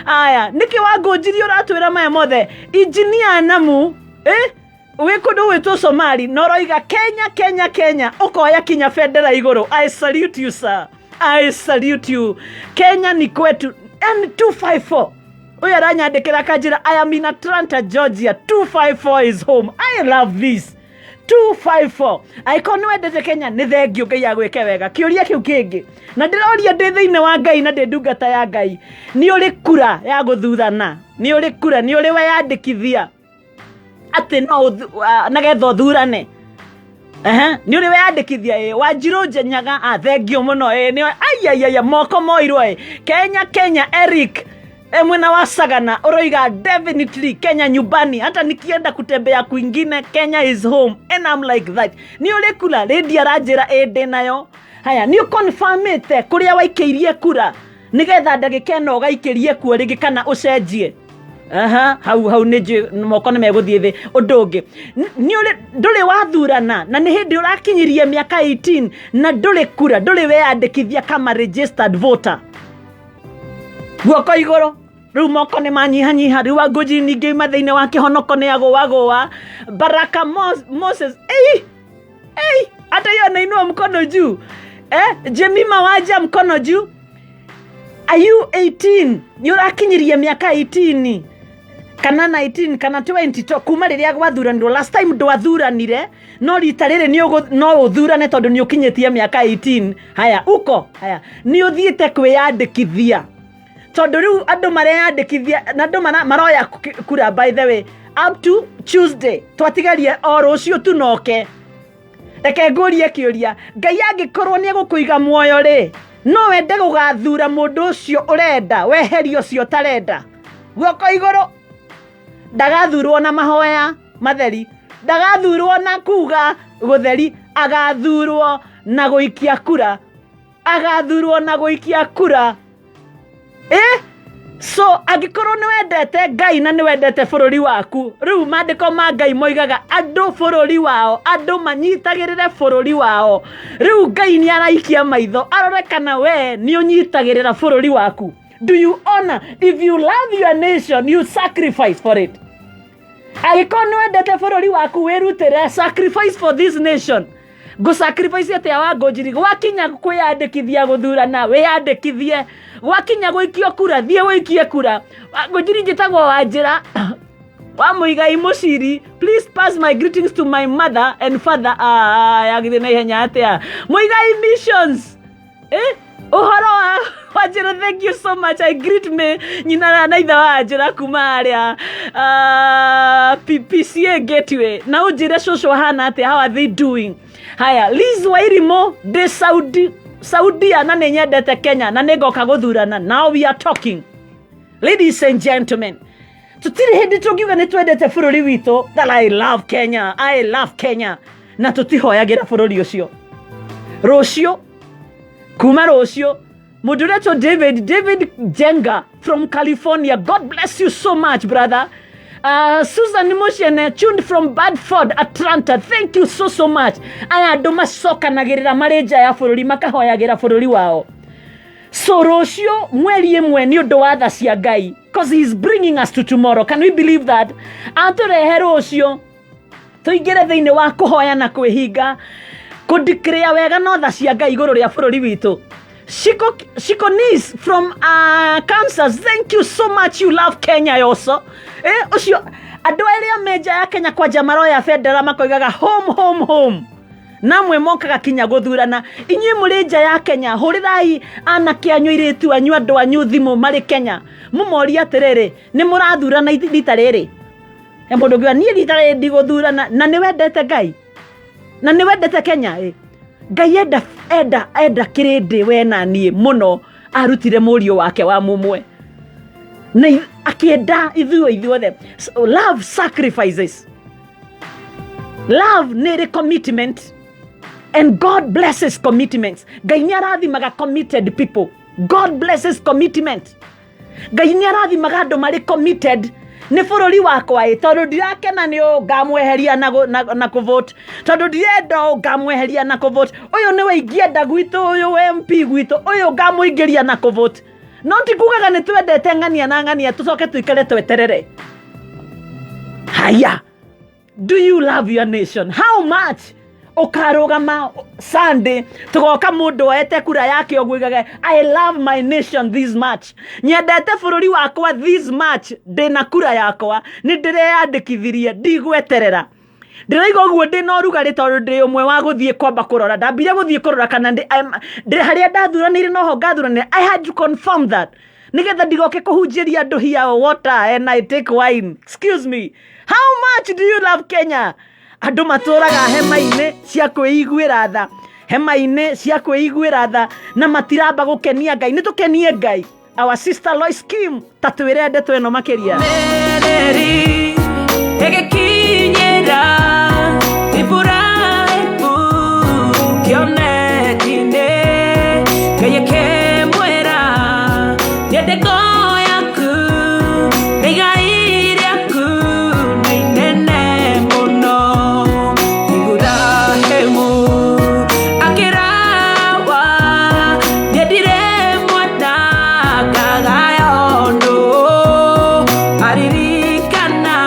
Aya, nĩkĩ wangũnjirie ũratwĩra maya mothe? Engineer Namu, eh? Wĩ kũndũ gwĩtwo Somali na ũroiga Kenya, Kenya, Kenya, ũkoya kinya bendera igũrũ. I salute you, sir. I salute you. Kenya ni kwetu. N254 ũyũ aranyandĩkĩra akanjĩra, "I am in Atlanta, Georgia. 254 is home." I love this 254. Angĩkorwo nĩ wendete Kenya, nĩ thengio, Ngai agwĩke wega. Kĩũria kĩu kĩngĩ na ndĩroria ndĩ thĩinĩ wa Ngai na ndĩ ndungata ya Ngai, nĩ ũrĩ kura ya gũthurana? Nĩ ũrĩ kura? Nĩ ũrĩ weyandĩkithia atĩ no nĩgetha ũthurane? Ehe, nĩ ũrĩ weyandĩkithia? Ĩ Wanjirũ Njenyaga, ah, thengio mũno. Ĩ nĩ aiaiaia moko moirwo. Ĩ Kenya, Kenya. Eric e mwena wa Sagana ũroiga, "Definitely Kenya nyumbani, hata nikienda kutembea kwingine, Kenya is home," and I'm like that. Nĩ ũrĩ kura? Rĩndi aranjĩra ĩ ndĩ nayo. Haya, nĩ ũconfirmĩte kũrĩa waikĩirie kura nĩgetha ndagĩka ĩno ũgaikĩrie kuo rĩngĩ kana ũcenjie? Aha, hau hau nĩ njũĩ moko nĩ megũthiĩ thĩ. Ũndũ ũngĩ, nĩ ũrĩ ndũrĩ wathurana na nĩ hĩndĩ ũrakinyirie mĩaka 18 na ndũrĩ kura, ndũrĩ weyandĩkithia kama registered voter? Guoko igũrũ. Rĩu moko nĩ manyihanyiha. Rĩu Wangũnji ningĩ ima thĩinĩ wa kĩhonoko nĩ agũagũa. Baraka Moses, ei ei, hata hiyo anainua mkono juu. Eh, Jemima Waja, mkono juu. Are you 18? Nĩ ũrakinyirie mĩaka 18 kana 19 kana 20 to kuma rĩrĩa gwathuranirwo last time? Ndwathuranire, no rita rĩrĩ no ũthurane tondũ nĩ ũkinyĩtie mĩaka 18. Haya, uko haya, nĩ ũthiĩte kwĩyandĩkithia? Tondũ rĩu andũ mareyandĩkithia na andũ maroya kura. By the way, up to Tuesday, twatigarie o rũciũ tu noke. Reke ngũrie kĩũria, Ngai angĩkorwo nĩ egũkũiga muoyo rĩ, no wende gũgathura mũndũ ũcio ũrenda weherie ũcio ũtarenda? Guoko igũrũ. Ndagathurwo na mahoya matheri, ndagathurwo na kuga gũtheri, agathurwo na gũikia kura, agathurwo na gũikia kura. Eh? So angĩkorwo nĩ wendete Ngai na nĩ wendete bũrũri waku, rĩu maandĩko ma Ngai moigaga andũ bũrũri wao, andũ manyitagĩrĩre bũrũri wao. Rĩu Ngai nĩ araikia maitho arore kana we nĩ ũnyitagĩrĩra bũrũri waku. Do you honor? If you love your nation, you sacrifice for it. Angĩkorwo nĩ wendete bũrũri waku, wĩrutĩre, sacrifice for this nation. Ngũ sacrifice atĩa, Wangũnjiri? Gwakinya kwĩyandĩkithia gũthurana, wĩyandĩkithie. Gwakinya gũikio kura, thiĩ wĩikie kura. Wangũnjiri, njĩtagwo Wanjĩra wa Mũigai Mũciri. Please pass my greetings to my mother and father. Ah, yagithĩ na ihenya atĩa? Mũigai Missions, eh? Ũhoro wa Wanjĩra, thank you so much. I greet me nyina na ithe wa Wanjĩra kuma harĩa PCA Gateway, na ũnjĩre cũcũ ahana atĩa. How are they doing? Haya, Liz Wairimo, ndĩ Saudi, Saudia, na nĩ nyendete Kenya na nĩ ngoka gũthurana. Now we are talking. Ladies and gentlemen, tũtirĩ hĩndĩ tũngiuga nĩ twendete bũrũri witũ, that I love Kenya, I love Kenya, na tũtihoyagĩra bũrũri ũcio. Rũciũ, kuma rũciũ, mũndũ ũretwo David, David Jenga from California, God bless you so much, brother. Susan Mushene, tuned from Bedford, Atlanta, thank you so so much. Aya andũ macokanagĩrĩra marĩ nja ya bũrũri makahoyagĩra bũrũri wao. So rũciũ 1 nĩ ũndũ wa tha cia Ngai, 'cause he is bringing us to tomorrow. Can we believe that? Atũrehe rũciũ tũingĩre thĩinĩ wa kũhoya na kwĩhinga kũndikĩrĩa wega no tha cia Ngai igũrũ rĩa bũrũri witũ. Shiko, Shiko Nis from Kansas, thank you so much. You love Kenya also. Eh, ũcio andũ arĩa me nja ya Kenya kwanja maroya bendera makoigaga home, home, home, namwe mokaga kinya gũthurana. Inyuĩ mũrĩ nja ya Kenya, hũrĩrai anake anyu, airĩtu anyu, andũ anyu thimũ marĩ Kenya, mũmorie atĩrĩrĩ, nĩ mũrathurana rita rĩrĩ? He mũndũ ũngiuga, "Niĩ rita rĩrĩ ndigũthurana." Na nĩ wendete Ngai na nĩ wendete Kenya ĩ? Ngai enda enda enda kĩrĩndĩ we na niĩ mũno, arutire mũriũ wake wa mũmwe na akĩenda ithuĩ ithuothe. So, love sacrifices. Love nĩ ĩrĩ commitment, and God blesses commitments. Ngai nĩ arathimaga committed people. God blesses commitment. Ngai nĩ arathimaga andũ marĩ committed nĩ bũrũri wakwa ĩ, tondũ ndirakena nĩ ũũ ngamweheria na kũvote, tondũ ndirenda ũũ ngamweheria na kũvote, ũyũ nĩwe ingĩenda gwitũ, ũyũ MP gwitũ, ũyũ ngamũingĩria na kũvote. No ti kugaga nĩ twendete ng'ania na ng'ania tũcoke tũikare tweterere. Haya, do you love your nation? How much? Ũkarũgama Sunday tũgoka mũndũ oete kura yake ũguo oigage, I love my nation this much, nyendete bũrũri wakwa this much, ndĩna kura yakwa, nĩ ndĩreyandĩkithirie, ndigweterera. Ndĩraiga ũguo ndĩna ũrugarĩ tondũ ndĩ ũmwe wa gũthiĩ kwamba kũrora. Ndambire gũthiĩ kũrora kana ndĩ harĩa ndathuranĩire noho ngathuranĩire. I had to confirm that nigetha ndigoke kũhunjĩria andũ here water and I take wine. Excuse me, how much do you love Kenya? Andũ matũraga hema-inĩ cia kwĩiguĩra tha, hema-inĩ cia kwĩiguĩra tha, na matiramba gũkenia Ngai. Nĩ tũkenie Ngai. Our sister Lois Kim, ta twĩre ndeto ĩno makĩria. Ĩgĩkinyĩra Iburahĩmu kĩoneki-inĩ, Ngai akĩmwĩra, "Nyende yaku na igai rĩaku nĩ inene mũno." Iburahĩmu akĩrawa, "Nyendire mwana ngagaya ũndũ." Aririkana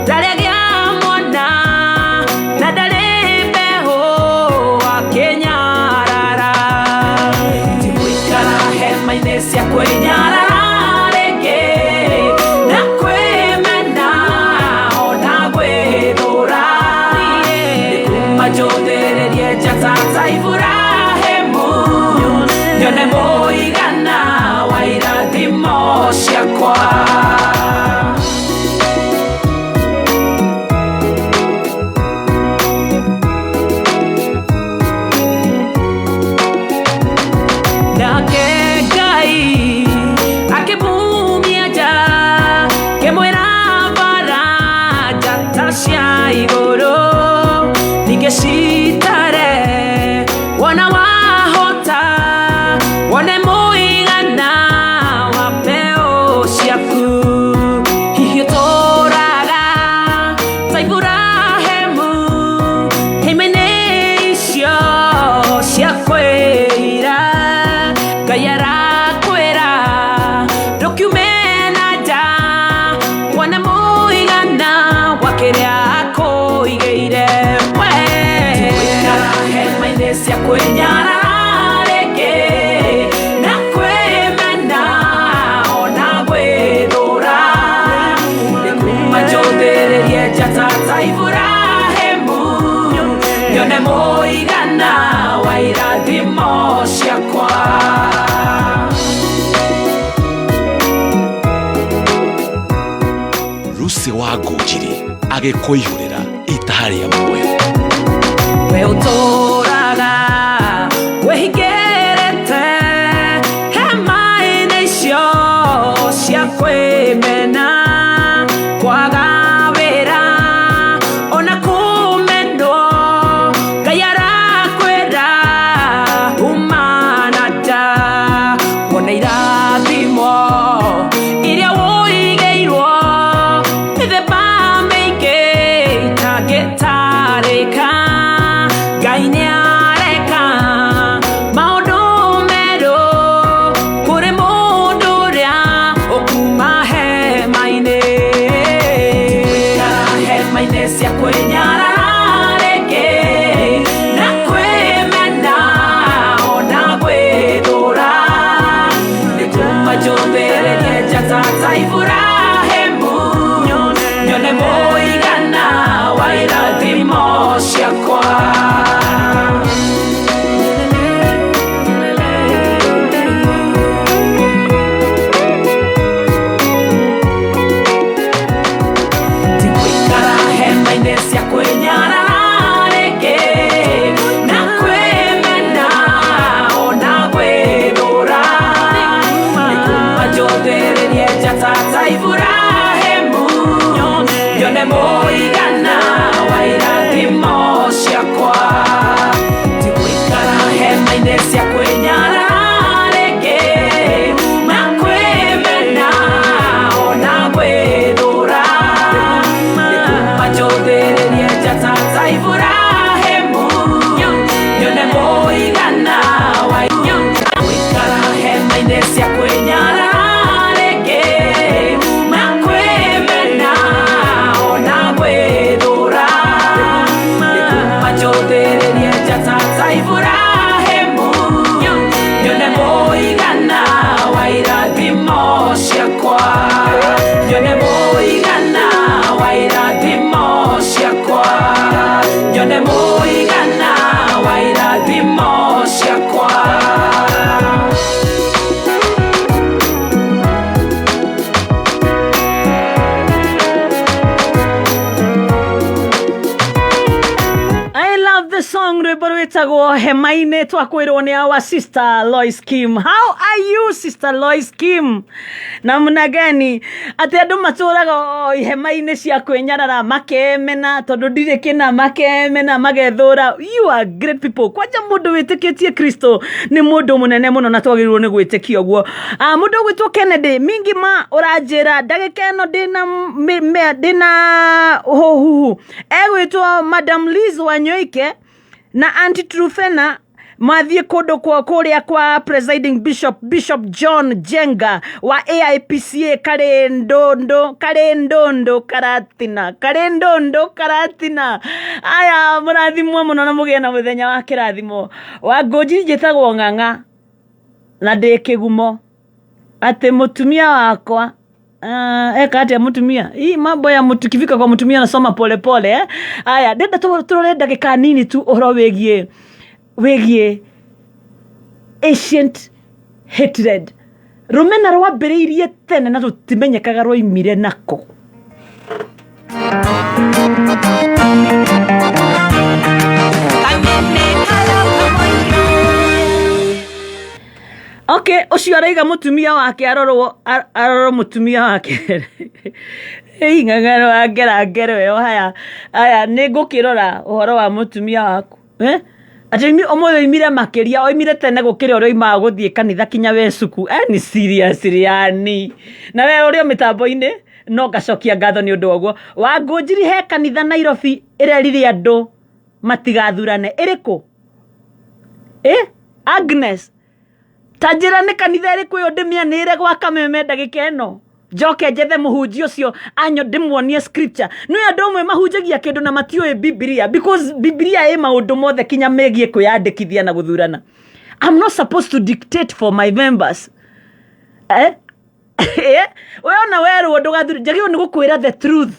ndarĩ agĩa mwana na ndarĩ mbeũ, akĩnyarara. Tigũikara hema-inĩ cia kwĩnyarara rĩngĩ na kwĩmena ona gwĩthũra. Nĩkuma njũthĩrĩrie njata ta Iburahĩmu, nyone mũigana wa irathimo ciakwa. Nake Ngai akĩmumia nja, kĩmwĩra bara njata cia igũrũ ningĩ citare wona wahota, wone mũigana wa mbeũ ciaku. Hihi ũtũraga ta Iburahĩmu hema-inĩ icio cia kwĩira? Ngai arakwĩra ndũkiume na nja, wone mũigana wa kĩrĩa akũigĩire we. Tigũikara hema-inĩ cia kwĩnyarara rĩngĩ na kwĩmena ona gwĩthũra. Nĩkuma njũthĩrĩrie njata ta Iburahĩmu, nyone mũigana wa irathimo ciakwa. Lucy wa Ngũnjiri agĩkũihũrĩra itaha rĩa muoyo. We ũtũraga wĩhingĩrĩte hema-inĩ icio cia kwĩmena, kwaga wĩra ona kũmenwo, Ngai arakwĩra uma na nja, wone irathimo iria ũigĩirwo, mĩthemba mĩingĩ itangĩtarĩka. Iburahĩmu, nyone mũigana wa irathimo ciakwa, nyone mũigana wa irathimo ciakwa, nyone mũigana wa irathimo ciakwa. I love the song rwĩmbo rwĩtagwo hema-inĩ twakwĩrwo nĩ our sister Lois Kim. How are you, sister Lois Kim? Namna gani? Atĩ andũ matũraga o ihema-inĩ cia kwĩnyarara, makemena tondũ ndirĩ kĩna, makemena magethũra. You are great people. Kwanja mũndũ wĩtĩkĩtie Kristo nĩ mũndũ mũnene mũno na twagĩrĩirwo nĩ gwĩtĩkia ũguo. Ah, mũndũ ũgwĩtwo Kennedy Mingi ma ũranjĩra ndagĩka ĩno ndĩna ndĩna ũhuhu. Egwĩtwo Madam Liz Wanyoike na Auntie Trufena mathiĩ kũndũ kwa kũrĩa kwa presiding bishop, Bishop John Jenga wa AIPCA Karĩndũndũ, Karĩndũndũ Karatina, Karĩndũndũ Karatina. Aya, mũrathimwo mũno na mũgĩe na mũthenya wa kĩrathimo. Wangũnji njĩtagwo Ng'ang'a na ndĩ kĩgumo atĩ mũtumia wakwa eka atĩa mũtumia. Hii mambo ya mtu kifika kwa mũtumia nasoma polepole, eh? Aya, ndenda tũrore ndagĩka nini tu ũhoro wĩgiĩ ancient hatred. Rũmena rwambĩrĩirie tene na rũtimenyekaga rwoimire nako. Okay, ũcio araiga mũtumia wake arorwo, arorwo mũtumia wake. Ĩ ng'ang'ano wa ngera ngero ĩyo. Haya, aya nĩ ngũkĩrora ũhoro wa mũtumia waku. Eh? Atĩ ũmũthĩ oimire makĩria, oimire tene gũkĩra ũrĩa oimaga gũthiĩ kanitha kinya we cuku. Ni serious yani. Na we ũrĩ o mĩtambo-inĩ no ngacokia ngatho nĩ ũndũ wa ũguo. Wangũnjiri he kanitha Nairobi ĩrerire andũ matigathurane. Ĩrĩkũ? Agnes, ta njĩra nĩ kanitha ĩrĩkũ ĩyo ndĩmĩanĩrĩre gwa kameme ndagĩka ĩno? Njoke njethe mũhunjia ũcio anyo ndĩmuonie scripture. Nĩ andũ amwe mahunjagia kĩndũ na matiũĩ Bibilia, because Bibilia ĩ maũndũ mothe kinya megiĩ kwĩyandĩkithia na gũthurana. I'm not supposed to dictate for my members. We ona werwo ndũgathure, njagĩrĩirwo nĩ gũkwĩra the truth.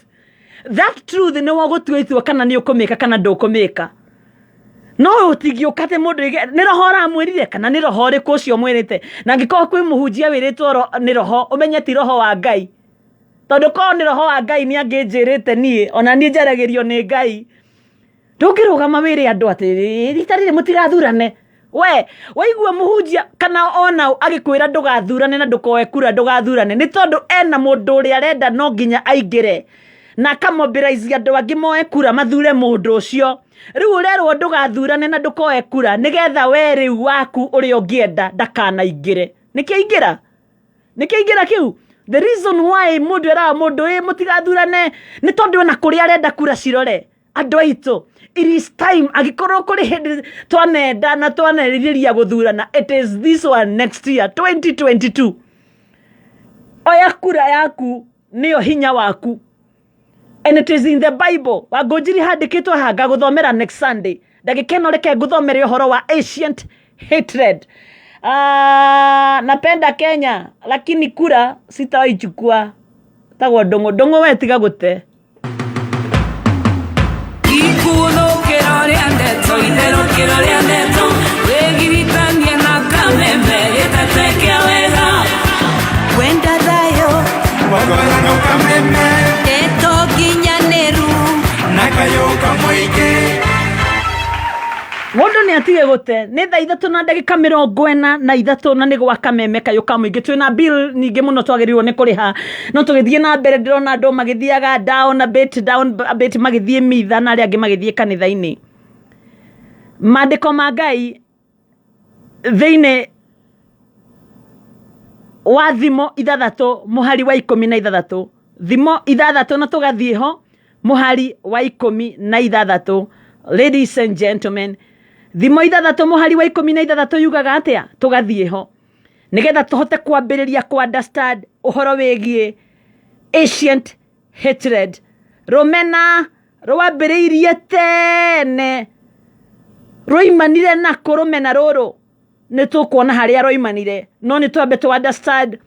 That truth nĩ wogũtua itua kana nĩ ũkũmĩka kana ndũkũmĩka. No ũtingĩũka atĩ mũndũ oige, nĩ roho ũramwĩrire kana nĩ roho ũrĩkũ ũcio ũmwĩrĩte. Na angĩkorwo kwĩ mũhunjia wĩrĩtwo nĩ roho, ũmenye ti roho wa Ngai. Tondũ korwo nĩ roho wa Ngai nĩ angĩnjĩrĩte niĩ, ona niĩ njaragĩrio nĩ Ngai. Ndũngĩrũgama wĩre andũ atĩ rita rĩrĩ mũtigathurane. We, waigua mũhunjia kana ona agĩkwĩra ndũgathurane na ndũkoe kura ndũgathurane, nĩ tondũ ena mũndũ ũrĩa arenda no nginya aingĩre na akamobilize andũ angĩ moe kura mathure mũndũ ũcio. Rĩu ũrerwo ndũgathurane na ndũkoe kura nĩgetha we rĩu waku ũrĩa ũngĩenda ndakanaingĩre. Nĩkĩo aingĩra? Nĩkĩo aingĩra kĩu? The reason why mũndũ eraga mũndũ ĩ mũtigathurane nĩ tondũ ona kũrĩa arenda kura cirore. Andũ aitũ, it is time. Angĩkorwo kũrĩ hĩndĩ twanenda na twanerirĩria gũthurana, it is this one next year 2022. Oya kura yaku nĩyo hinya waku. And it is in the Bible. Wangũnjiri handĩkĩtwo haha, ngagũthomera next Sunday. Ndagĩka ĩno reke ngũthomere ũhoro wa ancient hatred. Napenda Kenya lakini kura sitaichukua. Tagwo ndũng'ũ. Ndũng'ũ we tiga gũte. Ikuthũkĩro rĩa ndeto, itherũkĩro rĩa ndeto, wĩgiritanie na kameme gĩtete kĩa wega. Wenda thayũ, kameme, ndeto nginyanĩru, na kayũ kamũingĩ. Mũndũ nĩ atige gũte. Nĩ thaa ithatũ na ndagĩka mĩrongo ĩna na ithatũ na nĩ gwa kameme kayũ ka mũingĩ. Twĩna bill nyingĩ mũno twagĩrĩirwo nĩ kũrĩha. No tũgĩthiĩ na mbere ndĩrona andũ magĩthiaga down a bit, down a bit, magĩthiĩ mitha na arĩa angĩ magĩthiĩ kanitha-inĩ. Maandĩko ma Ngai thĩinĩ wa Thimo ithathatũ mũhari wa ikũmi na ithathatũ. Thimo ithathatũ na tũgathiĩ ho mũhari wa ikũmi na ithathatũ. Ladies and gentlemen, Thimo ithathatũ mũhari wa ikũmi na ithathatũ yugaga atĩa? Tũgathiĩ ho nĩgetha tũhote kwambĩrĩria ku understand ũhoro wĩgiĩ ancient hatred. Rũmena rwambĩrĩirie tene. Rwoimanire na kũ rũmena rũrũ? Nĩ tũkuona harĩa rwoimanire, no nĩ twambe tũ understand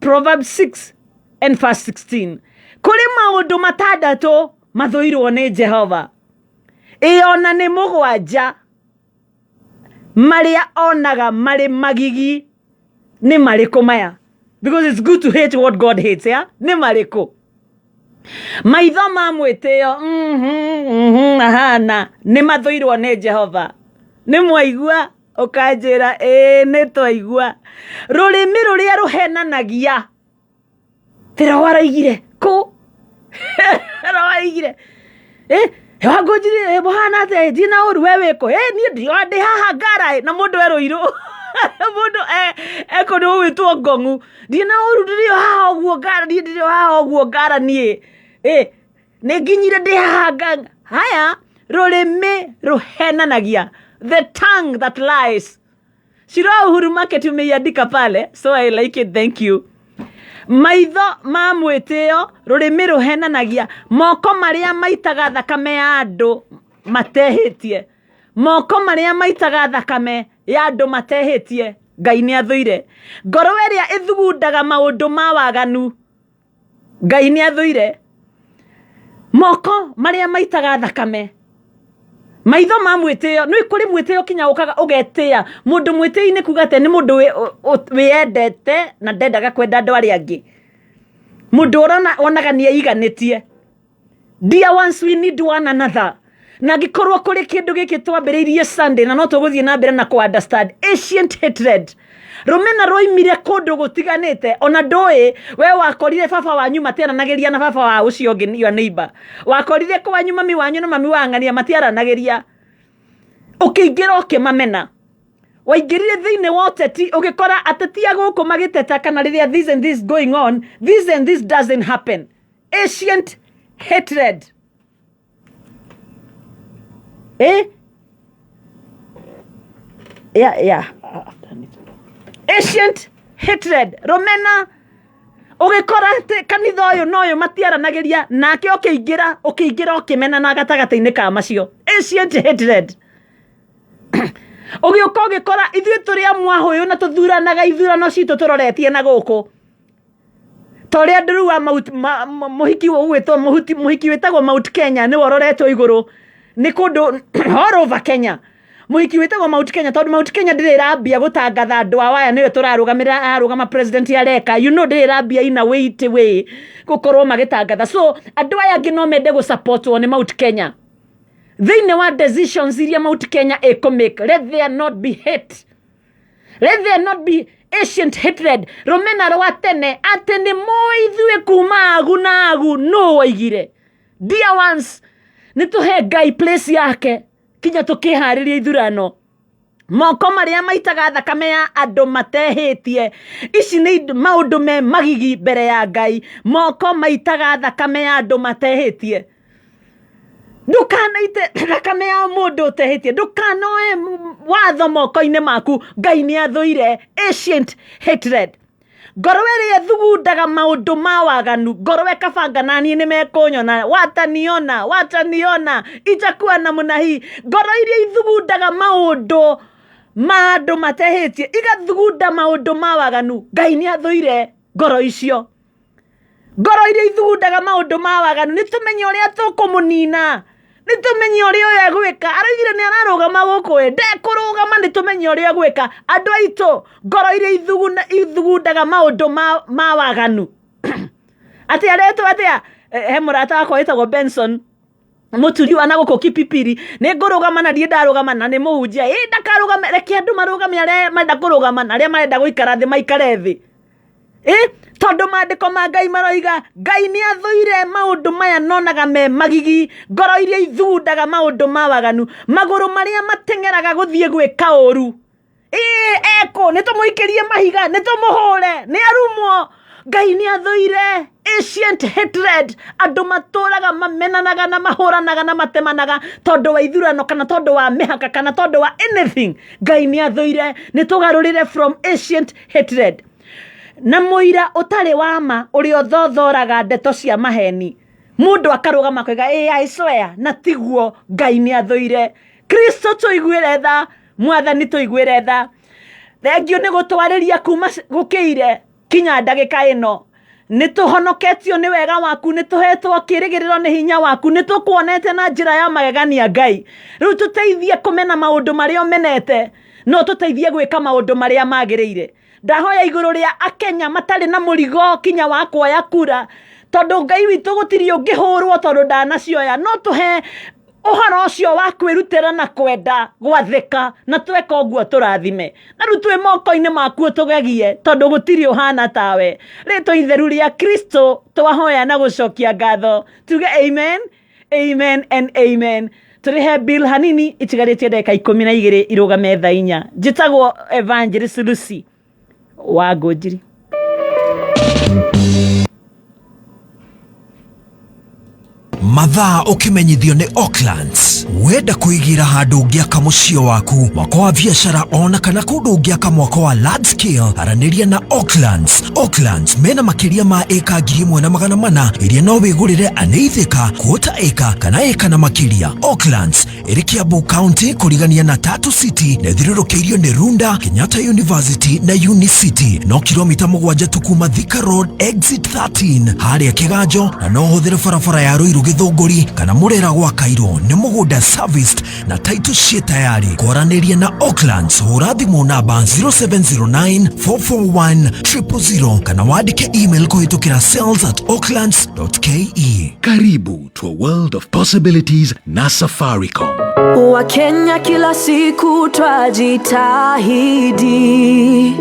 Proverbs 6 and verse 16. Kũrĩ maũndũ matandatũ mathũirwo nĩ Jehova, ĩ ona nĩ mũgwanja marĩa onaga marĩ magigi. Nĩ marĩkũ maya? Because it's good to hate what God hates, yeah? Nĩ marĩkũ? Maitho ma mwĩtĩo, ahana nĩ mathũirwo nĩ Jehova. Nĩ mwaigua? Ũkanjĩra ĩĩ, nĩ twaigua. Rũrĩmĩ rũrĩa rũhenanagia, tĩra waraigire kũ waraigire wangũnjire mũhana atĩa? Ndina ũru, we wĩkũ? Niĩ ndĩ haha ngara na mũndũ e Rũirũ, mũndũ e kũndũ gũgwĩtwo Ngong'u. Ndina ũru, ndĩrĩ o haha ũguo ngara, niĩ ndĩrĩ o haha ũguo ngara, niĩ nĩ nginyire, ndĩ haha nganga. Haya, rũrĩmĩ rũhenanagia, the tongue that lies. Shiro Uhuru Market umeiandika pale, so I like it, thank you. Maitho ma mwĩtĩo, rũrĩmĩ rũhenanagia, moko marĩa maitaga thakame ya andũ matehĩtie, moko marĩa maitaga thakame ya andũ matehĩtie, Ngai nĩ athũire. Ngoro ĩrĩa ĩthugundaga maũndũ ma waganu, Ngai nĩ athũire. Moko marĩa maitaga thakame, maitho ma mwĩtĩo. Nĩ kũrĩ mwĩtĩo kinya ũkaga ũgetĩa. Mũndũ mwĩtĩi nĩ kuga atĩ nĩ mũndũ wĩyendete na ndendaga kwenda andũ arĩa angĩ, mũndũ ũrona wonaga nĩ eiganĩtie. Dear ones, we need one another. Na angĩkorwo kũrĩ kĩndũ gĩkĩ twambĩrĩirie Sunday na no tũgũthiĩ na mbere na kũ understand ancient hatred, rũmena rwoimire kũndũ gũtiganĩte. Ona ndũĩ we wakorire baba wanyu matiaranagĩria na baba wa ũcio ũngĩ, your neighbor. Wakorire kwanyu mami wanyu na mami wa ng'ania matiaranagĩria, ũkĩingĩra ũkĩmamena. Waingĩrire thĩinĩ wa ũteti, ũgĩkora ateti a gũkũ magĩteta kana rĩrĩa this and this going on, this and this doesn't happen. Ancient hatred, Yeah. Ancient hatred, rũmena. Ũgĩkora atĩ kanitha ũyũ na ũyũ matiaranagĩria, nake ũkĩingĩra, ũkĩingĩra ũkĩmena na gatagatĩ-inĩ ka macio. Ancient hatred. Ũgĩũka ũgĩkora ithuĩ tũrĩ a mwahũyũ na tũthuranaga ithurano citũ tũroretie na gũkũ, ta ũrĩa andũ rĩu a mũhiki ũgwĩtwo mũhiki wĩtagwo Mount Kenya nĩwe ũroretwo igũrũ nĩ kũndũ all over Kenya. Mũhiki wĩtagwo Mount Kenya, tondũ Mount Kenya ndĩrĩ ĩrambia gũtangatha andũ ao aya nĩwe tũrarũgamĩrĩra, ararũgama president areka, ndĩrĩ ĩrambia in a weighty way gũkorwo magĩtangatha. So andũ aya angĩ no mende gũsupportwo nĩ Mount Kenya thĩinĩ wa decisions iria Mount Kenya ĩkũmake. Let there not be hate, let there not be ancient hatred, rũmena rwa tene atĩ nĩ mũĩ ithuĩ kuma agu na agu nũ waigire. Dear ones, nĩ tũhe Ngai place yake kinya tũkĩharĩria ithurano. Moko marĩa maitaga thakame ya andũ matehĩtie, ici nĩ maũndũ me magigi mbere ya Ngai. Moko maitaga thakame ya andũ matehĩtie. Ndũkanaite thakame ya mũndũ ũtehĩtie, ndũkanoe watho moko-inĩ maku. Ngai nĩ athũire ancient hatred. Ngoro ĩrĩa ĩthugundaga maũndũ ma waganu, ngoro ĩkabanga naniĩ nĩ mekũnyona, wataniona, wataniona itakuwa namna hii. Ngoro iria ithugundaga maũndũ ma andũ matehĩtie, igathugunda maũndũ ma waganu, Ngai nĩ athũire ngoro icio. Ngoro iria ithugundaga maũndũ ma waganu, nĩ tũmenye ũrĩa tũkũmũnina, nĩ tũmenye ũrĩa ũyũ egwĩka. Araugire nĩ ararũgama gũkũ, ĩ ndekũrũgama, nĩ tũmenye ũrĩa egwĩka. Andũ aitũ, ngoro iria ithugundaga maũndũ ma waganu, atĩ aretwo atĩa? He mũrata wakwa wĩtagwo Benson mũturi wa na gũkũ Kipipiri, nĩ ngũrũgama na ndiĩ ndarũgama na nĩ mũhunjia, ĩ ndakarũgame. Reke andũ marũgame arĩa marenda kũrũgama, na arĩa marenda gũikara thĩ maikare thĩ, tondũ maandĩko ma Ngai maroiga Ngai nĩ athũire maũndũ maya nonaga me magigi, ngoro iria ithugundaga maũndũ ma waganu, magũrũ marĩa mateng'eraga gũthiĩ gwĩka ũru. Eko nĩ tũmũikĩrie mahiga, nĩ tũmũhũre, nĩ arumwo. Ngai nĩ athũire ancient hatred. Andũ matũraga mamenanaga na mahũranaga na matemanaga tondũ wa ithurano kana tondũ wa mĩhaka kana tondũ wa anything. Ngai nĩ athũire. Nĩ tũgarũrĩre from ancient hatred. Na mũira ũtarĩ wa ma ũrĩa ũthothoraga ndeto cia maheni, mũndũ akarũgama akauga, ĩ I swear, na tiguo. Ngai nĩ athũire. Kristo tũiguĩre tha, Mwathani tũiguĩre tha. Thengio nĩ gũtwarĩria kuma gũkĩire kinya ndagĩka ĩno. Nĩ tũhonoketio nĩ wega waku, nĩ tũhetwo kĩrĩgĩrĩro nĩ hinya waku, nĩ tũkuonete na njĩra ya magegania Ngai. Rĩu tũteithie kũmena maũndũ marĩa ũmenete, no tũteithie gwĩka maũndũ marĩa magĩrĩire. Ndahoya igũrũ rĩa Akenya matarĩ na mũrigo kinya wa kuoya kura, tondũ Ngai witũ gũtirĩ ũngĩhũrwo tondũ ndanacioya, no tũhe ũhoro ũcio wa kwĩrutĩra na kwenda gwathĩka, na tweka ũguo tũrathime. Na rĩu twĩ moko-inĩ maku ũtũgegie, tondũ gũtirĩ ũhana tawe. Rĩtwa itheru rĩa Kristo twahoya na gũcokia ngatho, tuge amen, amen and amen. Tũrĩhe bill hanini itigarĩtie ndagĩka 12 irũgame thaa 4. Njĩtagwo Evangelist Lucy wa Ngũnjiri. Mathaa ũkĩmenyithio nĩ Oaklands. Wenda kwĩgĩra handũ ũngĩaka mũciĩ waku, mwako wa biacara ona kana kũndũ ũngĩaka mwako wa large scale, aranĩria na Oaklands. Oaklands mena makĩria ma ĩka 1400 iria no wĩgũrĩre anĩithĩka, quarter acre kana ĩka na makĩria. Oaklands ĩrĩ Kiambu County kũrigania na Tatu City na ĩthiũrũrũkĩirio nĩ Runda, Kenyatta University na Unicity. No kilomita 7 tu kuma Thika Road exit 13 harĩa Kĩganjo, na no ũhũthĩre barabara ya Ruiru Gĩthũngũri kana Mũrera gwa Kairũ. Nĩ mũgũnda serviced na title ciĩ tayari. Kwaranĩria na Oaklands, hũra thimũ namba 0709 441 000 kana wandĩke email kũhĩtũkĩra sales@oaklands.ke. Karibu to a world of possibilities na Safaricom. Wakenya kila siku twajitahidi,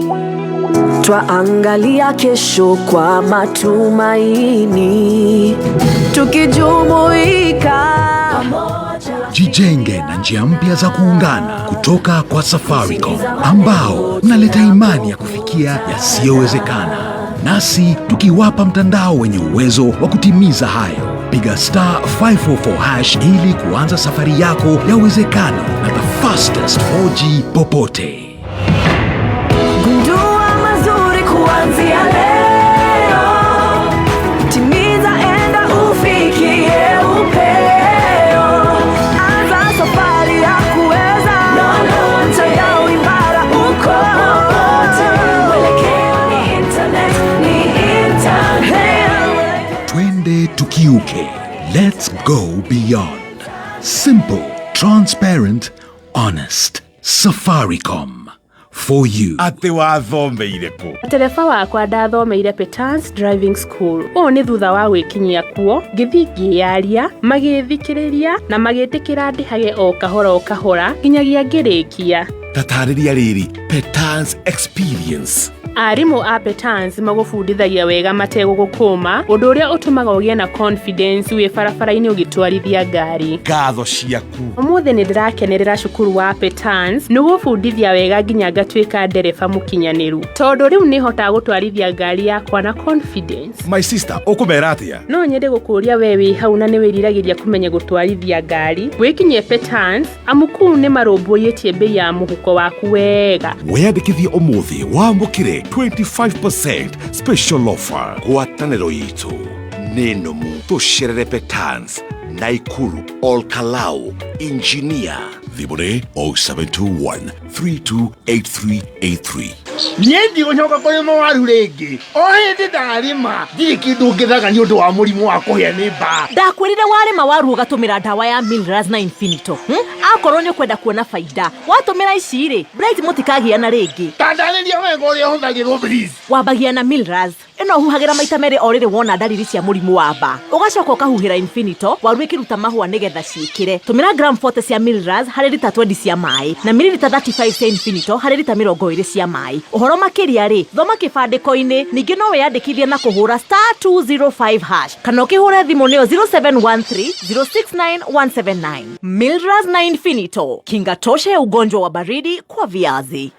twaangalia kesho kwa matumaini, tukijumuika Jijenge na njia mpya za kuungana kutoka kwa Safaricom, ambao mnaleta imani ya kufikia yasiyowezekana, nasi tukiwapa mtandao wenye uwezo wa kutimiza hayo. Piga star 544 hash ili kuanza safari yako ya uwezekano na the fastest 4G popote. Gundua mazuri kuanzia leo, timiza, enda ufikie upeo, anza safari ya kuweza, mtandao imara uko popote, mwelekeo ni internet, ni internet. Twende tukiuke. Let's go beyond. Simple, transparent, honest. Safaricom. For you. Atĩ wathomeire kũ? Ndereba wakwa ndathomeire Petans Driving School. Ũũ nĩ thutha wa gwĩkinyia kuo, ngĩthiĩ ngĩyaria, magĩthikĩrĩria na magĩtĩkĩra ndĩhage o kahora o kahora nginyagia ngĩrĩkia. Tatarĩria rĩrĩ Petans experience. Arimũ a Petans magũbundithagia wega mategũgũkũma, ũndũ ũrĩa ũtũmaga ũgĩe na confidence wĩ barabara-inĩ ũgĩtwarithia ngari. Ngatho ciaku. Ũmũthĩ nĩ ndĩrakenerera cukuru wa Petans nĩ gũbundithia wega nginya ngatuĩka ndereba mũkinyanĩru, tondũ rĩu nĩ hotaga gũtwarithia ngari yakwa na confidence. My sister, ũkũmera atĩa? No nyende gũkũria we wĩ hau na nĩ wĩriragĩria kũmenya gũtwarithia ngari, wĩkinyie Petans amu kũu nĩ marũmbũyĩtie mbei ya mũhuko waku wega. Wĩyandĩkithie ũmũthĩ wamũkĩre 25% special offer. Ngwatanĩro itũ nĩ nũmu. Tũcerere Petans, Naikuru, Olkalau, Engineer. Thimũ nĩ 0721 328383. Niĩ ndigũcoka kũrĩma waru rĩngĩ. O hĩndĩ ndarĩma ndirĩ kĩndũ ngethaga nĩ ũndũ wa mũrimũ wa kũhĩa nĩ mbaa. Ndakwĩrire warĩma waru ũgatũmĩra ndawa ya Milras na Infinito. Akorwo nĩ ũkwenda kuona baida, watũmĩra ici rĩ, Bright mũtikagiana rĩngĩ. Tandarĩria wega ũrĩa ũhũthagĩrwo please. Wambagia na Milras ĩno ũhuhagĩra maita merĩ o rĩrĩ wona ndariri cia mũrimũ wa mbaa, ũgacoka ũkahuhĩra Infinito waru ĩkĩruta mahũa nĩgetha ciĩkĩre. Tũmĩra gram 40 cia Milras harĩ rita 20 cia maĩ na mililita 35 cia Infinito harĩ rita 20 cia maĩ. Ũhoro makĩria rĩ, thoma kĩbandĩko-inĩ. Ningĩ no wĩyandĩkithie na kũhũra star 205 hash kana ũkĩhũre thimũ nĩyo 0713 069 179. Milras na Infinito, kinga tosha ya ugonjwa wa baridi kwa viazi.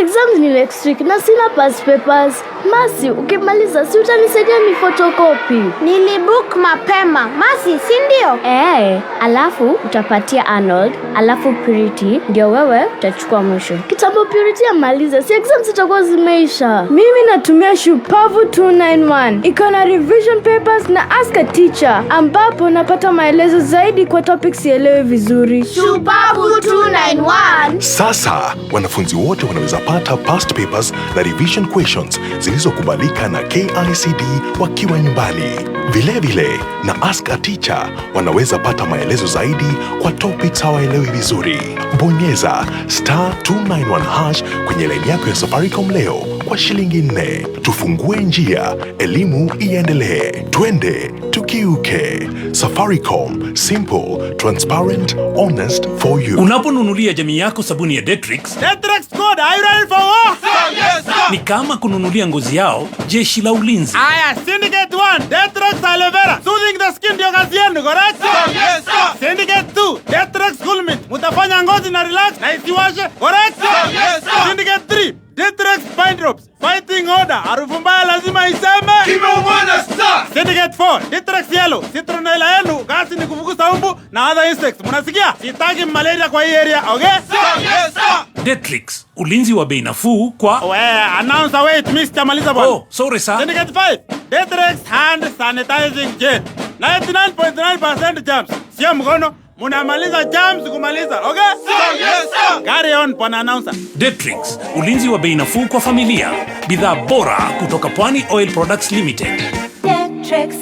Exams ni next week na sina past papers. Masi, ukimaliza si utanisaidia ni photocopy? Nilibook mapema. Masi, si ndio? Eh, alafu utapatia Arnold, alafu Purity, ndio wewe utachukua mwisho. Kitambo Purity amalize, si exams zitakuwa zimeisha. Mimi natumia Shupavu 291. Iko na revision papers na ask a teacher, ambapo napata maelezo zaidi kwa topics sielewe vizuri. Shupavu 291. Sasa wanafunzi wote wanaweza pata past papers na revision questions zilizokubalika na KICD wakiwa nyumbani. Vilevile na Ask a Teacher wanaweza pata maelezo zaidi kwa topics hawaelewi vizuri. Bonyeza star 291 hash kwenye laini yako ya Safaricom leo kwa shilingi 4. Tufungue njia, elimu iendelee. Twende tukiuke. Safaricom, simple, transparent, honest for you. Unaponunulia jamii yako sabuni ya Detrix, Detrix code, are you ready for war? Yes, sir. Ni kama kununulia ngozi yao jeshi la ulinzi. Aya, Syndicate 1, Detrix aloe vera, soothing the skin ndio kazi yenu, correct? Yes, sir. Syndicate 2, Detrix cool mint, mutafanya ngozi na relax na isiwashe, correct? Yes, sir. Syndicate 3, Detrix pine drops, fighting order, harufu mbaya lazima iseme Kimeumana sir. Syndicate 4, Detrix yellow, citronella yenu, kazi ni kufukuza umbu na other insects. Munasikia? Sitaki malaria kwa hii area, okay? Sir, yes, sir. Detrix, ulinzi wa bei nafuu kwa We, announcer wait, mimi sijamaliza bwana. Oh, sorry sir. Syndicate 5, Detrix hand sanitizing gel. 99.9% germs. Sio mkono, munamaliza germs kumaliza, okay? Sir, yes, sir. Carry on bwana announcer. Detrix, ulinzi wa bei nafuu kwa familia. Bidhaa bora kutoka Pwani Oil Products Limited. Detrix.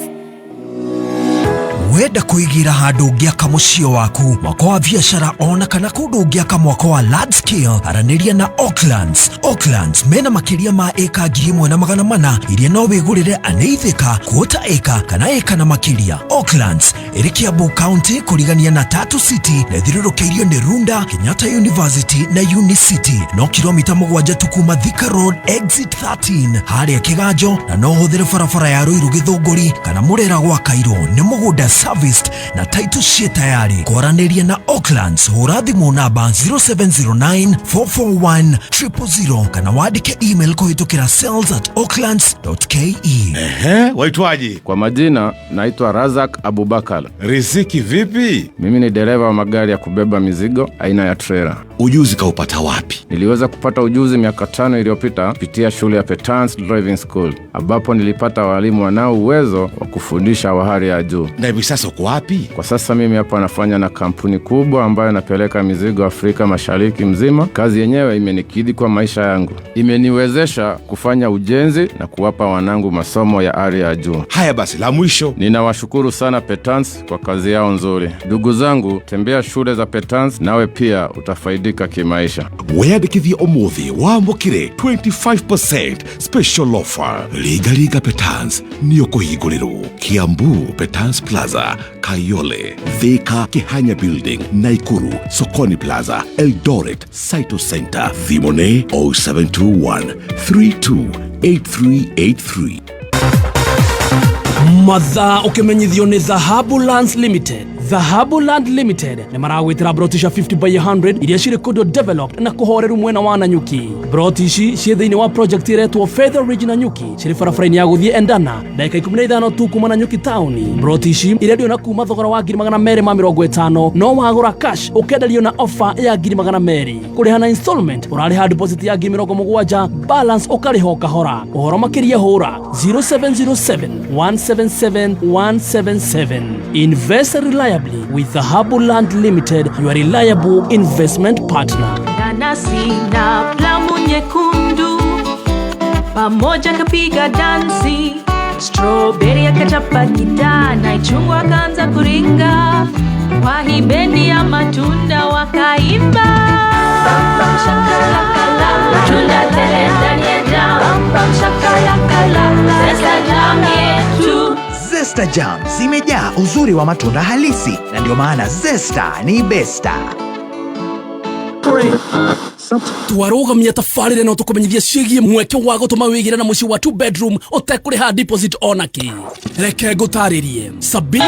Wenda kuigira handu ũngĩaka mũciĩ waku, mwako wa biacara ona kana kũndũ ũngĩaka mwako wa large scale, aranĩria na Oaklands. Oaklands mena makĩria ma ĩka 1400 iria no wĩgũrĩre anĩithĩka, quarter acre kana ĩka na makĩria. Oaklands ĩrĩ Kiambu County kũrigania na Tatu City na ĩthiũrũrũkĩirio nĩ Runda, Kenyatta University na Unicity, no kilomita 7 tu kuma Thika Road exit 13 harĩa Kĩganjo, na no ũhũthĩre barabara ya Ruiru Gĩthũngũri kana Mũrera gwa Kairũ. Nĩ mũgũnda serviced na title ciĩ tayari. Kwaranĩria na Oaklands hũra thimũ namba 0709 441 000 kana wandĩke email kũhĩtũkĩra sales@oaklands.ke. Ehe, waitwaje? Kwa majina naitwa Razak Abubakar. Riziki vipi? Mimi ni dereva wa magari ya kubeba mizigo aina ya trailer. Ujuzi kaupata wapi? Niliweza kupata ujuzi miaka 5 iliyopita kupitia shule ya Petans Driving School, ambapo nilipata walimu wanao uwezo wa kufundisha wa hali ya juu. Na hivi sasa uko wapi? Kwa sasa mimi hapa nafanya na kampuni kubwa ambayo napeleka mizigo Afrika Mashariki mzima. Kazi yenyewe imenikidhi kwa maisha yangu, imeniwezesha kufanya ujenzi na kuwapa wanangu masomo ya hali ya juu. Haya basi, la mwisho, ninawashukuru sana Petans kwa kazi yao nzuri. Ndugu zangu, tembea shule za Petans, nawe pia utafaidika kimaisha. Weyandĩkithie ũmũthĩ wamũkĩre 25% special offer. Riga Riga Petans nĩ ũkũhingũrĩrwo Kiambu Petans Plaza, Kayole, Thika Kihanya Building, Naikuru Sokoni Plaza, Eldoret Saito Center. Thimũ nĩ 0721 328383. Mathaa ũkĩmenyithio nĩ Dhahabu Lands Limited. Dhahabu Land Limited nĩ maragwĩtĩra broti cia 50 by 100 iria cirĩ kũndũ developed na kũhoreru mwena wa Nanyuki. Broti ici ciĩ thĩinĩ wa project ĩretwo Feather Ridge Nanyuki, cirĩ barabara-inĩ ya gũthiĩ Endana, ndagĩka 15 tu kuma Nanyuki taũni. Broti ici irendio na kuma thogora wa 250,000, no wagũra cash ũkenderio na offer ya 200,000. Kũrĩha na installment ũrarĩha deposit ya 70,000, balance ũkarĩha o kahora. Ũhoro makĩria hũra 0707 177 177. Invest reliably with Dhahabu Land Limited, your reliable investment partner. Nanasi na plamu nyekundu pamoja kapiga dansi, strawberry akachapa gitaa na chungwa akaanza kuringa, kwa hii bendi ya matunda wakaimba. Bam shakalakala, matunda tele ndani ya jam. Bam shakalakala, Zesta jam yetu. Zesta Jam zimejaa uzuri wa matunda halisi, na ndio maana Zesta ni besta. Twarũgamia tabarĩra no tũkũmenyithia ciĩgiĩ mweke wa gũtũma wĩgĩre na mũciĩ wa 2 bedroom ũtekũrĩha deposit ona kĩ. Reke ngũtarĩrie. Sabini